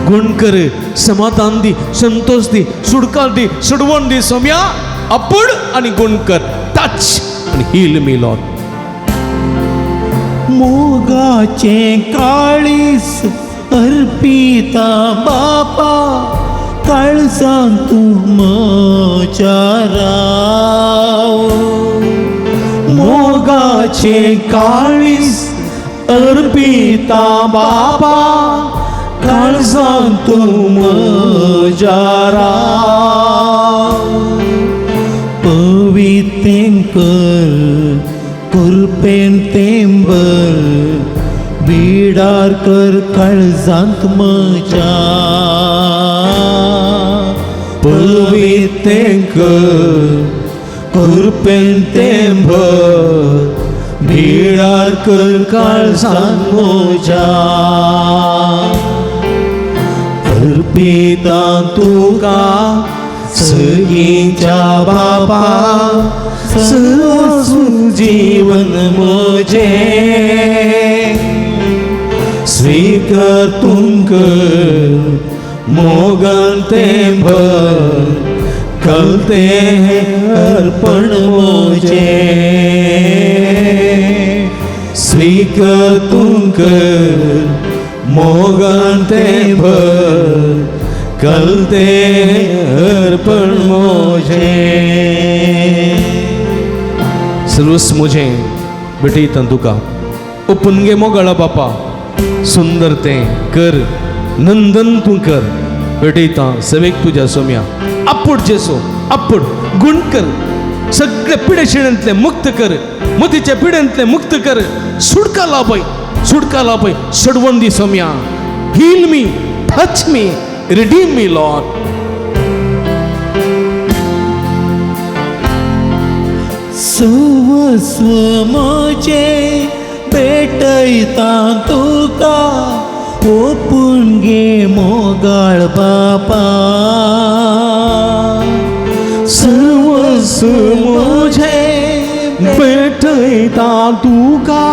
गुण कर, समाधान दी, संतोष दी, सुडकाल दी, सुडवण दी सोम्या, आपूण आनी गुण कर, टच आनी हील मी लॉर्ड. मोगाचें काळीस अर्पिता बापा, काळजांत तूं म्हज्या राव. मोगाचें काळीस अर्पिता बापा, काळजांत तूं म्हज्या राव. पवितें कर, कृपेन तें भर, बिडार कर काळजांत म्हज्या. पवितें कर, कृपेन तें भर, बिडार कर काळजांत म्हज्या. अर्पिता तुका सगींच्या बापा, सर्वस्व जीवन म्हजें. स्वीकार तुमकर मोगान तें भर, कलते अर्पण मोजें. स्वीकार तुमकर मोगान तें भर, कलते अर्पण मोजें. सर्वस म्हजें भेटयता तुका, ओपून गे मोगाळा बापा, सुंदर तें कर, नंदन तूं कर, भेटयता सवेक तुज्या सोम्या, आपूट जेसो आपूट, गुण कर, सगळे पिडेशिणेंतले मुक्त कर, मतीच्या पिडेंतले मुक्त कर, सुडका लाभय, सुडका लाभय, सडवण दी Saumya, heal me, touch me, redeem me Lord. सर्वस्व म्हजें भेटयता तुका, ओपून गे मोगाळ बापा. सर्वस्व म्हजें भेटयता तुका,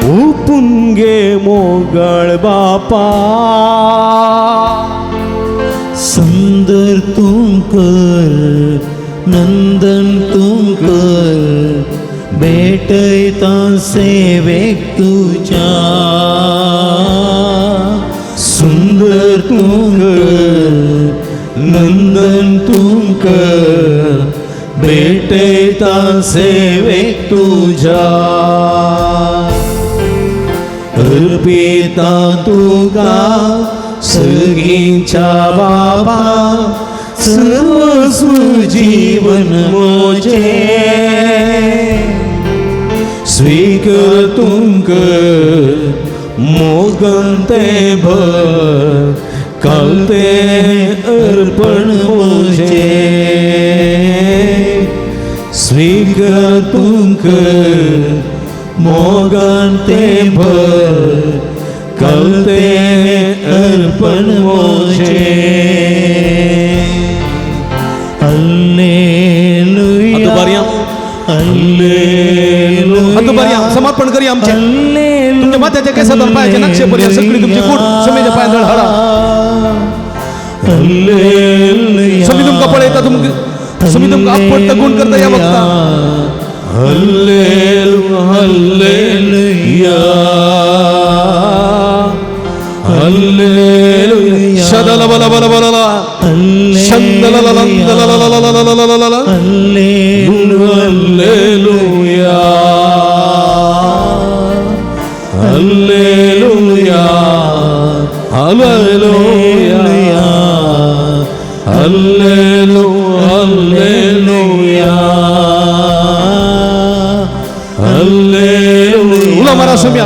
ओपून गे मोगाळ बापा. सुंदर तूं कर, नंदन तूं कर, भेटयता सेवेक तुज्या. सुंदर तूं कर, नंदन तूं कर, भेटयता सेवेक तुज्या. अर्पिता तुका सगींच्या बाबा, सर्वस्व जीवन मोजें. स्वीकार तुमकर मोगान तें भर, कलते अर्पण मोजें. स्वीकार तुमकर मोगान तें भर, कलते अर्पण मोजें. Hallelujah, hallelujah. समर्पण करूया आमचे, तुमच्या माथ्याच्या केसात पायाचे नक्षे पर्यंत सगळी तुमची कूट स्वामीच्या पायाजवळ हाडा. स्वामी तुमकां पळयता, तुमकां स्वामी तुमकां आपडता, गुण करता या बघता. Hallelujah, hallelujah. शदला बला बला बला ला शंदला ला ला ला ला ला ला ला ला ला. Hallelujah, hallelujah, hallelujah, hallelujah, hallelujah. उलो मारा सोम्या,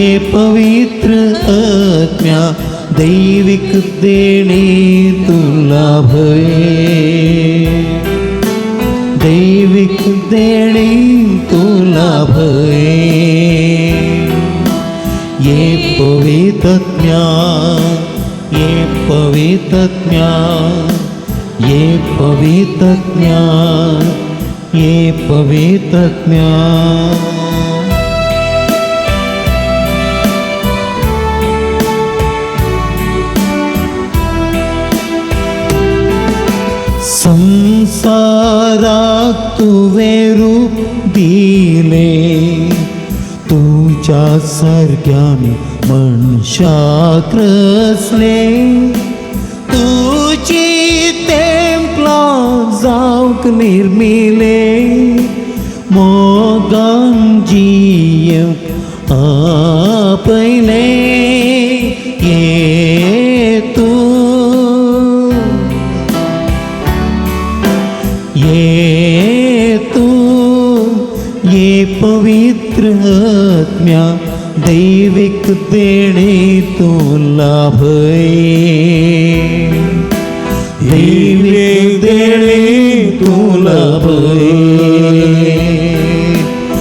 ये पवित्र आत्म्या दैविक देणे तुला भये, दैविक देणे तुला भये। ये पवित्रत्म्या, ये पवित्रत्म्या, ये पवित्रत्म्या, ये पवित्रत्म्या। संसाराक तुवें रूप दिले, तुज्या सारक्यान मनशाक रचले, तुजी तेंपलां जावंक निर्मिले, मोगान जियेवंक आपयले। ये तूं, ये तूं, ये पवित्र आत्म्या दैविक देणे तुला भये, दैविक देणे तुला भये।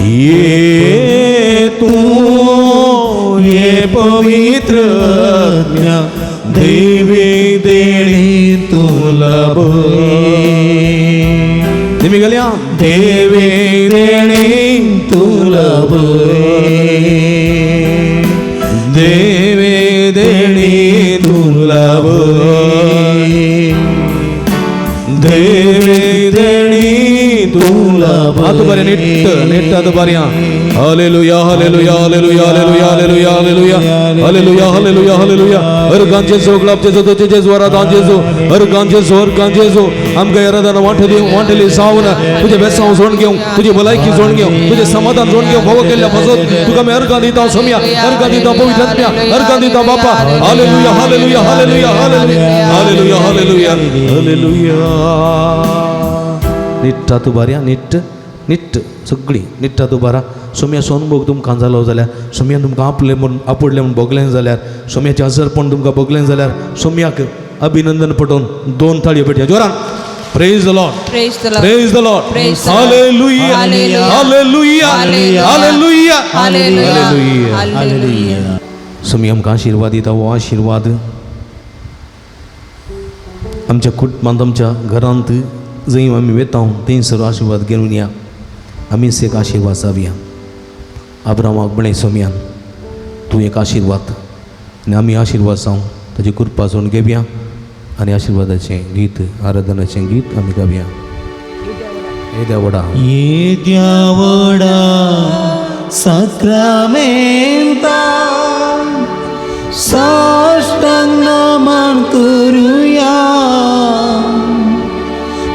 ये तूं, ये पवित्र आत्म्या दैविक देणे तुला भये। निमी गेल्या देवी देणे तुला भये, देवी देणे तुला भये, देवी देणे तुला भये। हात बरे निट्ट निट्ट हात बरे। Hallelujah hallelujah hallelujah hallelujah hallelujah hallelujah hallelujah hallelujah hallelujah. हर गांजेसो गुलाब जेजो तो जेजो वरादान जेजो, हर गांजेसो हर गांजेसो आमकां येरादान वांटली वांटली सावन तुझे बेसांव जोड घेवं, तुझी भलायकी जोड घेवं, तुझे समाधान जोड घेवं। भोव केल्ल्या फसत तुका आमी अर्गां दिता सोम्या, अर्गां दिता पवित्र आत्म्या, अर्गां दिता बापा। Hallelujah hallelujah hallelujah hallelujah hallelujah hallelujah. निट्टा तूं बारया, निट्ट निट्ट सगळी निट्टा तूं बारा। सोम्या सोनभोग तुमकां जालो जाल्यार, सोम्यान तुमकां आपले म्हूण आपडलें म्हूण भोगलें जाल्यार, सोम्याचें हजरपण तुमकां भोगलें जाल्यार सोम्याक अभिनंदन पटोवन दोन ताळयो पेटया जोरान। Praise the Lord. Praise the Lord. Praise the Lord. Praise the Lord. Hallelujah. Hallelujah. Hallelujah. Hallelujah. Hallelujah. Hallelujah. Hallelujah. Hallelujah. Somi आमकां आशिर्वाद दिता, हो आशिर्वाद आमच्या कुटुंबांत आमच्या घरांत जंय आमी वेता थंयसर आशिर्वाद घेवन या। आमीच एक आशिर्वाद जावया। आब्रामाक म्हणलें सोमयान तूं एक आशिर्वाद आनी आमी आशिर्वाद जावं ताजी कृपा जोडून घेवया आनी आशिर्वादाचें गीत आराधनाचें गीत आमी गावया। येद्या व्हडा, येद्या व्हडा साक्रामेंता साष्टांग नमन करुया,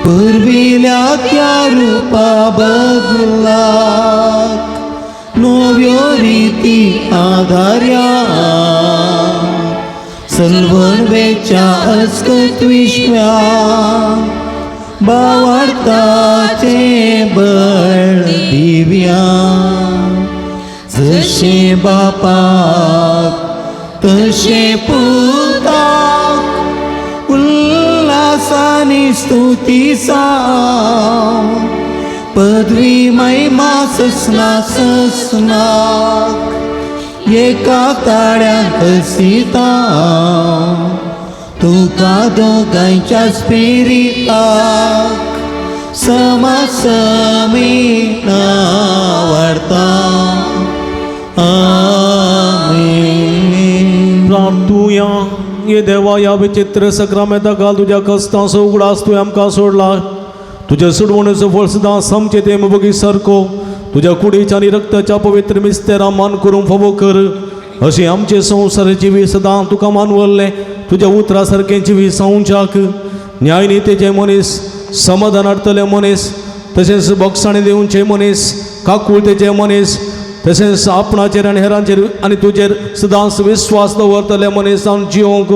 पुर्विल्या त्या रुपा बदलाक नव्यो रिती आधार्या, सलवण वेच्या अस्कत विश्व्या बावडताचे बळ दिव्या, जशें बापाक तशें पुताक उल्हासानी स्तुती साव, पदवी महिमा ससना ससनाक एका ताळ्यान हसिता, तुका दोगांयच्या स्पिरिताक समासमी नावाडता। आमेन। प्रार्थुया। ये देवा, ह्या विचित्र सक्रामेंता घाल तुज्या कस्तांचो उगडास तुवें आमकां सोडला। तुज्या सुडवणेचो फळ सदां समचें तें बगी सारको तुज्या कुडीच्या आनी रक्ताच्या पवित्र मिस्तेरा मान करूंक फावो कर। अशें आमचे संवसाराचे जिवीत सदां तुका मानवल्लें तुज्या उतरा सारकें जिवीत जावच्याक न्यायनितीचे मनीस, समाधान हाडटले मनीस, तशेंच बोगसाणी दिवचे मनीस, काकुळतेचे मनीस, तशेंच आपणाचेर आनी हेरांचेर आनी तुजेर सदांच विस्वास दवरतले मनीस जावन जिवंक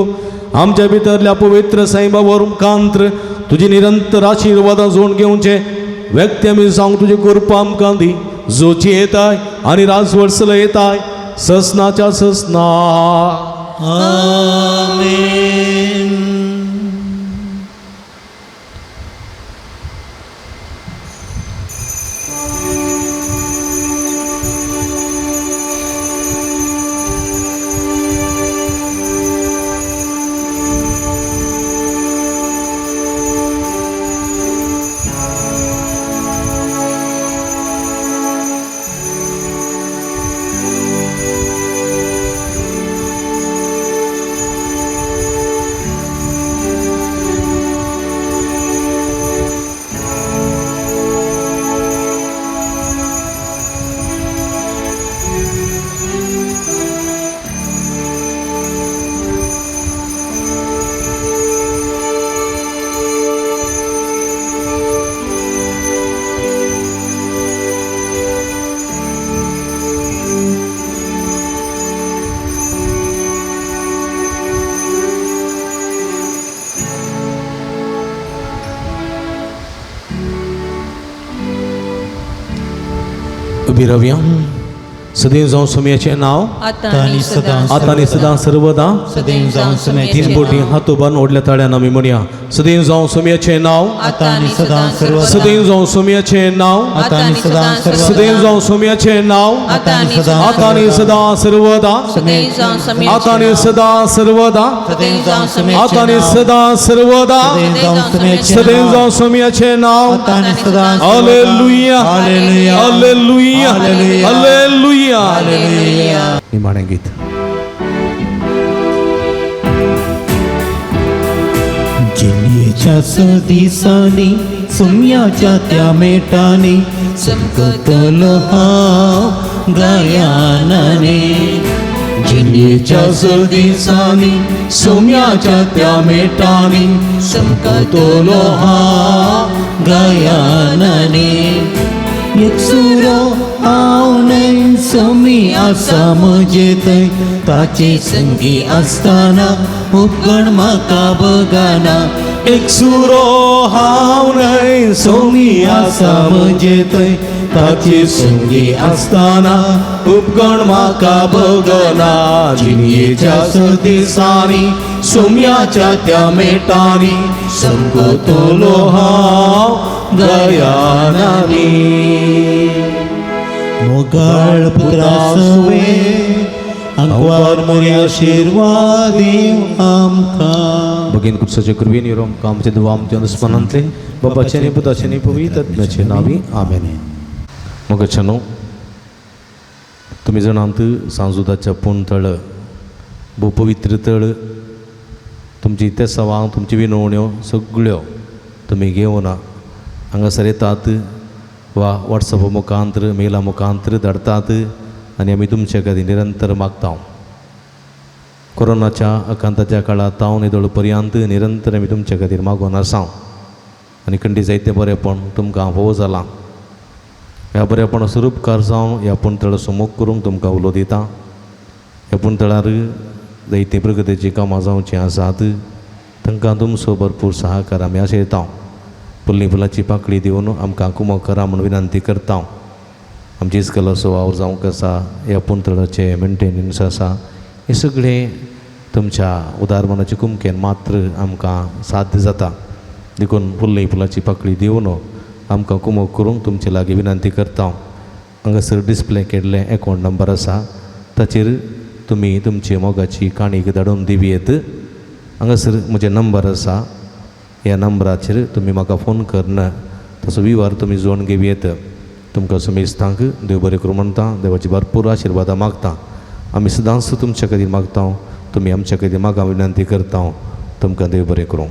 आमच्या भितरल्या पवित्र साईबा वरून तुजी निरंतर आशिर्वादां जोडून घेवचे व्यक्ती आमी जावंक तुजी कृपा आमकां दी, जोची येताय आनी राजवर्सल येताय ससनाच्या ससना. आमेन. उबी रावया. सदैव जावं सोम्याचें नांव आतां आनी सदां आतां आनी सदां सर्वदा. सदैव जावं सोम्याचें तीन बोटी हात उबारून ओडल्या ताळ्यान आमी म्हणया, सदैव जावं सोम्याचें नांव, आतां आनी सदां सर्वदा. सदैव जावं सोम्याचें नांव, आतां आनी सदां सर्वदा. सदैव जावं सोम्याचें नांव, आतां आनी सदां आतां आनी सदां सर्वदा, सदैव जावं सोम्याचें आतां आनी सदां सर्वदा, सदैव जावं सोम्याचें आतां आनी नांव. सदां सर्वदा, सदैव जावं सोम्याचें सदैव नांव. जावं सोम्याचें नांव. आतां आनी सदां सर्वदा. Hallelujah, hallelujah, hallelujah, hallelujah, hallelujah. Hallelujah. निमाणें गीत. जिणेच्या दिसांनी सुम्याच्या त्या मेटांनी चमकतलो हांव गायनाने. जिणेच्या दिसांनी सुम्याच्या त्या मेटांनी चमकतलो हांव गायनाने. एकसुरो हांव न्हय, सोमी आसा म्हजे थंय, ताचे संगी आसतना उपगण म्हाका बगाना. एकसुरो हांव न्हय, सोमी आसा म्हजे थंय, ताचे संगी आसतना उपगण म्हाका बगना. जिणयेच्या दिसांनी सुम्याच्या त्या मेटांनी चमकतलो हांव गयानानी. मोगाळ पुत्रा सवे आंकवार मोरी आशिर्वाद दीव आमकां. भगीन कुर्साचे कृपेन यो आमकां आमचे देवा आमच्या दुस्मानांतले बापाचे आनी पुताचे आनी पवित्र आत्म्याचे नांवी आमेन. मोगाच्यानो, तुमी जाणात सांजुदाच्या पूण तळ भोव पवित्र तळ. तुमची तेसावां तुमची विनवण्यो सगळ्यो तुमी घेवन हांगासर येतात वा वॉट्सॅप मुखांतर मेला मुखांतर धाडतात आनी आमी तुमचे खातीर निरंतर मागता. कोरोनाच्या आकांताच्या काळांत हांव निदळ पर्यंत निरंतर आमी तुमचे खातीर मागून आसा आनी खंडी जायते बरेपण तुमकां भोव जालां. ह्या बरेपणाचो उपकार जावन ह्या पुणतळ सुमूख करूंक तुमकां उलो दिता. ह्या पुणतळार जायतीं प्रगतीचीं कामां जावचीं आसात, तांकां तुमचो भरपूर सहकार आमी आशयता. फुल्ली फुलाची पाकळी दिवन आमकां कुमक करा म्हूण विनंती करता. आमची इस्कलाचो वावर जावंक आसा, ह्या पुणतळाचें मेंटेनन्स आसा, हें सगळें तुमच्या उदार मनाचे कुमकेन मात्र आमकां साध्य जाता. देखून फुल्ली फुलाची पाकळी दिवन आमकां कुमक करूंक तुमचे लागीं विनंती करता. हांगासर डिस्प्ले केल्लें एकावंट नंबर आसा, ताचेर तुमी तुमची मोगाची काणी धाडून दिवयेत. हांगासर म्हजें नंबर आसा, ह्या नंबराचेर तुमी म्हाका फोन करून तसो विवार तुमी जोडून घेवयेत. तुमकां सुमेस्तांक देव बरें करूं म्हणटा, देवाची भरपूर आशिर्वादां मागता. आमी सदांच तुमच्या खातीर मागता, तुमी आमच्या खातीर मागा विनंती करता. तुमकां देव बरें करूं.